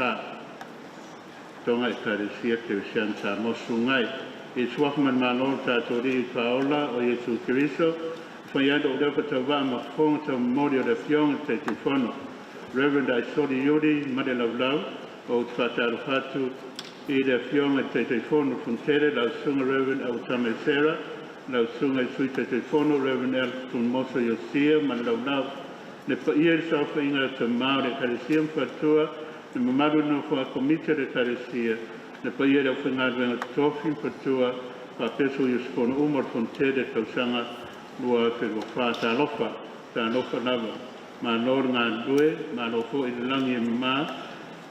Toga Ekalesia Kerisiano Samoa Susuga e i le Suafa ma le Malo o le tatou Alii Faaola o Iesu Keriso, e fai ai lou leo faatauvaa ma fofoga taumomoli o le Afioga i le Taitaifono, Reverend Aisoli Iuli Manulaulau. Ou te faatalofa atu i le Afioga i le Taitaifono Fonotele, lau Susuga Reverend Auatama Esera, lau Susuga i le Sui Taitaifono, Reverend Elton Moso Iosia Manulaulau, le paia i le saofaiga a tamā o le Ekalesia ma faletua, le mamalu i le nofo a Komiti o le Ekalesia, le paia i le aufaigaluega totofi ma faletua, faapea sui usufono uma o le Fonotele tausaga 2024. Talofa, talofa lava. Malo le galulue, malo foi le lagi e mama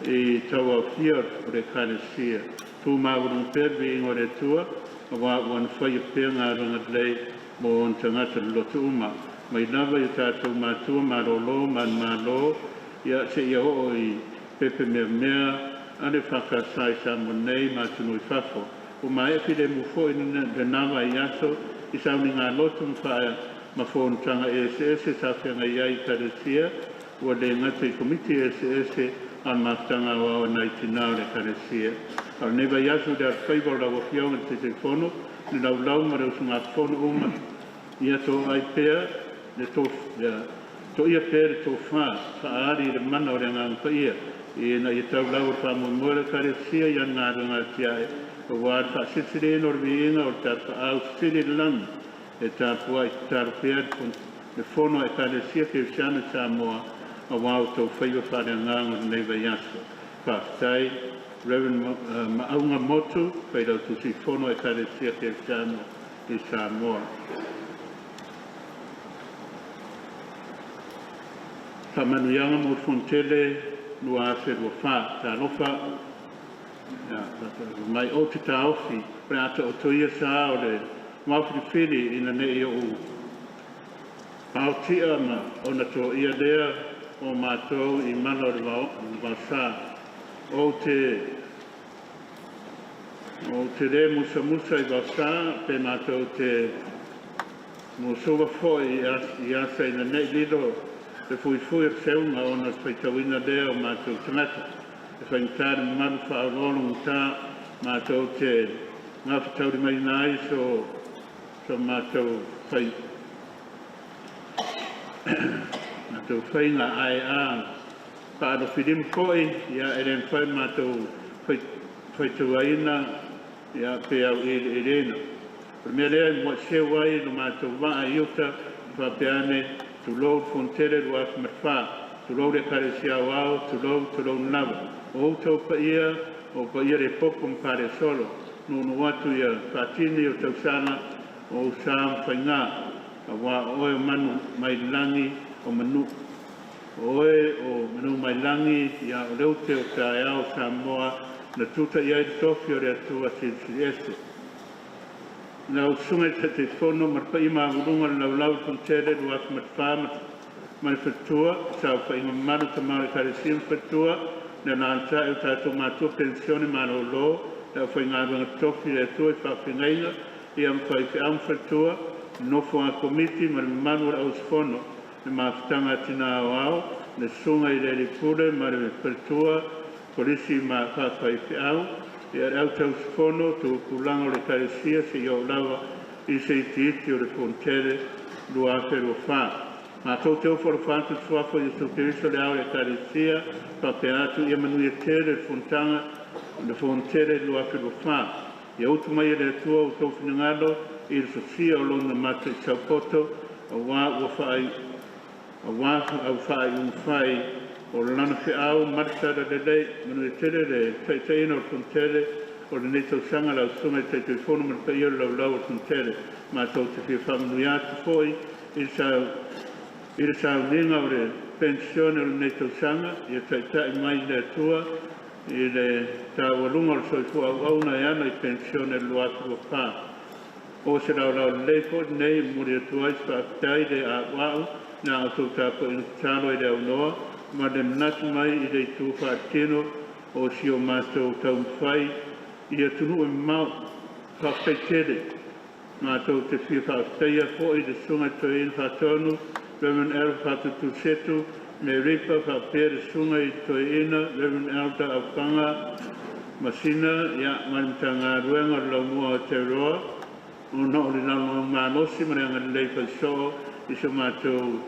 i tauaofia o le Ekalesia. Tumauaialuga pea le viiga o le Atua, aua ua na faia pea galuega lelei mo ona tagata loloto uma. Mai lava i o tatou matua malōlō manumalo, ia seia oo i pepe meamea a le EFKS i Samoa nei ma atunuu i fafo. Ua maea filemu foi lena vaiaso i sauniga lotu ma faa ma fonotaga eseese sa feagai ai i Ekalesia, ua le gata i komiti eseese a o le mafutaga aoao a nai tinā o le Ekalesia. A o lenei vaiaso i le alofaiva o lau Afioga i le Taitaifono, le laulau ma le usugafono uma, ia toai pea le to, ia toia pea le tofa faaali i le mana o le Agaga Paia, ina ia taulau o le faamoemoe o le Ekalesia i ana galuega atiae, aua le faasilisiliina o le viiga o le tapaau sili i le lagi. E tapuai tatalo pea le Fono a Ekalesia Kerisiano i Samoa aua outou faiva faaleagaga o lenei vaiaso. Faafetai. Reverend Maauga Motu, Failautusi Fono a Ekalesia Kerisiano i Samoa. Faamanuiaga mo le Fonotele 2024. Talofa, ia, mai ou te taofi, o le a taoto ia sa o le maofilifili ina ne'i ou aotia ma ona to'ia lea o matou i mala o le vaosa. Ou te lē musamusa i vaosa pe matou te musuva foi i asa ina ne'i lilo le fuifui o le seuga ona o le faitauina lea o matou tagata. E faigata le mamalu faaoloologata matou te gafataulimaina ai so matou fai matou faiga ae a faalofilima foi, ia e le mafai ona matou faitauaina ia pe auiliiliina. O le mea lea e muai seu ai lo matou vaa i uta faapea ane, tulou le Fonotele 2004, tulou le Ekalesia Aoao, tulou, tulou lava. O outou paia, o paia le popo ma faalesolo, nuunuu atu ia faatini o tausaga o ou sa ma faigā, aua o oe o manu mai lagi o manu, o oe o manu mai lagi, ia o le ute o taeao o Samoa na tuta i ai le tofi o le Atua Silisili Ese. Lau Susuga i le Taitaifono ma le paia maualuga o le Laulau i le Fonotele 2004 ma le faletua, saofaiga mamalu tama o le Ekalesia ma faletua, le alaalatai o tatou matua penisione malōlō, le aufaigaluega totofi a le Atua i faafeagaiga ia ma faifeau ma faletua, le nofo a Komiti ma le mamalu o le auusufono, le mafutaga a tinā aoao, le susuga i le alii pule ma le faletua, kolisi ma faafaifeau, ia le autausufono, tupulaga o le Ekalesia seia oo lava i se itiiti o le Fonotele 2024. Matou te ofo alofa atu i le Suafa o Iesu Keriso le Ao o le Ekalesia, faapea atu ia manuia tele le fonotaga o le Fonotele 2024. Ia utu mai e le Atua outou finagalo i le sosia o lona mataisaupoto, aua ua faai aua au faaiuga fai o lana feau ma le talalelei. Manuia tele le taitaiina o le Fonotele o lenei tausaga, lau Susuga i le Taitaifono ma le paia o le laulau o le Fonotele. Matou te fia faamanuia atu foi i le sauniga o le penisione o lenei tausaga. Ia taitai mai le Atua i le taualuga o le soifua auauna e ala i penisione o le 2024. O se laolao lelei foi lenei e momoli atu ai se faafetai le a'ua'u na outou tapuaiga tatalo i le aunoa ma le manatu mai i le itu faatino o si o matou taumafai i atunuu e mamao. Faafetai tele. Matou te fia faafetaia foi le Susuga i le Toeaina Faatonu, Reverend Elder Fatutu Setu Meripa faapea le Susuga i le Toeaina Reverend Elder Aufaga Masina ia ma le Matagaluega o le Laumua o Aotearoa ona o le lagolago malosi ma le agalelei faisoo i so matou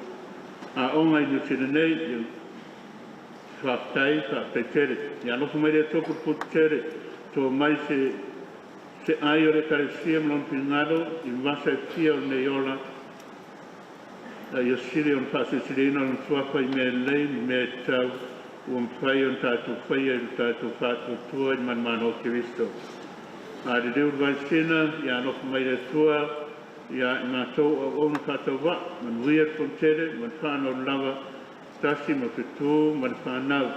aoga i Niu Sila nei. Ia faafetai, faafetai tele. Ia alofa mai le Atua putuputu tele, toa mai se se ai o le Ekalesia ma lona finagalo i vasa e fia o lenei ola, a ia sili ona faasilisiliina lona suafa i mea lelei ma mea e tatau ua mafai ona tatou faia i lo tatou faatuatua i le manumalo o Keriso. A liliu le vaesina, ia alofa mai le Atua ia i matou o auauna faatauvaa, manuia le fonotele ma le faaaloalo lava, tasi ma fetu ma le fanau.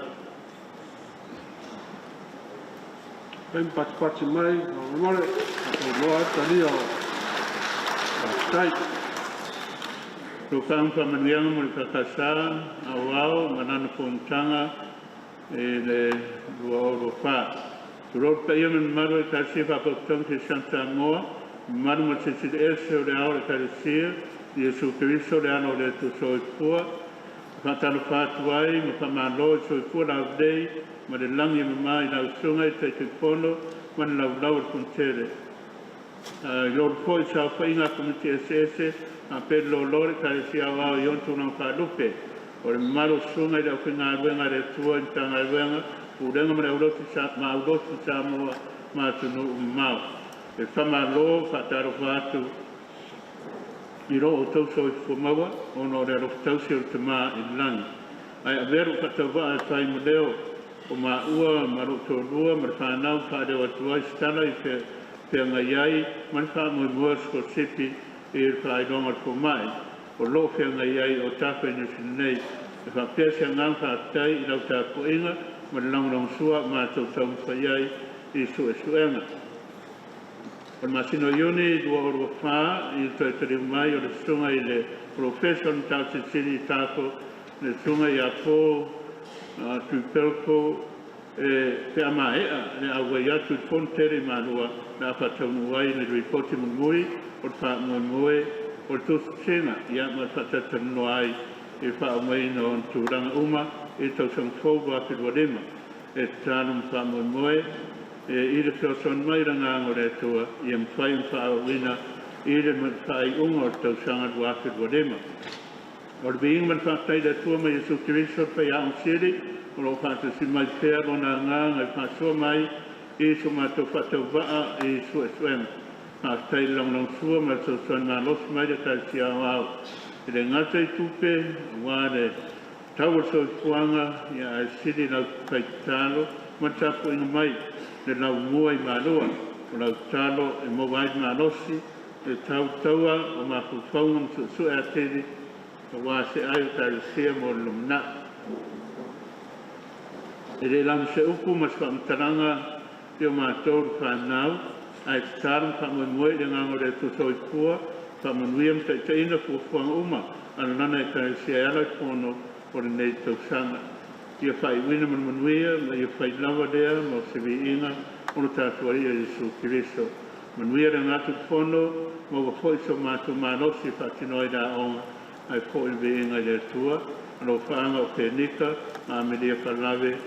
Fai ma patipati mai, faamolemole, tatou iloa ai le talia o faafetai. Tofa ma faamanuiaga mo le EFKS Aoao ma lana fonotaga i le 2024. Tulou le paia ma le mamalu o Ekalesia Faapotopotoga Kerisiano Samoa, mamalu ma le Silisili Ese o le Ao o le Ekalesia, Iesu Keriso le Alo o le Atua Soifua, E faatalofa atu ai ma faamalo i le soifua laulelei ma le lagi e mama i lau Susuga i le Taitaifono ma le Laulau a le Fonotele. I lolu foi i saofaiga a Komiti eseese faapea le loaloa o le Ekalesia Aoao i ona tulaga faalupe. O le mamalu o susuga i le aufaigaluega a le Atua i Matagaluega, Pulega ma le Aulotu ma Aulotu Samoa ma atunuu mamao. E faamalo faatalofa atu i lo outou soifua maua ona o le alofa tausi o le Tama i le lagi. Ae avea lou faatauvaa e fai ma leo o maua ma lou toalua ma le fanau faaleo atu ai se tala i feagai ai ma le faamoemoe o sikolasipi i le faailoga o le fomai o lo o feagai ai o tafa i Niu Sila nei. E faapea se agaga faafetai i lau tapuaiga ma le lagolagosua a matou taumafai ai i suesuega. O le masina o Iuni 2024 i le toe taliu mai o le Susuga i le Polofesa o le Mataupu Silisili i Tafo, le Susuga ia Paul Dubelko e pe a maea le auai atu i le Fono tele i Malua le a faataunuu ai le Lipoti mulimuli o le faamoemoe o le tusitusiga ia ma le faatalatalanoa ai i le faaaumaina o ona tulaga uma i le tausaga fou 2025. E tatalo ma faamoemoe e i le fesoasoani mai o le Agaga o le Atua ia mafai ona faaauauina i le faaiuga o le tausaga 2025. O le viiga ma le faafetai i le Atua ma Iesu Keriso le Faiaoga Sili o lo o faatasi mai pea Lona Agaga e faasoa mai i so matou faatauvaa i suesuega. Faafetai i le lagolagosua ma le fesoasoani malosi mai le Ekalesia Aoao e le gata i tupe aua le tau o le soifuaga ia ae sili lau fai tatalo ma le tapuaiga mai le laumua i Malua. O lau tatalo e maua ai le malosi e tau taua o mafaufauga ma suesue atili aua se ai o Ekalesia mo le lumanai. E le lanu se upu ma se faamatalaga i o matou le fanau, ae tatalo ma faamoemoe i le Agaga o le Atua Soifua, faamanuia ma taitaiina fuafuaga uma a Lana Ekalesia e ala i fono o lenei tausaga. Ia faaiuina ma le manuia ma ia fai lava lea mo se viiga o lo tatou Alii o Iesu Keriso. Manuia le aga atu i le fono, maua foi so matou malosi e faatino ai le aoga ae foi le viiga i le Atua, alofaaga o Fenika ma Amelia Falave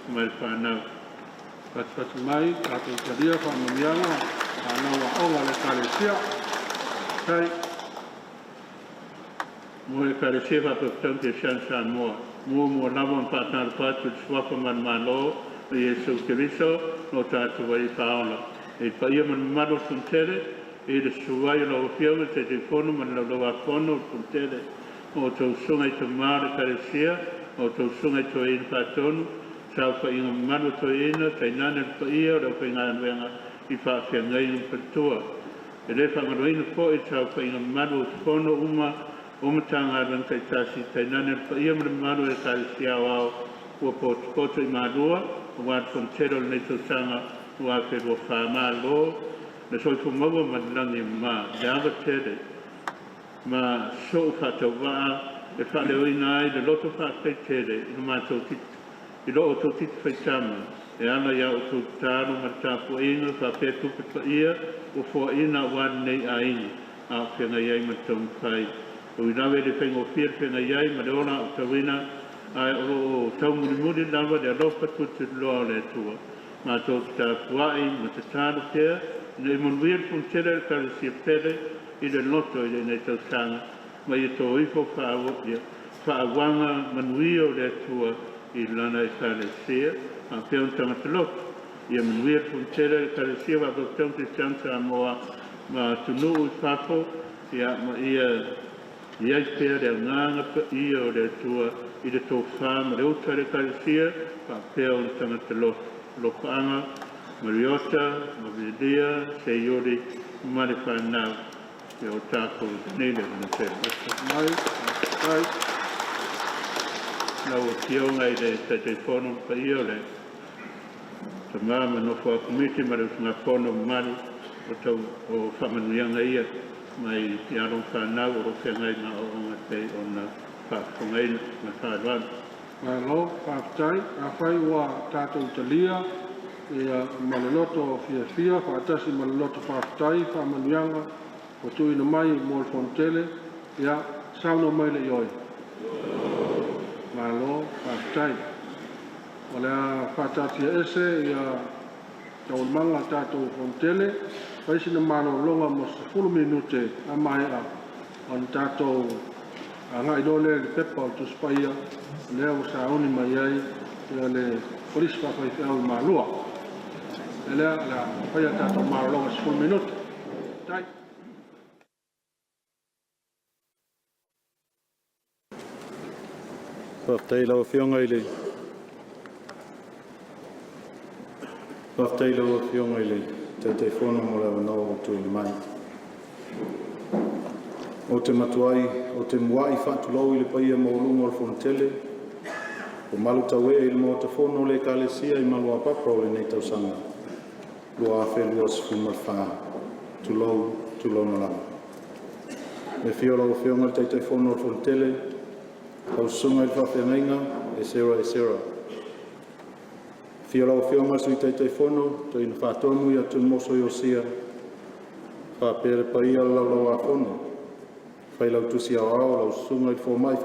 ma le fanau. Patipati mai, tatou talia faamanuiaga fanau aoga a le Ekalesia. Faafetai. Mo le Ekalesia Faapotopotoga Kerisiano Samoa, muamua lava ona faatalofa atu i le suafa manumalo o Iesu Keriso lo tatou Alii Faaola, i le paia ma le mamalu o le Fonotele, i le susu ai o lau Afioga i le Taitaifono ma le Laulau-a-Fono o le Fonotele, o outou susuga i tama o le Ekalesia, o outou susuga i toeaina faatonu, saofaiga mamalu a toeaina, tainane le paia o le aufaigaluega i faafeagaiga ma faletua. E le faagaloina foi le saofaiga mamalu o usufono uma o Matagaluega taitasi, tainane le paia ma le mamalu o Ekalesia Aoao ua potopoto i Malua aua le fonotele o lenei tausaga 2024. Malo le soifua maua ma le lagi e mama, le ava tele ma so'u faatauvaa. e faaleoina ai le loto faafetai tele i lo matou i lo outou titi faitama e ala i a outou tatalo ma le tapuaiga faapea tupe paia ua foaina aua lenei aiga a o feagai ai ma le taumafai. E ui lava e le faigofie le feagai ai ma le ola aotauina, ae o lo o taumulimuli lava le alofa tulituliloa o le Atua. Matou te tapuai ma tatalo pea ina ia manuia le Fonotele a le Ekalesia pele i le loto i lenei tausaga, ma ia to ifo faauaga manuia o le Atua i lana Ekalesia faapea ona tagata loto. Ia manuia le Fonotele a le Ekalesia Faapotopotoga Kerisiano Samoa ma atunuu i fafo, ia ma ia i ai pea le agaga paia o le Atua i le tofa ma le uta a le Ekalesia faapea ona tagata loto. Alofaaga Mariota ma Vilia Seiuli ma le fanau ia o tatou nei le Fonotele. Mai, mai. Lau Afioga i le Taitaifono ma paia o le Tama ma nofo a Komiti ma le usugafono mamalu, o tau o faamanuiaga ia mai i alo ma fanau o lo o feagai ma aoaoga e pei ona faafofogaina. Ma le faaaloalo. Malo, faafetai. Afai ua tatou talia ia ma le loto fiafia faatasi ma le loto faafetai faamanuiaga ua tuuina mai mo le Fonotele, ia saunoa mai le ioe. Malo, faafetai. O le a faataatiaese ia taualumaga a tatou Fonotele, fai sina malologa mo se 10 minute a maea ona tatou agai loa lea i le pepa o le Tusi Paia lea ua sauni mai ai ia le Kolisi Faafaifeau i Malua. O lea o le a faia tatou malologa 10 minute. Tai. Faafetai lau Afioga i le Faafetai lau Afioga i le Taitaifono mo le avanoa ua tuuina mai. Ou te matuai ou te muai faatulou i le paia maualuga o le Fonotele ua malu tauee i le Maota Fono o le Ekalesia i Maluapapa o lenei tausaga 2024. Tulou, tulouna lava. Le afio o lau Afioga i le Taitaifono o le Fonotele, lau Susuga i le Faafeagaiga Esera Esera. Afio lau Afioga i le Sui Taitaifono, Toeaina Faatonu ia Tunumoso Iosia, faapea le paia o le Laulau-a-Fono, Failautusi Aoao lau Susuga i le Fomai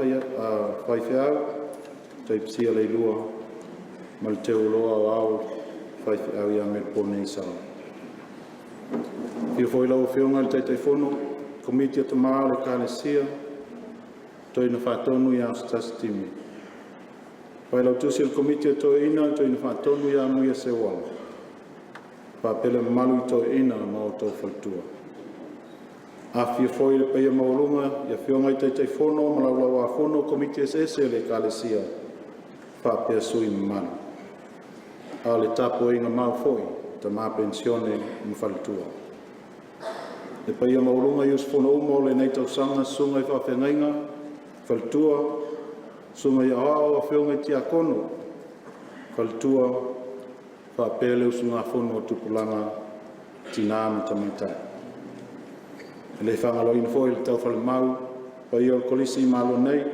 Faifeau, Taipisia Leilua ma le Teuloa Aoao Faifeau ia Melepone Isao. Afio foi lau Afioga i le Taitaifono, Komiti a Tama o le Ekalesia, Toeaina Faatonu ia Asotasi Timi. Failautusi o le Komiti a Toeaiina, Toeaina Faatonu ia Muia Seuala, faapea le mamalu i toeaiina ma outou faletua. Afifio foi le paia maualuga i afioga i Taitaifono ma Laulau-a-Fono o Komiti eseese o le Ekalesia faapea sui usufono mamalu. A o le tapuaiga mau foi a tama penisione ma faletua. Le paia maualuga i usufono uma o lenei tausaga, susuga i faafeagaiga, faletua, susuga i aoao, afioga i tiakono, faletua, faapea le usugafono a tupulaga, tinā ma tamaitai. E le faagaloina foi le taufalemau paia o le Kolisi i Malua nei,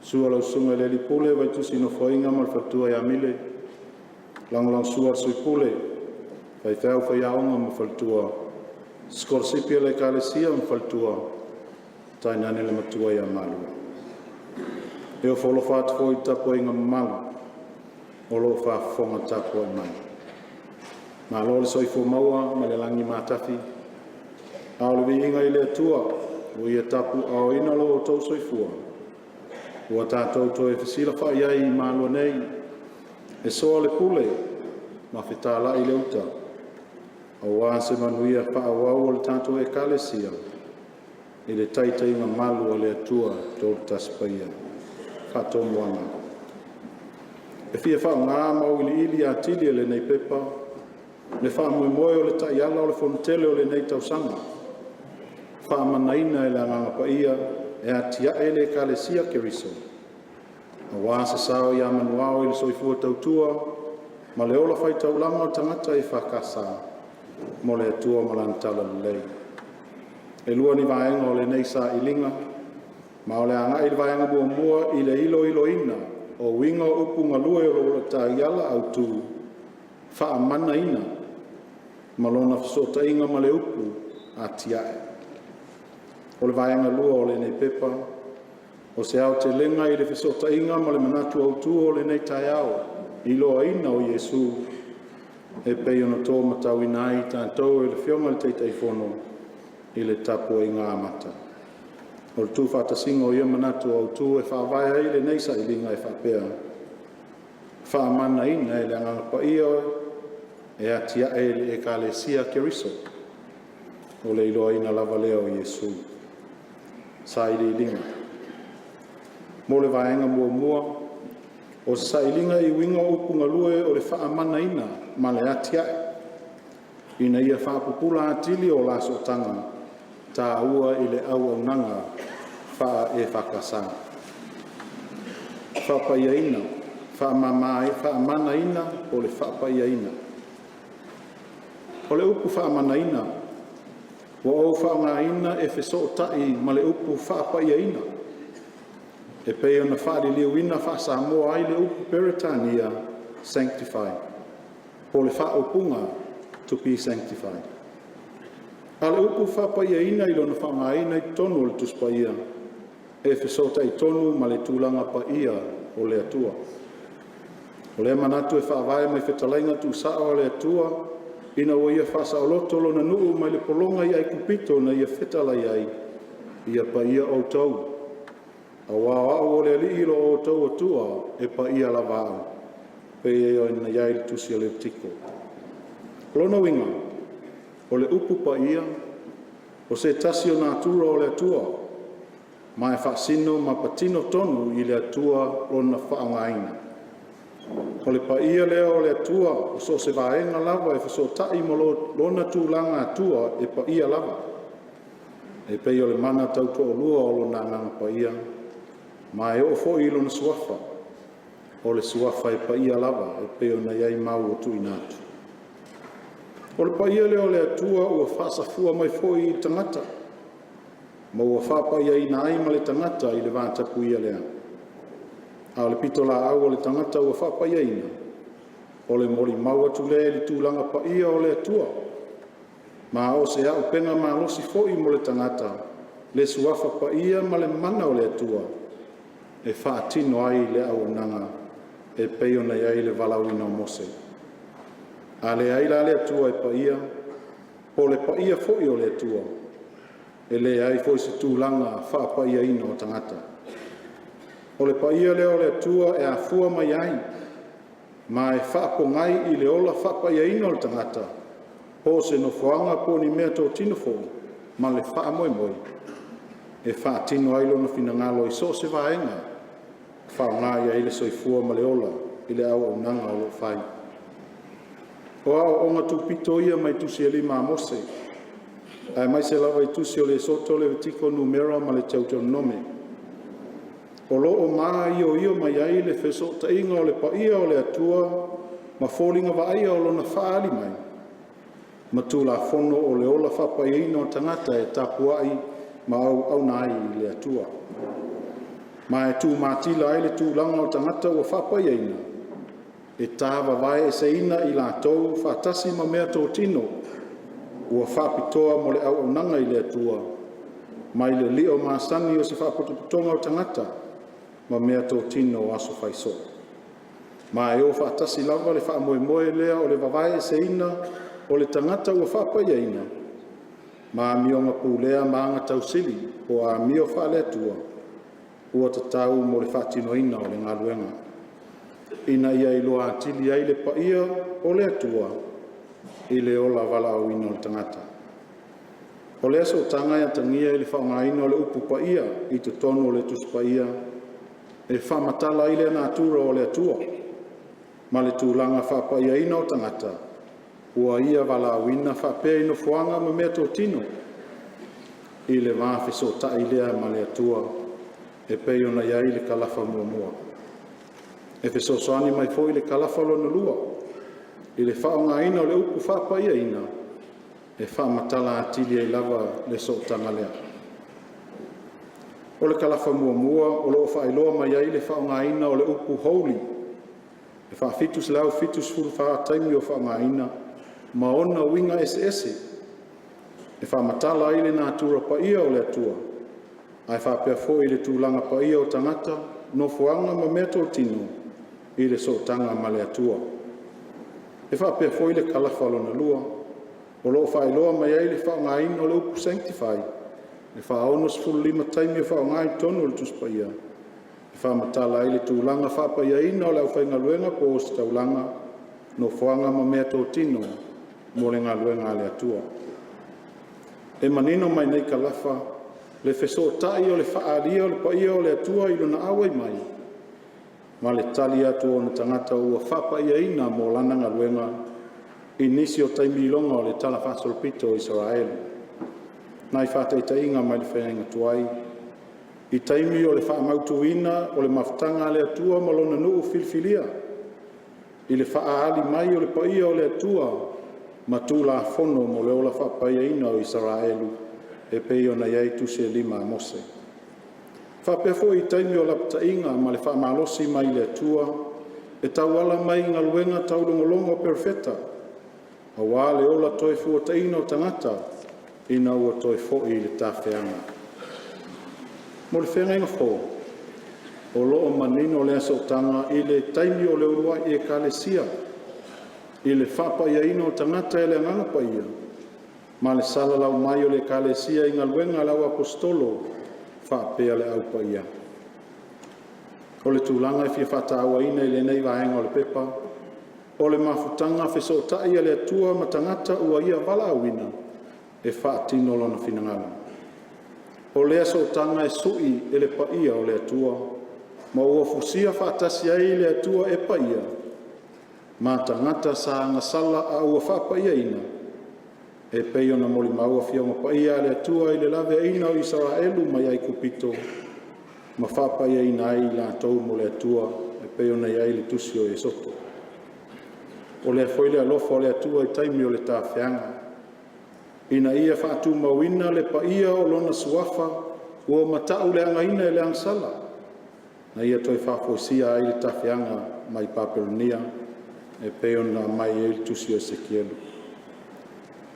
susu lau Susuga i le Alii Pule Vaitusi Nofoaiga ma le faletua ia Mile, lagolagosua a le Sui Pule, faifeau faiaoga ma faletua, sikolasipi a le Ekalesia ma faletua, tainane le matua ia Malua. E ofo alofa atu foi i le tapuaiga mamalu o lo o faafofoga tapuai mai. Malo le soifua maua ma le lagi matafi, a o le viiga i le Atua ua ia tapuaaoina lo outou soifua, ua tatou toe fesilafai ai i Malua nei, e soa le pule ma fetalai le uta, aua se manuia faaauau o le tatou Ekalesia i le taitaiga malu a le Atua Toolutasi Paia. Faatomuaga. E fia faaaoga ma auiliili atili e lenei pepa le faamoemoe o le taiala o le Fonotele o lenei tausaga, faamanaina e le Agaga Paia e atiae le Ekalesia Keriso, aua se sao ia manuao i le soifua tautua ma le ola faitaulaga o tagata EFKS mo le Atua ma Lana Talalelei. E lua ni vaega o lenei sailiga. Ma o le agai i le vaega muamua i le iloiloina o uiga o upu galue o lo o taiala autu faamanaina ma lona fesootaiga ma le upu atiae. O le vaega lua o lenei pepa, o se aotelega i le fesootaiga ma le manatu autu o lenei taeao, iloaina o Iesu e pei ona to matauina ai i tatou e le Afioga i le Taitaifono i le tapuaiga amata. O le tuufaatasiga o ia manatu autu e faavae ai lenei sailiga e faapea: Faamanaina e le Agaga Paia e atiae le Ekalesia Keriso o le iloaina lava lea o Iesu. Sailiiliga Mo le vaega muamua, o se sailiga i uiga o upu galue o le “faamanaina” ma le “atia'e” ina ia faapupula atili o la sootaga taua i le auaunaga faa-EFKS. Faapaiaina, Faamanaina po o le Faapaiaina. O le upu “faamanaina” ua ou faaaogaina e fesootai ma le upu “faapaiaina” e pei ona faaliliuina faa-Samoa ai le upu Peretania “sanctify” po o le faaupuga “to be sanctified”. A o le upu faapaiaina i lona faaaogaina i totonu o le Tusi Paia, e fesootai tonu ma le tulaga paia o le Atua. O lea manatu e faavae mai fetalaiga tuusao a le Atua ina ua Ia faasaoloto Lona nuu mai le pologa i Aikupito na Ia fetalai ai, “Ia paia outou, aua o A'u o le Alii lo outou Atua e paia lava A'u,” e pei ona i ai le Tusi a Levitiko. O lona uiga, o le upu paia, o se tasi o natura o le Atua, ma e faasino ma patino tonu i le Atua lona faaaogaina. O le paia lea o le Atua o so o se vaega lava e fesootai ma lona tulaga Atua e paia lava, e pei o le mana tautoalua o Lona Agaga Paia, ma e oo foi i Lona Suafa, o le Suafa e paia lava e pei ona i ai mau ua tuuina atu. O le paia lea o le Atua ua faasafua mai foi i le tagata, ma ua faapaiaina ai ma le tagata i le vatapuia lea. A o le pitolaau a le tagata ua faapaiaina, o le molimau atu lea i le tulaga paia o le Atua, ma o se auupega malosi foi mo le tagata le Suafa Paia ma le mana o le Atua e faatino ai le auaunaga e pei ona i ai le valaauina o Mose. A leai la le Atua e paia, po o le paia foi o le Atua, e leai foi se tulaga faapaiaina o tagata. O le paia lea o le Atua e afua mai ai ma e faapogai i le ola faapaiaina o le tagata, po o se nofoaga po o ni meatotino foi, ma le faamoemoe e faatino ai lona finagalo i so o se vaega e faaaoga i ai le soifua ma le ola i le auaunaga o lo o fai. O aoaoga tupito ia mai tusi e lima a Mose, aemaise lava i tusi o le Esoto, Levitiko, Numera ma le Teutolenome, o lo o maioio mai ai le fesootaiga o le paia o le Atua ma foliga vaaia o lona faaali mai, ma Tulafono o le ola faapaiaina o tagata e tapuai ma auauna ai i le Atua. Ma e tumatila ai le tulaga o tagata ua faapaiaina, e tavavaeseina i latou faatasi ma meatotino ua faapitoa mo le auaunaga i le Atua, mai le lio masani o se faapotopotoga o tagata ma meatotino o aso faisoo. Ma e o faatasi lava le faamoemoe lea o le vavaeeseina o le tagata ua faapaiaina ma amioga pulea ma agatausili po o amio faale-Atua ua tatau mo le faatinoina o le galuega, ina ia iloa atili ai le paia o le Atua i le ola valaauina o le tagata. O lea sootaga e atagia i le faaaogaina o le upu paia i totonu o le Tusi Paia e faamatala ai lea natura o le Atua ma le tulaga faapaiaina o tagata ua Ia valaauina faapea i nofoaga ma meatotino i le va fesootai lea ma le Atua e pei ona i ai le kalafa muamua. E fesoasoani mai foi le kalafa lona lua i le faaaogaina o le upu faapaiaina e faamatala atili ai lava le sootaga lea. O le kalafa muamua o lo o faailoa mai ai le faaaogaina o le upu “holy” e 774 taimi o faaaogaina ma ona uiga eseese, e faamatala ai le natura paia o le Atua, ae faapea foi le tulaga paia o tagata, nofoaga ma meatotino i le sootaga ma le Atua. E faapea foi le kalafa lona lua, o lo o faailoa mai ai le faaaogaina o le upu “sanctify” e 65 taimi o faaaoga i totonu o le Tusi Paia, e faamatala ai le tulaga faapaiaina o le aufaigaluega po o ositaulaga, nofoaga ma meatotino mo le galuega a le Atua. E manino mai nei kalafa le fesootai o le faaalia o le paia o le Atua i Lona auai mai ma le tali atu o Ona tagata ua faapaiaina mo Lana galuega i nisi o taimi iloga o le talafaasolopito o Isaraelu. Nai faataitaiga mai le Feagaiga Tuai, i taimi o le faamautuina o le mafutaga a le Atua ma Lona nuu filifilia, i le faaali mai o le paia o le Atua ma Tulafono mo le ola faapaiaina o Isaraelu e pei ona i ai Tusi e 5 a Mose. E faapea foi i taimi o lapataiga ma le faamalosi mai le Atua e tauala mai i galuega taulogologo a Perofeta, aua le ola toefuataina o tagata ina ua toe foi i le tafeaga. Mo le Feagaiga Fou, o lo o manino lea sootaga i le taimi o le uluai Ekalesia i le faapaiaina o tagata e le Agaga Paia ma le salalau mai o le Ekalesia i galuega a le auaposeitolo faapea le Au Paia. O le tulaga e fia faatauaina i lenei vaega o le pepa, o le mafutaga fesootai a le Atua ma tagata ua Ia valaauina e faatino Lona finagalo. O lea sootaga e sui e le paia o le Atua, ma ua fusia faatasi ai le Atua e paia ma tagata sa agasala a ua faapaiaina, e pei ona molimau Afioga Paia a le Atua i le laveaiina o Isaraelu mai Aikupito ma faapaiaina ai i latou mo le Atua e pei ona i ai le Tusi o Iesoto. O lea foi le alofa o le Atua i taimi o le tafeaga, ina ia faatumauina le paia o Lona Suafa ua matauleagaina e le agasala, na Ia toe faafoisia ai le tafeaga mai Papelonia e pei ona aumai ai le Tusi o Esekielu.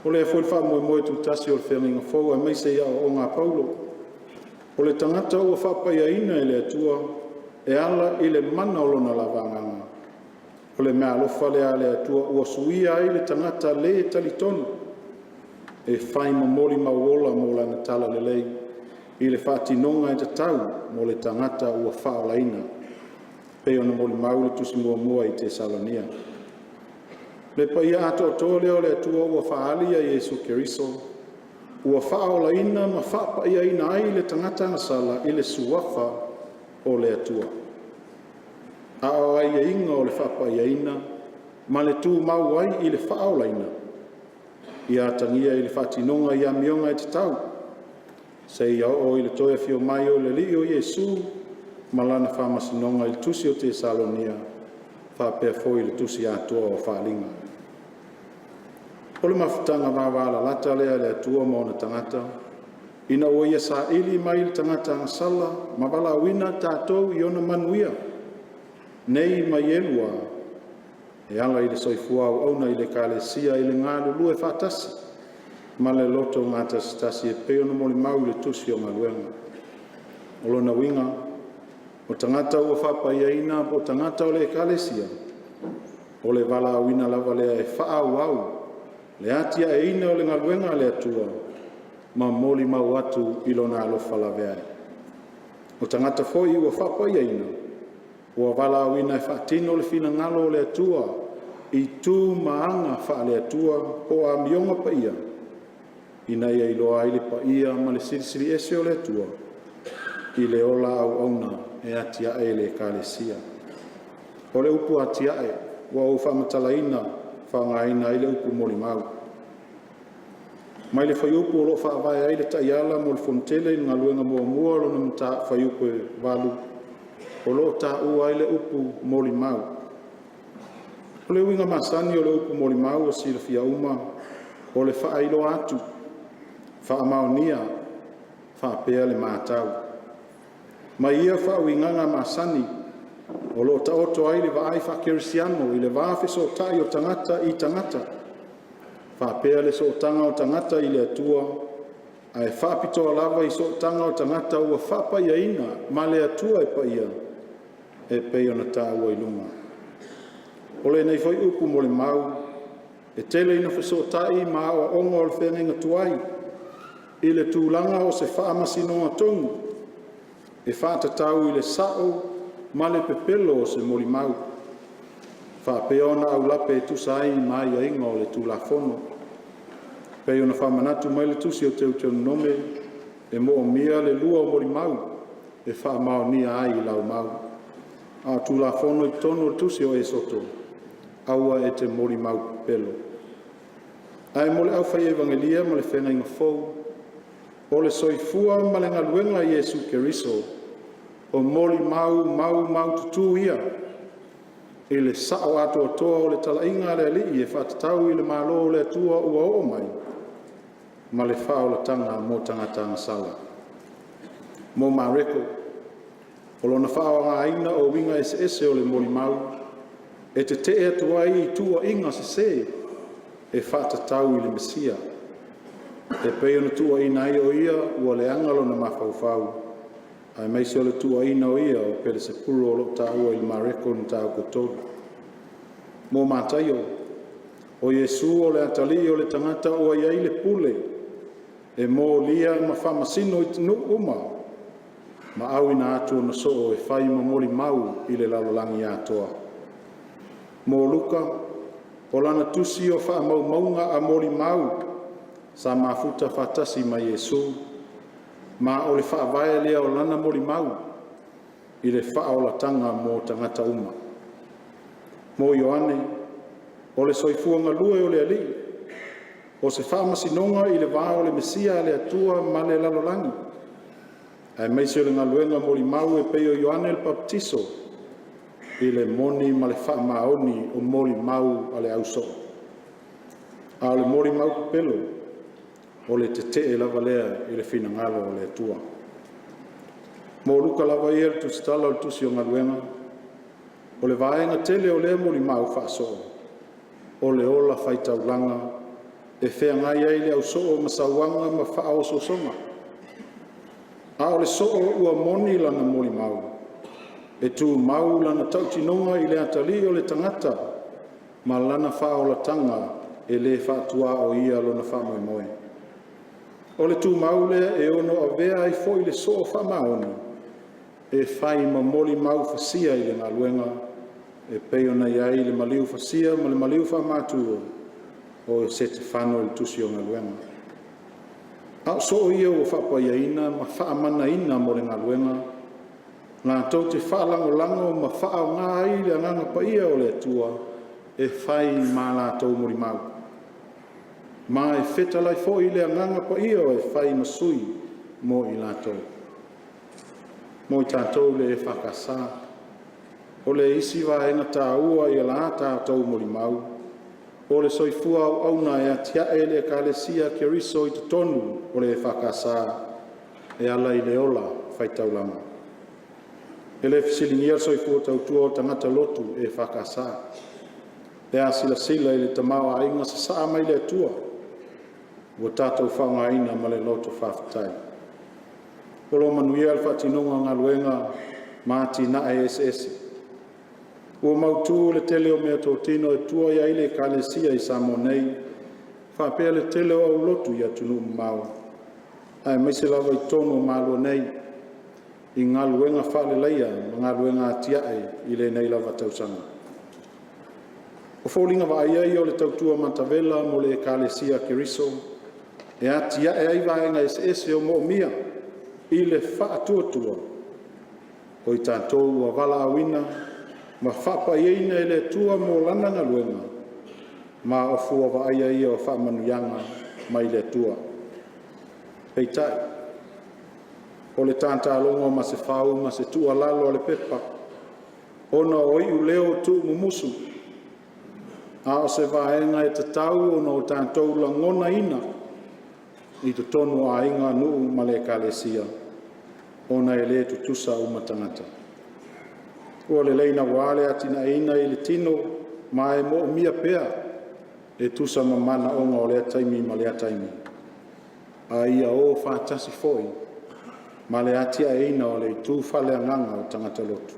O lea foi le faamoemoe tutasi o le Feagaiga Fou aemaise i aoaoga a Paulo, o le tagata ua faapaiaina e le Atua e ala i le mana o Lona lava Agaga, o le meaalofa lea a le Atua ua suia ai le tagata le talitonu e fai ma molimau ola mo Lana Talalelei i le faatinoga e tatau mo le tagata ua faaolaina, pei ona molimau le Tusi Muamua i Tesalonia. Le paia atoatoa lea o le Atua ua faaali ia Iesu Keriso, ua faaolaina ma faapaiaina ai le tagata agasala i le Suafa o le Atua. A o aiaiga o le faapaiaina ma le tumau ai i le faaolaina, ia atagia i le faatinoga i amioga e tatau, seia oo i le toe afio mai o le Alii o Iesu ma lana faamasinoga i le Tusi o Tesalonia faapea foi le Tusi Atoa o Faaaliga. O le mafutaga vavalalata lea a le Atua ma ona tagata, ina ua Ia saili mai le tagata agasala ma valaauina tatou i ona manuia, nei ma ie lua, e ala i le soifua auauna i le Ekalesia i le galulue faatasi ma le loto gatasitasi e pei ona molimau i le Tusi o Galuega. O lona uiga, o tagata ua faapaiaina po o tagata o le Ekalesia, o le valaauina lava lea e faaauau le atiaeina o le galuega a le Atua ma molimau atu i Lona alofa laveai. O tagata foi ua faapaiaina, ua valaauina e faatino le finagalo o le Atua i tu ma aga faale-Atua po o amioga paia, ina ia iloa ai le paia ma le Silisili Ese o le Atua i le ola auauna e atiae le Ekalesia. O le upu atiae ua ou faamatalaina, faaaogaina ai le upu molimau. Mai le fuaiupu o lo o faavae ai le Taiala mo le Fonotele i le Galuega Muamua lona fuaiupu 8, o lo o taua ai le upu molimau. O le uiga masani o le upu molimau ua silafia uma, o le faailoa atu, faamaonia, faapea le matau. Mai ia faauigaga masani o loo taoto ai le vaai faakerisiano i le va fesootai o tagata i tagata, faapea le sootaga o tagata i le Atua, ae faapitoa lava i sootaga o tagata ua faapaiaina ma le Atua e Paia e pei ona taua i luga. O lenei foi upu molimau e tele ina fesootai ma aoaoga o le Feagaiga Tuai i le tulaga o se faamasinoga tonu e faatatau i le sao ma le pepelo o se molimau, faapea ona aulape e tusa ai ma aiaiga o le Tulafono. E pei ona faamanatu mai le Tusi o Teutonome, e moomia le lua o molimau e faamaonia ai lau mau. A o Tulafono i totonu o le Tusi o Esoto, aua e te molimau pepelo. Ae mo le Aufai Evagelia ma le Feagaiga Fou, o le soifua ma le galuega a Iesu Keriso o molimau maumaututu ia i le sao atoatoa o le talaiga a le Alii e faatatau i le Malo o le Atua ua oo mai, ma le faaolataga mo tagata agasala. Mo Mareko, o lona faaaogaina o uiga eseese o le molimau e tete'e atu ai i tuuaiga sese e faatatau i le Mesia, e pei ona tuuaina ai o ia ua leaga lona mafaufau, aemaise o le tuuaina o ia o Pelesepulu o lo o taua i Mareko Mataupu 3. Mo Mataio, o Iesu o le atalii o le tagata ua i ai le pule e molia ma faamasino i nuu uma ma auina atu ona soo e fai ma molimau i le lalolagi atoa. Mo Luka, o lana tusi o faamaumauga a molimau sa mafuta faatasi ma Iesu, ma o le faavae lea o lana molimau i le faaolataga mo tagata uma. Mo Ioane, o le soifua galue o le Alii, o se faamasinoga i le va o le Mesia a le Atua ma le lalolagi, aemaise o le galuega molimau e pei o Ioane le Papatiso i le moni ma le faamaoni o molimau a le au soo. A o le molimau pepelo, o le tetee lava lea i le finagalo o le Atua. Mo Luka lava ia le tusitala o le Tusi o Galuega, o le vaega tele o lea molimau faasoo, o le ola faitaulaga e feagai ai le au soo ma sauaga ma faaosoosoga. A o le soo ua moni lana molimau, e tumau lana tautinoga i le atalii o le tagata ma lana faaolataga e le faatuaoia lona faamoemoe. O le tumau lea e ono avea ai foi le soo faamaoni e fai ma molimau fasia i le galuega, e pei ona i ai le maliu fasia ma le maliu faamatua o Setefano i le Tusi o Galuega. A o soo ia ua faapaiaina ma faamanaina mo le galuega, latou te faalagolago ma faaaoga ai le Agaga Paia o le Atua e fai ma a latou molimau, ma e fetalai foi le Agaga Paia e fai ma sui mo i latou. Mo i tatou le EFKS, o le isi vaega taua i la tatou molimau, o le soifua auauna e atiae le Ekalesia a Keriso i totonu o le EFKS e ala i le ola faitaulaga. E le fesiligia le soifua tautua o tagata lotu EFKS pe a silasila i le tamaoaiga sasaa mai le Atua ua tatou faaaogaina ma le loto faafetai. O lo o manuia le faatinoga o galuega ma atinae eseese. Ua mautu le tele o meatotino e tua i ai le Ekalesia i Samoa nei, faapea le tele o aulotu i atunuu mamao, aemaise lava i totonu o Malua nei, i galuega faaleleia ma galuega atiae i lenei lava tausaga. O foliga vaaia ia o le tautua matavela mo le Ekalesia a Keriso e atiae ai vaega eseese o moomia i le faatuatua o i tatou ua valaauina ma faapaiaina e le Atua mo Lana galuega, ma o fua vaaia ia o faamanuiaga mai le Atua. Peitai, o le tatalogo a Masefau ma se tuualalo a le pepa, ona o iuleo tuumumusu, a o se vaega e tatau ona tatou lagonaina i totonu o aiga, nuu ma le Ekalesia. ona e le tutusa uma tagata. Ua lelei naua le atinaeina i le tino ma e moomia pea e tusa ma manaoga o lea taimi ma lea taimi, a ia o faatasi foi ma le atiaeina o le itu faaleagaga o tagata lotu.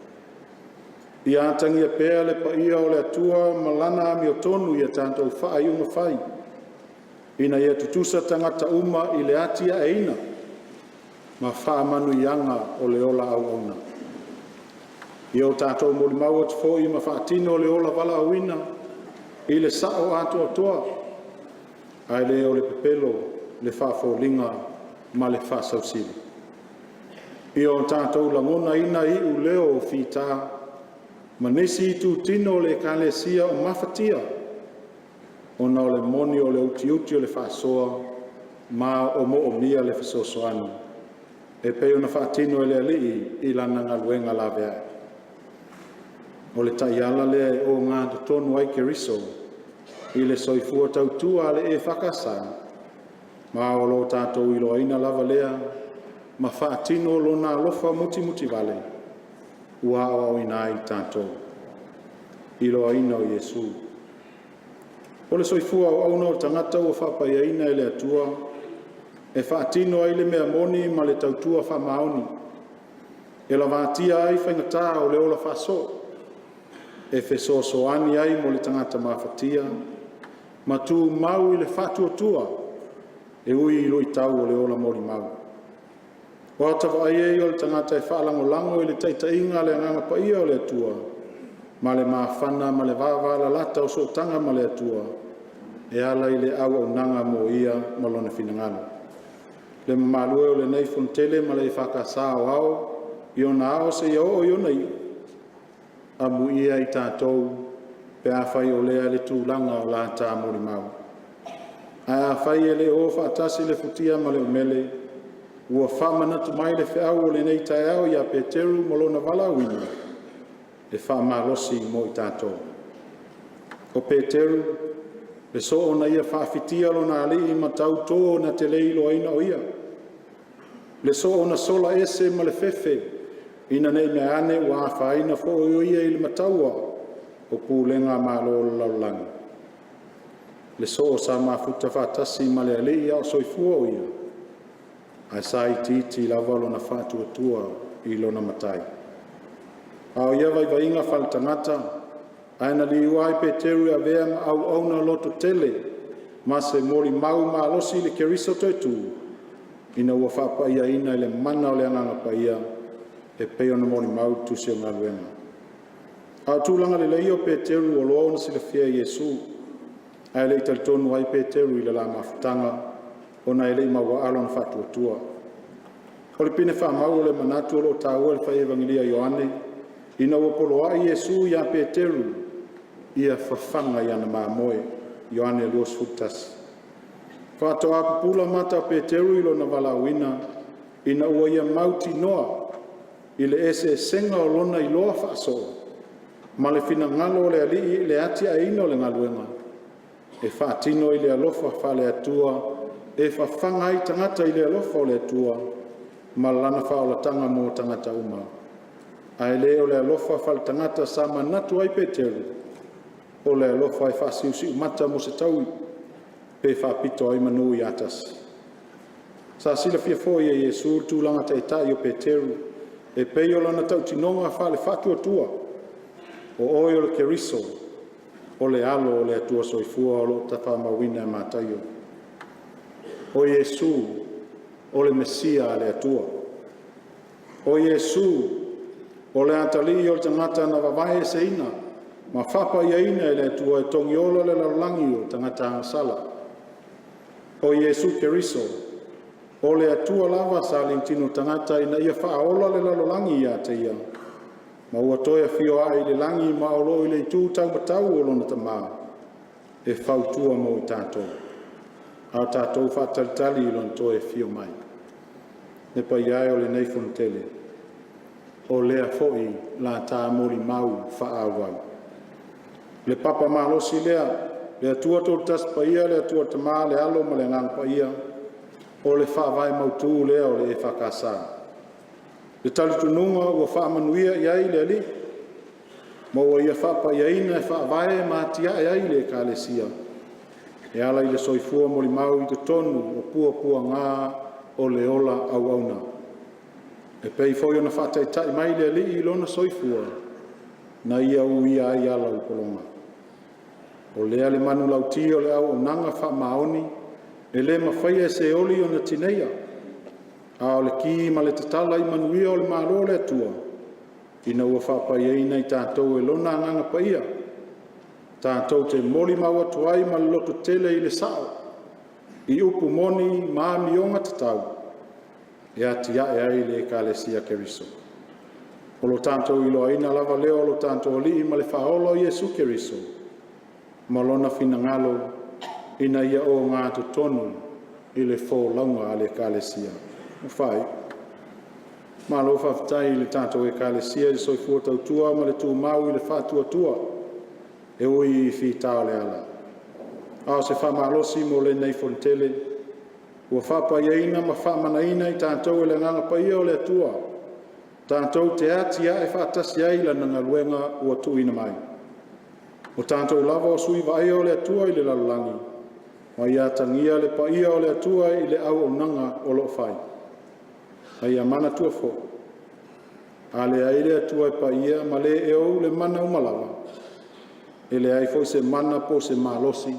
Ia atagia pea le paia o le Atua ma Lana amiotonu i a tatou faaiuga fai, ina ia tutusa tagata uma i le atiaeina ma faamanuiaga o le ola auauna. Ia o tatou molimau atu foi ma faatino le ola valaauina i le sao atoatoa, ae le o le pepelo, le faafoliga ma le faasausili. Ia o tatou lagonaina iuleo o fita ma nisi itutino o le Ekalesia o mafatia ona o le moni o le utiuti o le faasoa ma o moomia le fesoasoani, e pei ona faatino e le Alii i Lana galuega laveai. O le taiala lea e ogatotonu ai Keriso i le soifua tautua a le EFKS, ma o lo o tatou iloaina lava lea ma faatino Lona alofa mutimutivale ua aoaoina ai i tatou. Iloaina o Iesu. O le soifua auauna o le tagata ua faapaiaina e le Atua e faatino ai le mea moni ma le tautua faamaoni, e lavatia ai faigata o le ola faasoo, e fesoasoani ai mo le tagata mafatia, ma tumau i le faatuatua e ui i luitau o le ola molimau. O ata vaaia ia o le tagata e faalagolago i le taitaiga a le Agaga Paia o le Atua, ma le mafana ma le vavalalata o sootaga ma le Atua, e ala i le auaunaga mo Ia ma Lona finagalo. Le mamalu e o lenei Fonotele ma le EFKS Aoao i ona ao seia oo i ona iu, amuia i tatou pe afai o lea le tulaga o la ta molimau. Ae afai e le o faatasi le futia ma le umele, ua faamanatu mai le feau o lenei taeao ia Peteru ma lona valaauina e faamalosi mo i tatou. O Peteru, le soo na ia faafitia lona Alii ma tautō na te le iloaina o Ia, le soo na sola ese ma le fefe ina nei meaane ua afaina foi o ia i le mataua o pulega a Malo o le lalolagi, le soo sa mafuta faatasi ma le Alii a o soifua o Ia, ae sa itiiti lava lona faatuatua i lona Matai. A o ia vaivaiga faaletagata, ae na liua ai Peteru e avea ma auauna lototele ma se molimau malosi i le Keriso toetu, ina ua faapaiaina i le mana o le Agaga Paia, e pei ona molimau i le Tusi o Galuega. A o tulaga lelei ia o Peteru ua loa ona silafia e Iesu, ae le i talitonu ai Peteru i le la mafutaga, ona e le i mauaa lona faatuatua. O le pine faamau o le manatu o lo o taua e le fai Evagelia a Ioane, ina ua poloai Iesu ia Peteru ia fafaga i ana mamoe. Ioane 21. Faatoa pupula mata o Peteru i lona valaauina ina ua ia mautinoa i le eseesega o lona iloa faasoo ma le finagalo o le Alii i le atiaeina o le galuega e faatino i le alofa faale-Atua e fafaga ai tagata i le alofa o le Atua ma Lana faaolataga mo tagata uma, ae le o le alofa faaletagata sa manatu ai Peteru, o le alofa e faasiusiumata mo se taui pe faapito ai manu ia tasi. Sa silafia foi e Iesu le tulaga taitai o Peteru e pei o lana tautinoga faale-faatuatua, “O oe o le Keriso, o le Alo o le Atua Soifua” o lo o faamauina e Mataio. O Iesu o le Mesia a le Atua. O Iesu o le atalii o le tagata na vavaeeseina ma faapaiaina e le Atua e togiola le lalolagi o tagata agasala. O Iesu Keriso o le Atua lava sa liutino tagata ina ia faaola le lalolagi ia te Ia, ma ua toe afio ae i le lagi ma o lo o i le itu taumatau o lona Tama e fautua mo i tatou, a o tatou faatalitali i lona toe afio mai. Le paia e o lenei Fonotele, o lea foi la ta molimau faaauau. Le papa malosi lea, le Atua Toatasi Paia, le Atua le Tama, le Alo ma le Agaga Paia, o le faavae mautu lea o le EFKS. Le talitonuga ua faamanuia i ai le Alii, ma ua ia faapaiaina e faavae ma atiae ai le Ekalesia, e ala i le soifua molimau i totonu o puapuaga o le ola auauna. E pei foi ona faataitai mai le Alii i lona soifua, na Ia uia ai ala o pologa. O lea le manulauti o le auaunaga faamaoni e le mafaia e seoli ona tineia, a o le ki ma le tatala i manuia o le Malo o le Atua, ina ua faapaiaina i tatou e Lona Agaga Paia, tatou te molimau atu ai ma le lototele i le sao, i upu moni ma amioga tatau e atiae ai le Ekalesia Keriso. O lo tatou iloaina lava lea o lo tatou Alii ma le Faaola o Iesu Keriso ma Lona finagalo ina ia ogatotonu i le folauga a le Ekalesia. Ua faaiu. Malo faafetai i le tatou Ekalesia i le soifua tautua ma le tumau i le faatuatua e ui i fita o le ala. A o se faamalosi mo lenei Fonotele, ua faapaiaina ma faamanaina i tatou e le Agaga Paia o le Atua, tatou te atiae faatasi ai Lana galuega ua tuuina mai. O tatou lava o sui vaaia o le Atua i le lalolagi, ma ia atagia le paia o le Atua i le auaunaga o lo o fai. A ia manatua foi, a leai le Atua e paia ma le e ou le mana uma lava, e leai foi se mana po o se malosi,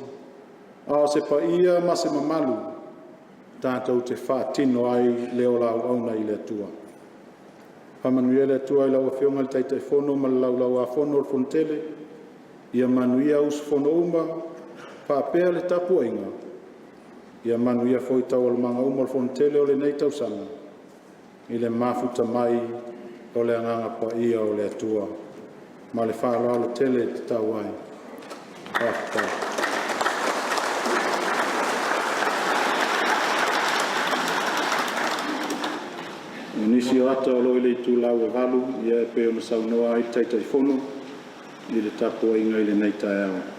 a o se paia ma se mamalu tatou te faatino ai le ola auauna i le Atua. Faamanuia le Atua i lau Afioga i le Taitaifono ma le Laulau-a-Fono a le Fonotele, ia manuia usufono uma faapea le tapuaiga, ia manuia foi taualumaga uma o le Fonotele o lenei tausaga i le mafuta mai o le Agaga Paia o le Atua. Ma le faaaloalo tele e tatau ai. Faafetai. O nisi o ata o lo o i le itulau e 8, ia e pei ona saunoa ai le Taitaifono i le tapuaiga i lenei taeao.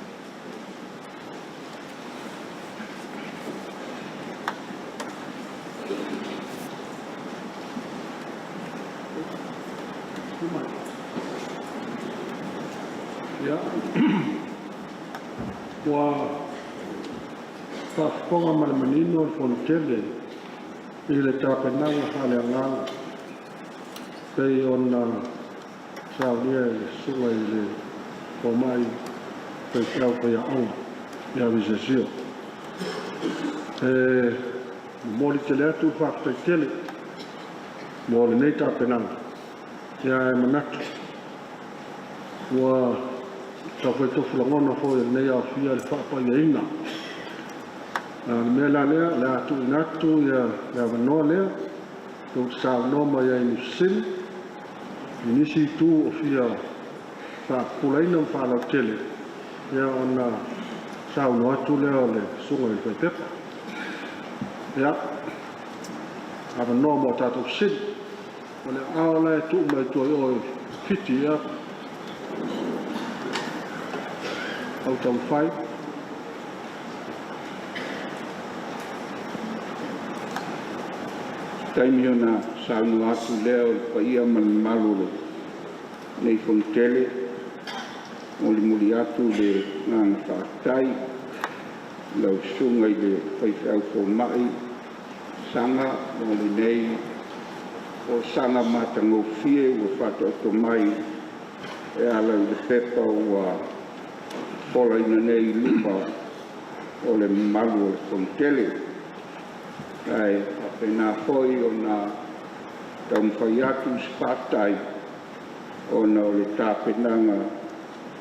Ia, ua faafofoga ma le manino le Fonotele i le tapenaga faaleagaga pei ona saunia e le Susuga i le Fomai Faifeau Faiaoga ia Visesio. E momoli tele atu le faafetai tele mo lenei tapenaga, ia ae manatu ua taufai tofu lagona foi e lenei aofia le faapaiaina. A o le mea la lea, o le a tuuina atu le avanoa lea tou te saunoa mai ai i ni fesili i nisi itu o fia faapupulaina ma faalautele, ia ona saunoa atu lea o le Susuga i le Faipepa. Ia, avanoa mo a tatou fesili. O le aao la e tuu mai tua i o i Fiti, ia. Au taumafai. Taimi ona saunoa atu lea o le paia ma le mamalu o lenei Fonotele, molimoli atu le agaga faafetai i lau Susuga i le Faifeau Fomai Saga mo lenei folasaga matagofie ua faataoto mai e ala i le pepa ua folaina nei i luma o le mamalu o le Fonotele. Ae faapena foi ona taumafai atu se faafetai ona o le tapenaga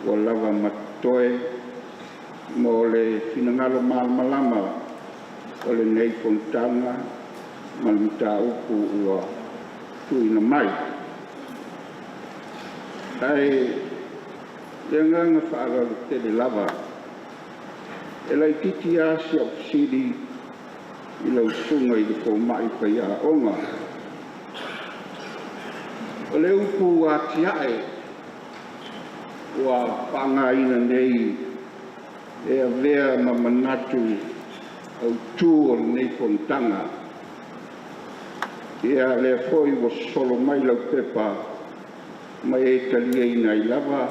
ua lava ma totoe mo le finagalo malamalama o lenei fonotaga ma le mataupu ua tuuina mai. Ae le agaga faaaloalo tele lava, e laitiiti lava si au fesili i lau Susuga i le Fomai Faiaoga. O le upu atiae ua faaaogaina nei e avea ma manatu autu o lenei fonotaga. Ia lea foi ua sosolo mai lau pepa ma e taliaina ai lava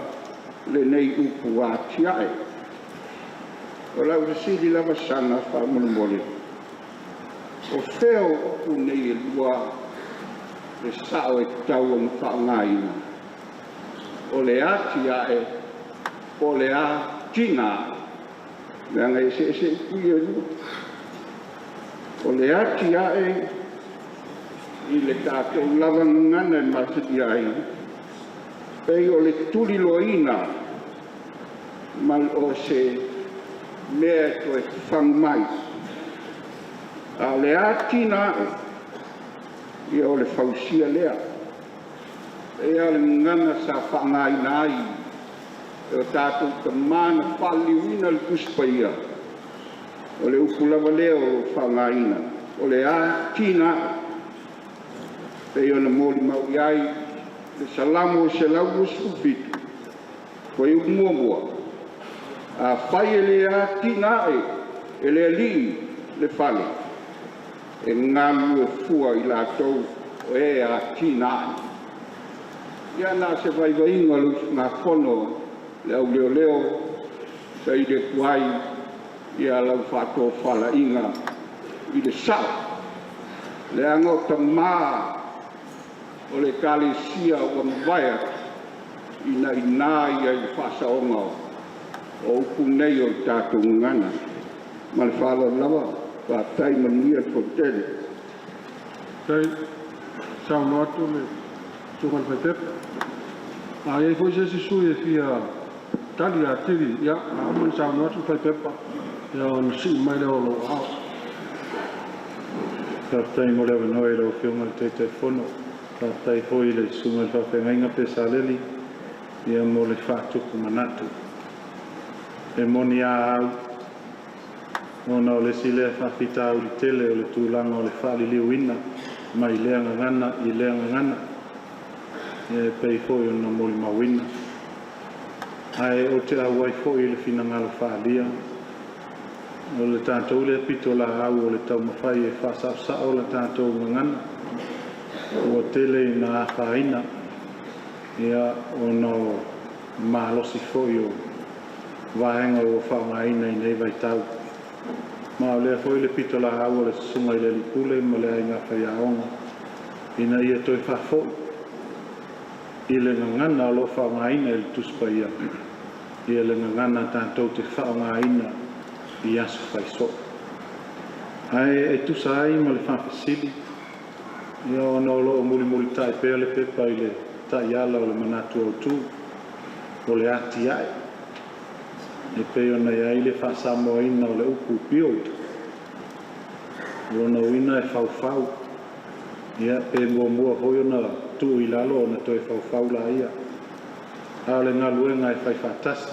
lenei upu atiae. O lau fesili lava saga faamolemole, o fea o upu nei e lua le sao e tatau ona faaaogaina, o le atiae po o le atinae, leaga e eseese upu ia e lua. O le atiae i le tatou lava gagana e masani ai, pei o le tuliloaina ma o se mea e toe fafagu mai. A o le atinae, ia o le fausia lea. E pei lava o le gagana sa faaaogaina ai e o tatou tama na faaliliuina le Tusi Paia, o le upu lava lea o lo o faaaogaina, o le atinae, pei ona molimau i ai le Salamo 127, fuaiupu muamua, afai e le atinae e le Alii le fale, e galulue fua i latou o e atinae. Ia na o se vaivaiga o le usugafono le auleoleo saili atu ai ia lau faatofalaiga i le sao, leaga o tama o le Ekalesia ua mavae atu ina ina ia i le faasaoga o upu nei o le tatou gagana. Ma le faaaloalo lava, faafetai, manuia le Fonotele. Faafetai saunoa atu le susuga i le Faifepa. A i ai foi se isi sui usufono e fia tali atili, ia, a uma ona saunoa atu le Faifepa, ia ona sii mai lea o lou aao. Faafetai mo le avanoa i lau Afioga i le Taitaifono. Faafetai foi i le Susuga i le Faafeagaiga Pesaleli ia mo le faatupu manatu. E moni a au, ona o le isi lea faafitauli tele o le tulaga o le faaliliuina mai lea gagana i lea gagana, ia e pei foi ona molimauina. Ae ou te auai foi i le finagalo faaalia, o le tatou lea pitolaau o le taumafai e faasaosao la tatou gagana, ua tele ina afaina, ia ona o malosi foi o vaega ua faaaogaina i nei vaitau. Ma o lea foi le pitolaau o le Susuga i le Alii Pule ma le Aiga Faiaoga, ina ia toe faafoi i le gagana o lo o faaaogaina i le Tusi Paia, ia le gagana tatou te faaaogaina i aso faisoo. Ae e tusa ai ma le faafesili, ia ona o lo o mulimulitai pea le pepa i le taiala o le manatu autu, o le atiae, e pei ona i ai le faasamoaina o le upu build, o lona uiga e faufau, ia pe muamua foi ona tuu i lalo ona toe faufau laia. A o le galuega e fai faatasi.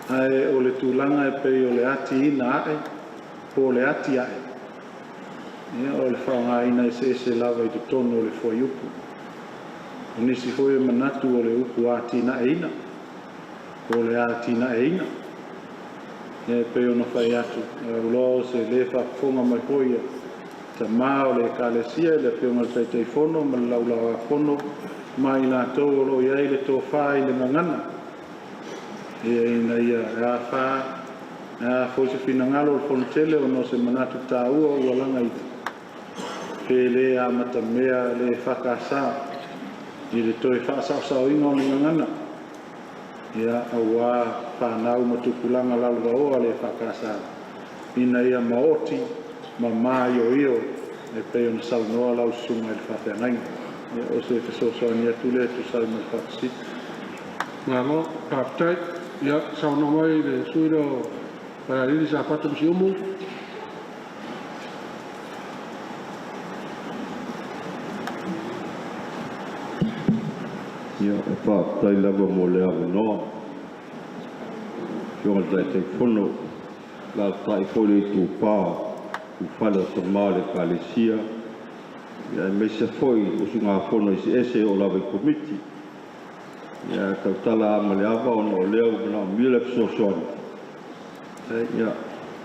Ae o le tulaga e pei o le atiina ae po o le atiae, ia o le faaaogaina eseese lava i totonu o le fuaiupu. O nisi foi e manatu o le upu atinaeina, po o le atinaeina. Ia e pei ona fai atu, uloa o se le faafofoga mai foi ia tama o le Ekalesia i le Afioga i le Taitaifono ma le Laulauafono ma i latou o lo o i ai le tofa i le gagana. Ia ina ia a foi se finagalo o le Fonotele ona o se manatu taua ua lagaina, pe le amatamea le EFKS i le toe faasaosaoina o le gagana, ia aua fanau ma tupulaga lalovaoa le EFKS, ina ia maoti ma maioio e pei ona saunoa lau susuga i le faafeagaiga. Ia, o se fesoasoani atu lea e tusa ai ma le faafesili. Malo, faafetai. Ia, saunoa mai le sui usufono o Falealili Safata ma Siumu. Ia, e faafetai lava mo le avanoa. Afioga i le Taitaifono, alaalatai foi le itupa ulufale o tama o le Ekalesia, ia aemaise foi usugafono eseese e oo lava i Komiti. Ia tautala lava ma le ava ona o lea ua manaomia le fesoasoani. Ia,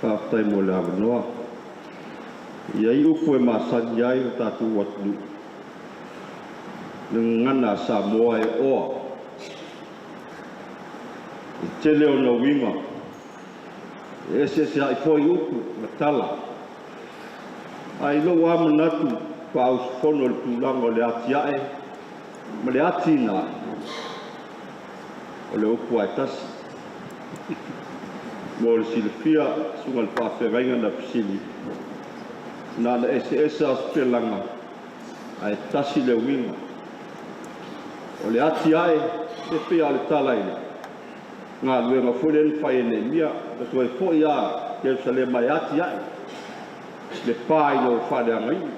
faafetai mo le avanoa. E i ai upu e masani ai o tatou atunuu, le gagana a Samoa e oa. E tele ona uiga, e eseesea'i foi upu ma tala. Ae i lou lava manatu faausufono i le tulaga o le atiae ma le atinae, o le upu lava e tasi. Mo le silafia, susuga i le faafeagaiga na fesili, na ona eseese lava o sipelaga, ae tasi le uiga. O le atiae, e pei lava o le tala i le galuega foi lea na fai e Neemia, na toe foi lava i Ierusalema e atiae le pa ina ua faaleagaina.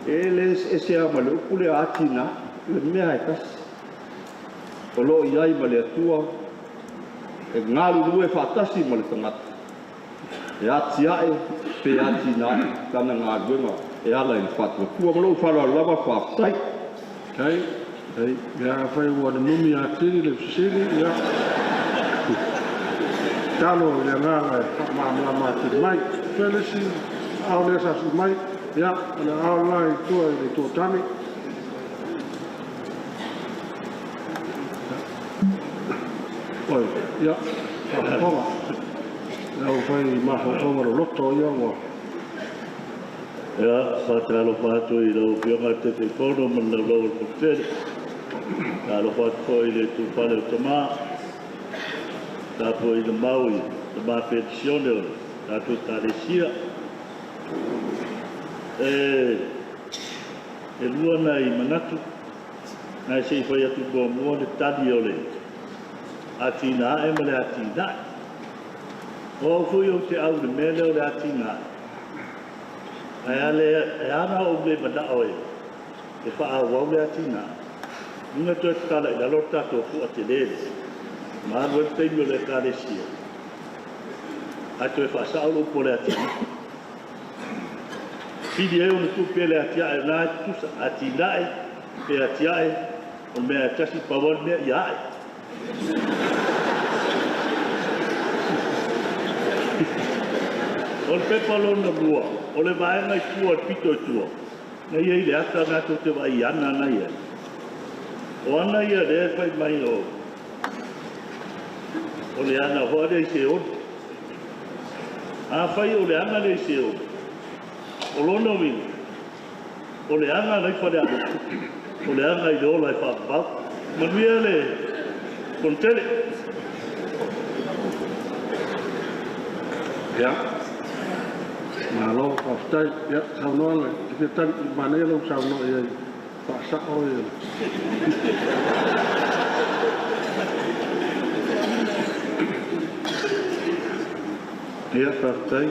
E le eseese lava ma le upu lea atinae, o le mea lava e tasi. O lo o i ai ma le Atua e galulue faatasi ma le tagata e atiae pe atinae lana galuega e ala i le faatuatua. Ma lou faaaloalo lava, faafetai. Faafetai. Ia, afai ua nunumi atili le fesili, ia, tatalo i le agaga e faamalamalama atili mai. Fea le isi aao lea sa sii mai? Ia, o le aao le la i tua i le Itu o Tane. Oi, ia, faafofoga. Le aufai mafaufauga loloto ia ua. Ia, faatalofa atu i lau Afioga i le Taitaifono ma le Laulau a le Fonotele. Faatalofa atu foi i le itufale o Tama, tapuaiga mau i Tama Penisione o le tatou Ekalesia. E lua nai manatu, ae se i fai atu muamua le tali o le atinae ma le atinae. O au foi ou te au i le mea lea o le atinae, ae a le, e ala ona ou le manao e faaauau le atinae, ina toe tatala i lalo le tatou fua tele lea, ma alu ai le taimi o le Ekalesia, ae toe faasao le upu o le atinae. Sili ai ona tuu pea le atiae o lena e tutusa, atinae pe atiae, o le mea e tasi, pau lava le mea ia ae. O le pepa lona lua, o le vaega i tua, le pito i tua, na i ai le ata lena tou te vaai i ana na i ai. O ana ia lea e fai mai o o le ana foi lea i Seoli. Afai o le ana lea i Seoli, o lona uiga, o le aga la i Falealupo, o le aga i le ola e faavavau. Manuia le Fonotele. Ia, malo faafetai. Ia, saunoa le te fia tali, manaia lou saunoa i ai faasao ia. Ia, faafetai.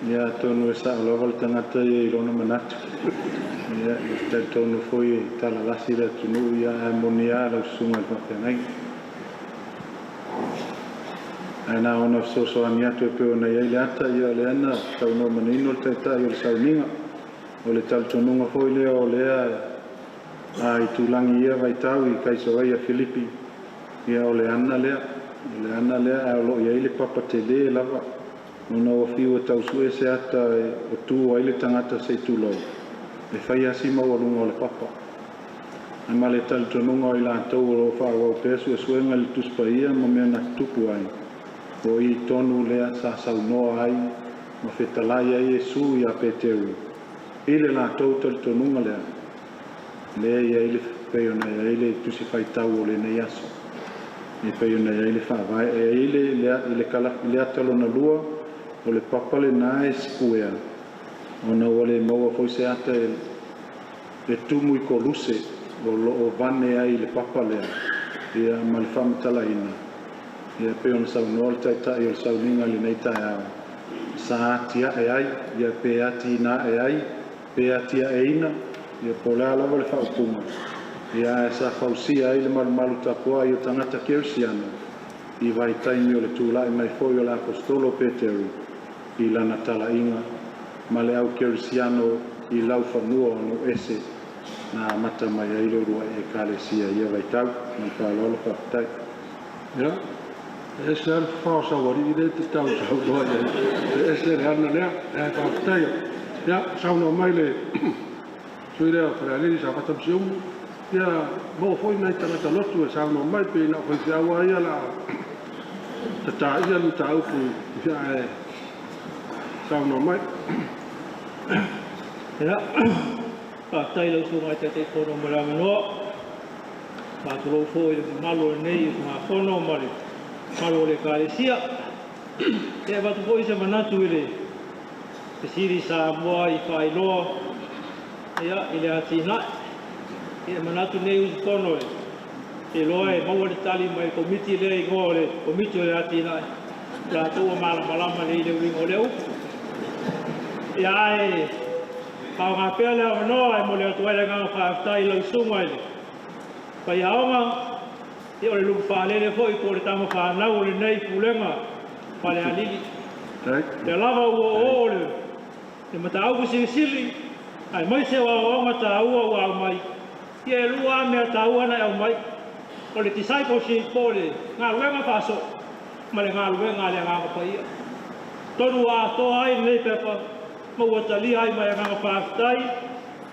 Ia, atonu e sao lava le tagata ia i lona manatu. Ia, ou te talitonu foi e talalasi le atunuu, ia, ae moni lava lau susuga i le faafeagaiga. Ae na ona fesoasoani atu e pei ona i ai le ata, ia o lea na saunoa manino le Taitai o le sauniga. O le talitonuga foi lea o lea a i tulagi i ia vaitau i Kaisareia Filipi, ia o le ana lea, o le ana lea ae o lo o i ai le papa tele lava ona ua fiu e tau sue se ata e tu ai le tagata se i tulou, e fai lava si maualuga o le papa. Ae ma le talitonuga o i latou o lo o faaauau pea suesuega i le Tusi Paia ma mea na tutupu ai, o i tonu lea sa saunoa ai ma fetalai ai Iesu iā Peteru i le latou talitonuga lea, lea e i ai le pei ona i ai le Tusi Faitau o lenei aso, e pei ona i ai le Faavae. E i ai le, le, i le, kala, i le ata lona lua, o le papa lena e sikuea, ona ua le maua foi se ata e, e tumu i Koluse o lo o vane ai le papa lea, ia, ma le faamatalaina, ia, e pei ona saunoa le Taitai o le sauniga i lenei taeao, sa atiae ai, ia, pe atinae ai, pe atiaeina, ia, po o le a lava le faaupuga, ia, ae sa fausia ai le malumalu tapuai o tagata kerisiano i vaitaimi o le tulai mai foi o le Aposetolo o Peteru i lana talaiga ma le au kerisiano i laufanua o Nuuese na amata mai ai le uluai Ekalesia i ia vaitau. Ma le faaaloalo, faafetai. Ia, e ese lava le fafao o Saualii lea e te tau saunoa i ai, e ese le ana lea, ae faafetai. Ia, saunoa mai le sui lea o Falealili Safata ma Siumu. Ia, maua foi nai tagata lotu e saunoa mai pei na o faifeau lava ia o le a tataia le mataupu ae saunoa mai. Ia, faafetai i lau Susuga i le Taitaifono mo le avanoa. Faatulou foi i le mamalu o lenei usugafono ma le mamalu o le Ekalesia. E avatu foi se manatu i le fesili sa amoa i faailoa ia, i le atinae. Ia, e manatu lenei usufono e iloa e maua le tali mai le komiti lea i igoa o le komiti o le atinae. Latou ua malamalama lelei i le uiga o lea upu. Ia, ae faaaoga pea le avanoa e momoli atu ai le agaga faafetai i lau susuga i le faiaoga, ia o le lupe faalele foi po o le tama fanau o lenei pulega Falealili. Lea lava ua oo le mataupu silisili, aemaise o aoaoga taua ua aumai, ia e lua lava mea taua na e aumai, o le discipleship po o le galuega faasoo ma le galuega a le Agaga Paia. Tonu ua atoa ai lenei pepa ma ua talia ai ma le agaga faafetai,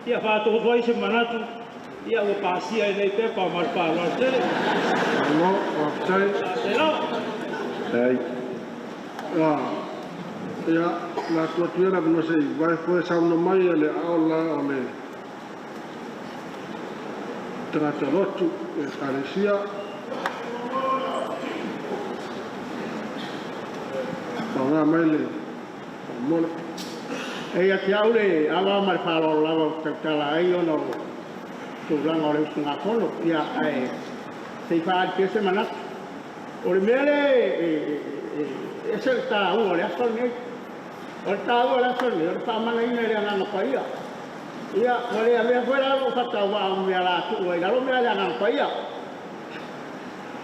ia faatoto ai se manatu, ia ua pasia i lenei pepa ma le faaaloalo tele. Malo, faafetai. Faafetai lava. Faafetai. Ia, o le a tuu atu ia le avanoa se i vae foi e saunoa mai le aao la o le tagata lotu o le Ekalesia. Faaaoga mai le faamole. E ia te au le ava ma le faaaloalo lava ou te tautala ai ona o tulaga o le usugafono, ia, ae se i faaali pea se manatu. O le mea lea e ese le taua o le aso lenei. O le taua o le aso lenei, o le faamanaina e le Agaga Paia. Ia, ua le avea foi la lou faatauvaa ma mea la tuu ai i lalo mea a le Agaga Paia.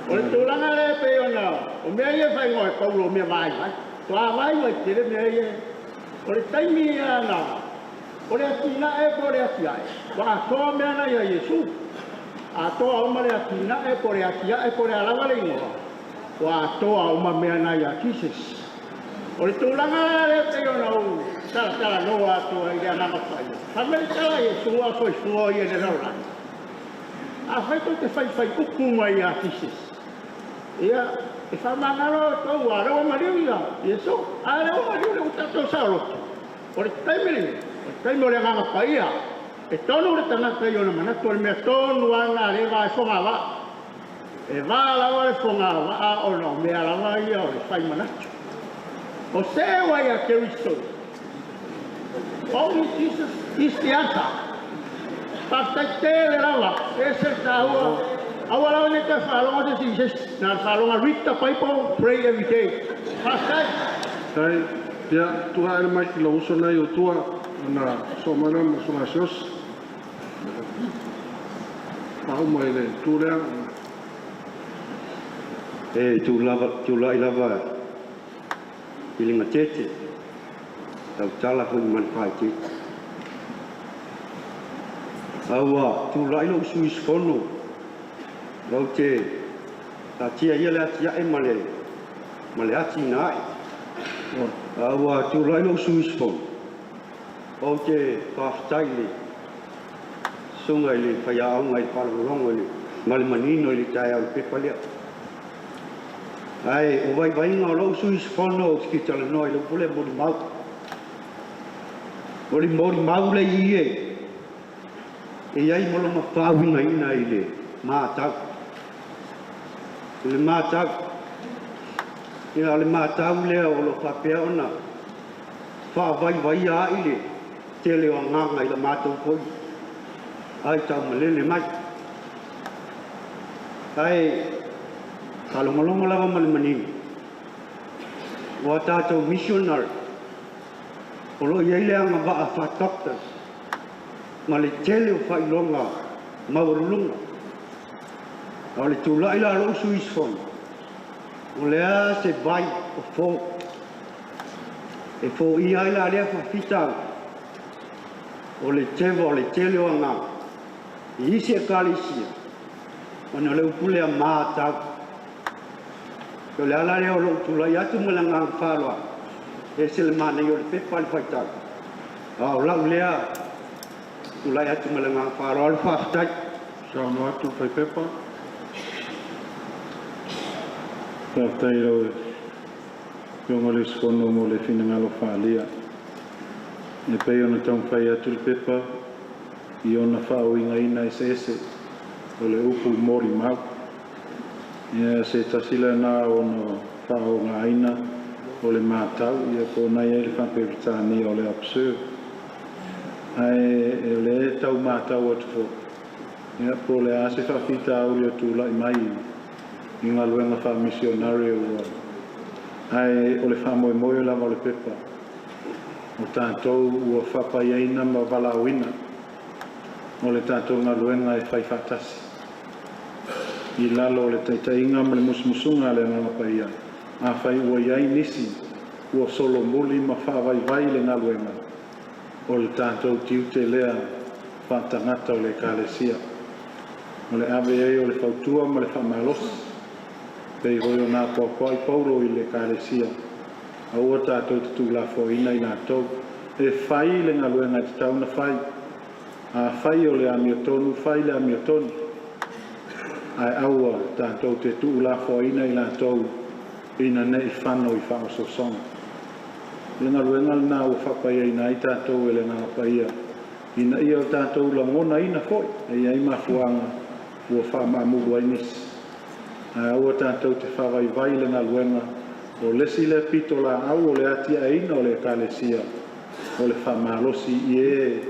O le tulaga lea e pei ona, o mea ia e faaigoa e Paulo o mea vaivai. Toa vaivai tele mea ia. O le taimi ia na, o le atinae po o le atiae, ua atoa mea na ia Iesu. Atoa uma le atinae po o le atiae po o le a lava le igoa, ua atoa uma mea na ia Jesus. O le tulaga la lea e pei ona ou talatalanoa atu ai i le Agaga Paia, fai mai le tala a Iesu a o soifua o ia i le lalolagi, Afai tou te faifai upu mai ia Jesus, ia, e faamagalo outou, aua o lea ua maliu ia Iesu, a o lea ua maliu le ua tatou saoloto. O le taimi lenei, o le taimi o le Agaga Paia, e tonu le tagata i ona manatu, o le mea tonu lava lena o lea e va ai fogavaa. E va lava le fogavaa ona o mea lava ia o le fai manatu. O se ua ia Keriso, only Jesus is the answer. Faafetai tele lava, e ese le taua. Aua lava ne i toe faalogo se isi i se isi. Na o le faalogo read the Bible, pray every day. Faafetai. Faafetai. Ia, tuu ae le mic i lou uso lena i ou tua ona soo mai loa ma Susuga Siaosi. Faauma i le itu lea. E tulai lava i le gatete, tautala foi ma le faaeteete. A ua tulai lou sui usufono ou te taatia ia le atiae ma le ma le atinae. A ua tulai lou sui usufono ou te faafetai i le Susuga i le faiaoga i le faalogologo i le ma le manino i le taeao i le pepa lea. Ae o vaivaiga o lou sui usufono ou te fia talanoa i le upu lea molimau. O le molimau le i e e i ai ma lona faauigaina i le matau. I le matau. Ia o le matau lea o lo o faapea ona faavaivaia ai le tele o agaga i la matou foi ai taumalele mai. Ae faalogologo lava ma le manino, o a tatou missionary o lo o i ai le agavaa faa-doctors ma le tele o faailoga maualuluga. A o le tulai la a lou sui usufono, o le a se vai o fo e foia ai la lea faafitauli o le teva o le tele o agaga i isi ekalesia ona o le upu lea matau. O le ala lea o lou tulai atu ma le agaga faaaloalo, e ese le manaia o le pepa i le faitau, A o lau lea tulai atu ma le agaga faaaloalo, faafetai. Saunoa atu Faipepa. Faafetai i lau Afioga i le usufono mo le finagalo faaalia. E pei ona taumafai atu le pepa i ona faauigaina eseese o le upu molimau. Ia se tasi lena o ona faaaogaina o le matau, ia po o na i ai le faaperetania o le observe. Ae o lea e tau matau atu foi, ia po o le a se faafitauli o tulai mai i galuega faamisionare ua ae o le faamoemoe lava o le pepa o tatou ua faapaiaina ma valaauina o le tatou galuega e fai faatasi i lalo o le taitaiga ma le musumusuga a le Agaga Paia. Afai ua i ai nisi ua solomuli ma faavaivai le galuega, o le tatou tiute lea faatagata o le Ekalesia o le ave ai o le fautua ma le faamalosi, pei foi ona apoapoai Paulo i le Ekalesia, aua tatou te tuulafoaiina i latou e fai le galuega e tatau ona fai. Afai o le amiotonu, fai le amiotonu, ae aua tatou te tuulafoaiina i latou ina ne i fano i faaosoosoga. O le galuega lena ua faapaiaina ai tatou e le Agaga Paia, ina ia o tatou lagonaina foi e i ai mafuaaga ua faamaamulu ai nisi. Ae aua tatou te faavaivai le galuega. O le isi lea pitolaau o le atiaeina o le Ekalesia, o le faamalosi i e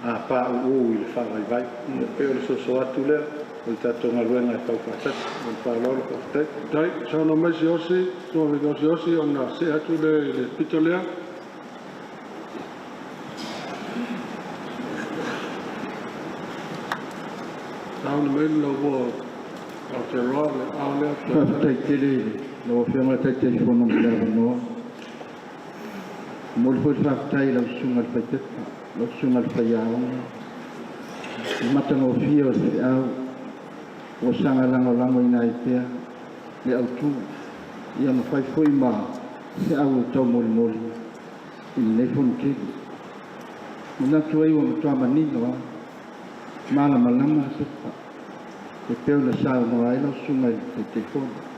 a pauu i le faavaivai. Ia pei o le soso atu lea o le tatou galuega e fau faatasi. Ma le faaaloalo, faafetai. Tai, saunoa mai Siaosi, saunoa Siaosi ona see atu lea i le pito lea. Saunoa mai le laumua o Aotearoa le ao lea. Faafetai tele i lau Afioga i le Taitaifono mo le avanoa. E momoli foi le faafetai i lau Susuga i le Faitepa, lau Susuga i le Faiaoga, i le matagofie o le feau ua saga lagolagoina ai pea le autu, ia ma fai foi ma feau e taumolimoli i lenei fonotele. Manatu ai ua matua manino lava, malamalama le pepa e pei ona saunoa ai lau Susuga i le Taitaifono.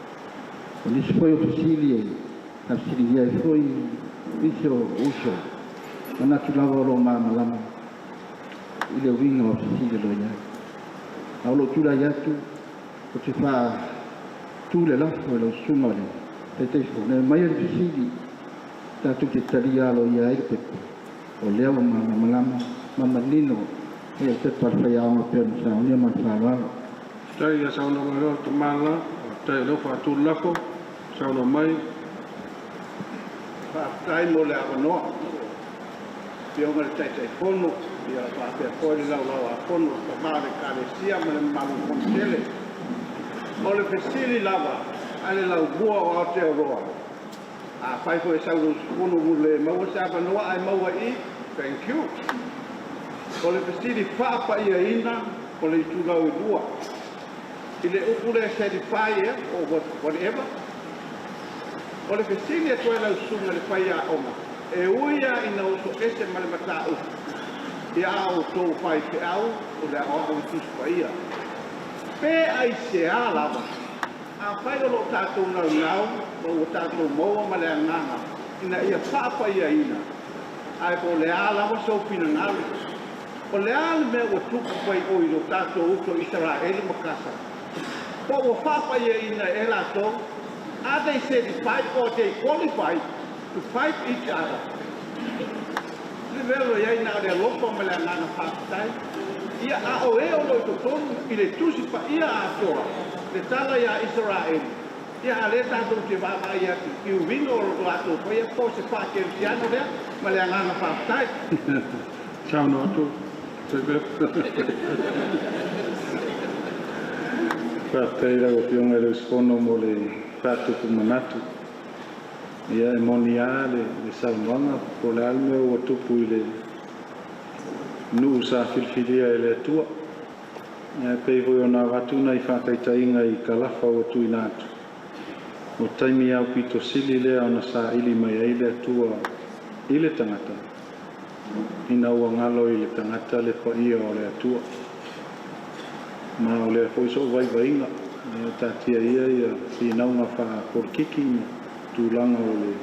O nisi foi o fesili e faafesiligia ai foi nisi o uso, manatu lava o lo o malamalama i le uiga o fesili o lo o i ai. A o lou tulai atu, ou te faatu le lafo i lau Susuga i le Taitaifono e aumai le fesili tatou te talia aloaia ai le pepa, o lea ua malamalama ma manino le pepa a le faiaoga pei ona saunia. Ma le faaaloalo. Tai ia saunoa mai loa le tama la, tai o lea ua faatu le lafo, saunoa mai. Faafetai mo le avanoa. Afioga i le Taitaifono, ia faapea foi le laulau a fono a tama o le Ekalesia ma le mamalu o le Fonotele. O le fesili lava a le laumua o Aotearoa, afai foi e sau le usufono ua le maua se avanoa ae maua i i, thank you. O le fesili faapaiaina o le itulau e lua i le upu lea certify ea or whatever. O le fesili atu ai lau susuga i le faiaoga, e ui lava ina oso ese ma le mataupu, ia a outou faifeau o le aoao i Tusi Paia, pe aisea lava afai o lo o tatou naunau ma ua tatou maua ma le agaga ina ia faapaiaina, ae po o le a lava sou finagalo, o le a le mea ua tupu mai o i lo tatou uso Isaraelu ma Kasa, po ua faapaiaina e latou? Are they certified or they qualified to fight each other? Le mea o lo o i ai na o le alofa ma le agaga faafetai. Ia a o e o lo o i totonu i le Tusi Paia atoa le tala iā Isaraelu, ia a lea tatou te vaavaai atu i uiga o lo latou faia, po o se faakerisiano lea ma le agaga faafetai. Saunoa atu Faipepa. Faafetai i lau Afioga i le usufono mo le faatupu manatu. Ia e moni lava le saunoaga, po o le a le mea ua tupu i le nuu sa filifilia e le Atua. Ae pei foi ona avatu nai faataitaiga i kalafa ua tuuina atu, o taimi aupito sili lea ona saili mai ai le Atua i le tagata. Ina ua galo i le tagata le paia o le Atua. Ma o lea foi so'u vaivaiga, ia taatia ia ia finauga faapolokiki ma tulaga o le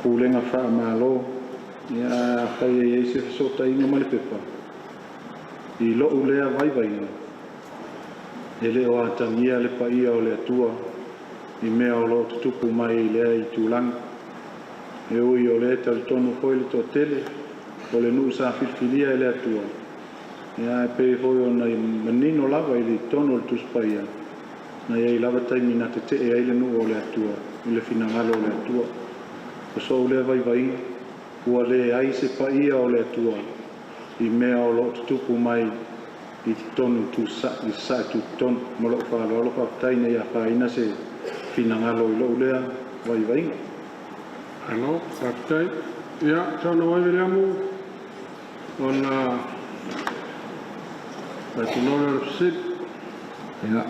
pulega faamalo, ia ae afai e i ai se fesootaiga ma le pepa, i lo'u lea vaivaiga, e le o atagia le paia o le Atua i mea o lo o tutupu mai i lea itulagi. E ui o lea e talitonu foi le toatele o le nuu sa filifilia e le Atua, ia ae pei foi ona manino lava i le totonu o le Tusi Paia, na i ai lava taimi na tetee ai le nuu o le Atua i le finagalo o le Atua. O so'u lea vaivaiga, ua leai se paia o le Atua i mea o lo o tutupu mai i totonu i sasae tutotonu. Ma lou faaaloalo, faafetai, ne i afaina se finagalo i lou lea vaivaiga. Malo, faafetai. Ia, saunoa mai Viliamu ona faatinoina o le fesili. Ia,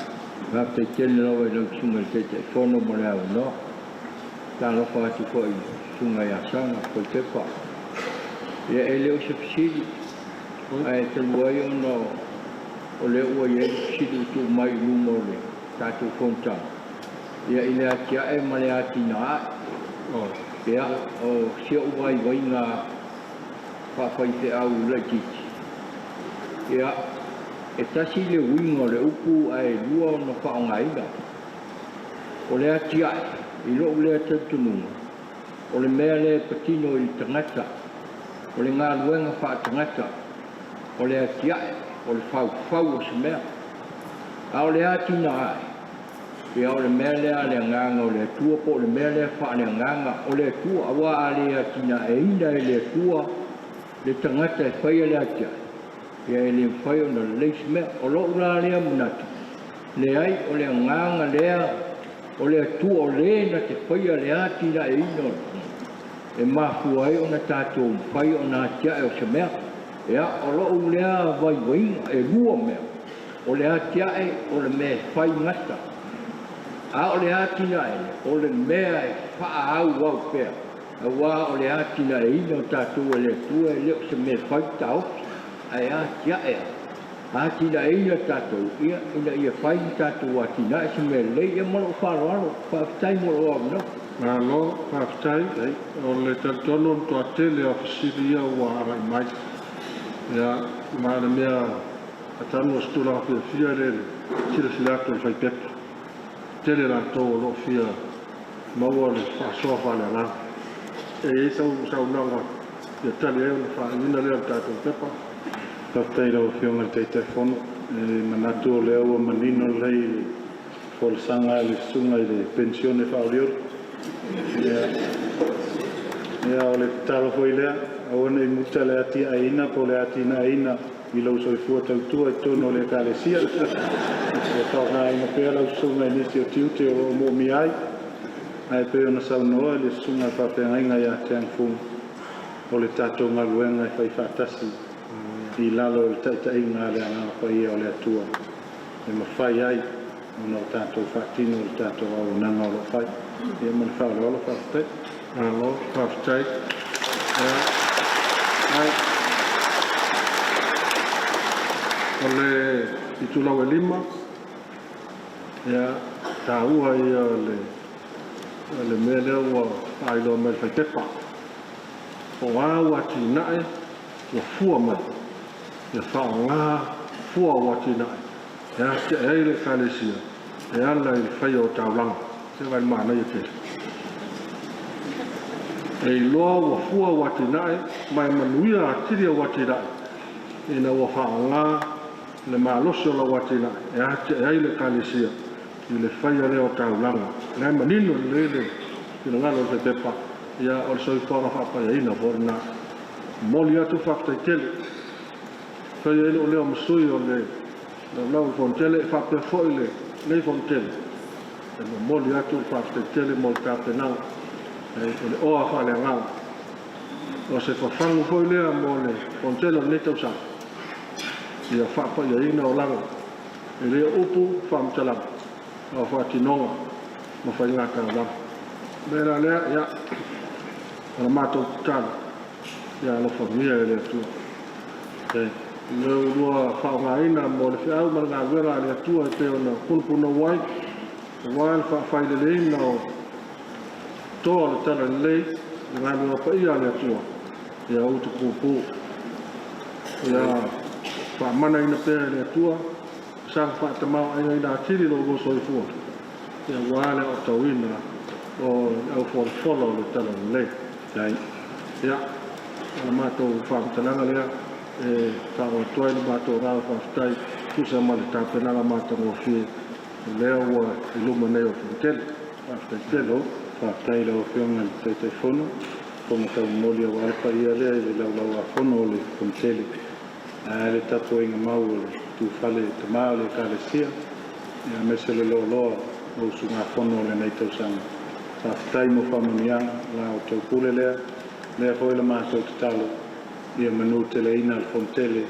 faafetai tele lava i lau Susuga i le Taitaifono mo le avanoa. Talofa atu foi i le Susuga ia Saga Faitepa. Ia, e le o se fesili, ae talu ai ona o lea ua i ai le fesili ua tuu mai i luma o le tatou fonotaga, ia i le atiae ma le atinae. Ia, o si ou vaivaiga faafaifeau laitiiti, ia, e tasi le uiga o le upu ae lua ona faaaogaina. O le atiae, i lou lea talitonuga, o le mea lea e patino i le tagata, o le galuega faatagata, o le atiae, o le faufau o se mea. A o le atinae, ia o le mea lea a le agaga o le Atua po o le mea lea faaleagaga o le Atua, aua a le atinaeina e le Atua le tagata e faia le atiae, ia e le mafai ona lelei se mea. O lou la lea manatu, leai o le agaga lea o le Atua o le na te faia le atinaeina o le tagata e mafua ai ona tatou mafai ona atiae o se mea. Ia, o lou lea vaivaiga, e lua mea. O le atiae o le mea e fai gata, a o le atinae o le mea e faaauau pea, aua o le atinaeina o tatou e le Atua e le o se mea e fai taofi, ae atiae a atinaeina tatou, ia ina ia fai ma tatou atinae se mea lelei. Ia ma lou faaaloalo, faafetai mo lou avanoa. Malo, faafetai. O le talitonu o le matua tele o fesili ia ua agai mai. Ia, ma le mea atonu o se tulaga fiafia le silasila atu o le faipepa. Tele latou o lo o fia maua le faasoa faaleagaga. E i ai sau saunoaga ia tali ai ona faaiuina lea o le tatou pepa. Faafetai i lau Afioga i le Taitaifono. E manatu o lea ua manino lelei i le folasaga a le Susuga i le Penisione Faaolioli. Ia, ia o le tatalo foi lea, aua ne i muta le atiaeina po o le atinaeina i lou soifua tautua i totonu o le Ekalesia. Ia faaaogaina pea lau susuga i nisi o tiute o lo o moomia ai. Ae pei ona saunoa le Susuga i le Faafeagaiga ia Tiang Fung, o le tatou galuega e fai faatasi i lalo o le taitaiga a le Agaga Paia o le Atua e mafai ai ona o tatou faatino le tatou auaunaga o lo o fai. Ia ma le faaaloalo, faafetai. Malo, faafetai. Ia, ai, o le itulau e 5, ia, taua ia o le mea lea ua faailoa mai le faipepa. O a ua atinae ua fua mai, ia faaaoga fua o atinae e atiae ai le Ekalesia e ala i le faia o taulaga. Se vaai le manaia tele. E iloa ua fua o atinae ma e manuia atili au atinae ina ua faaaoga le malosi o lau atinae e atiae ai le Ekalesia i le faia lea o taulaga. O la e manino lelei le finagalo o le faipepa, ia o le soifuaga faapaiaina foi lena. Momoli atu faafetai tele. Faia ai lou leo ma sui o le laulau o le Fonotele e faapea foi lenei Fonotele e momoli atu le faafetai tele mo le tapenaga o le oa faaleagaga. O se fafagu foi lea mo le Fonotele o lenei tausaga ia faapaiaina olaga. E le o upu faamatalaga, a o faatinoga ma faiga taulaga. O le mea la lea, ia, o le matou tatalo. Ia alofagia e le Atua. Le ulua faaaogaina mo le feau ma le galuega a le Atua e pei ona punopunou ai, aua le faafaileleina o toa o le Talalelei, le galuega paia a le Atua, ia utupupu. Ia faamanaina pea e le Atua, saga faatamao-aigaina atili lo ulua soifua, ia aua le aotauina o le aufolafola o le Talalelei. Ia, o le matou faamatalaga lea e faaoo atu ai le matou agaga faafetai tusa ma le tapenaga matagofie lea ua i luma nei o le Fonotele. Faafetai tele. Faafetai i lau Afioga i le Taitaifono, fofoga taumomoli aua le paia lea i le laulau-a-fono o le Fonotele. Ae le tapuaiga mau o le tufale tama o le Ekalesia, aemaise le loaloa o usugafono o lenei tausaga. Faafetai mo faamanuiaga la outou pule lea, lea foi le matou tatalo, ia manuteleina le Fonotele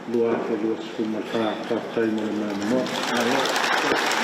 2024. Faafetai mo le avanoa.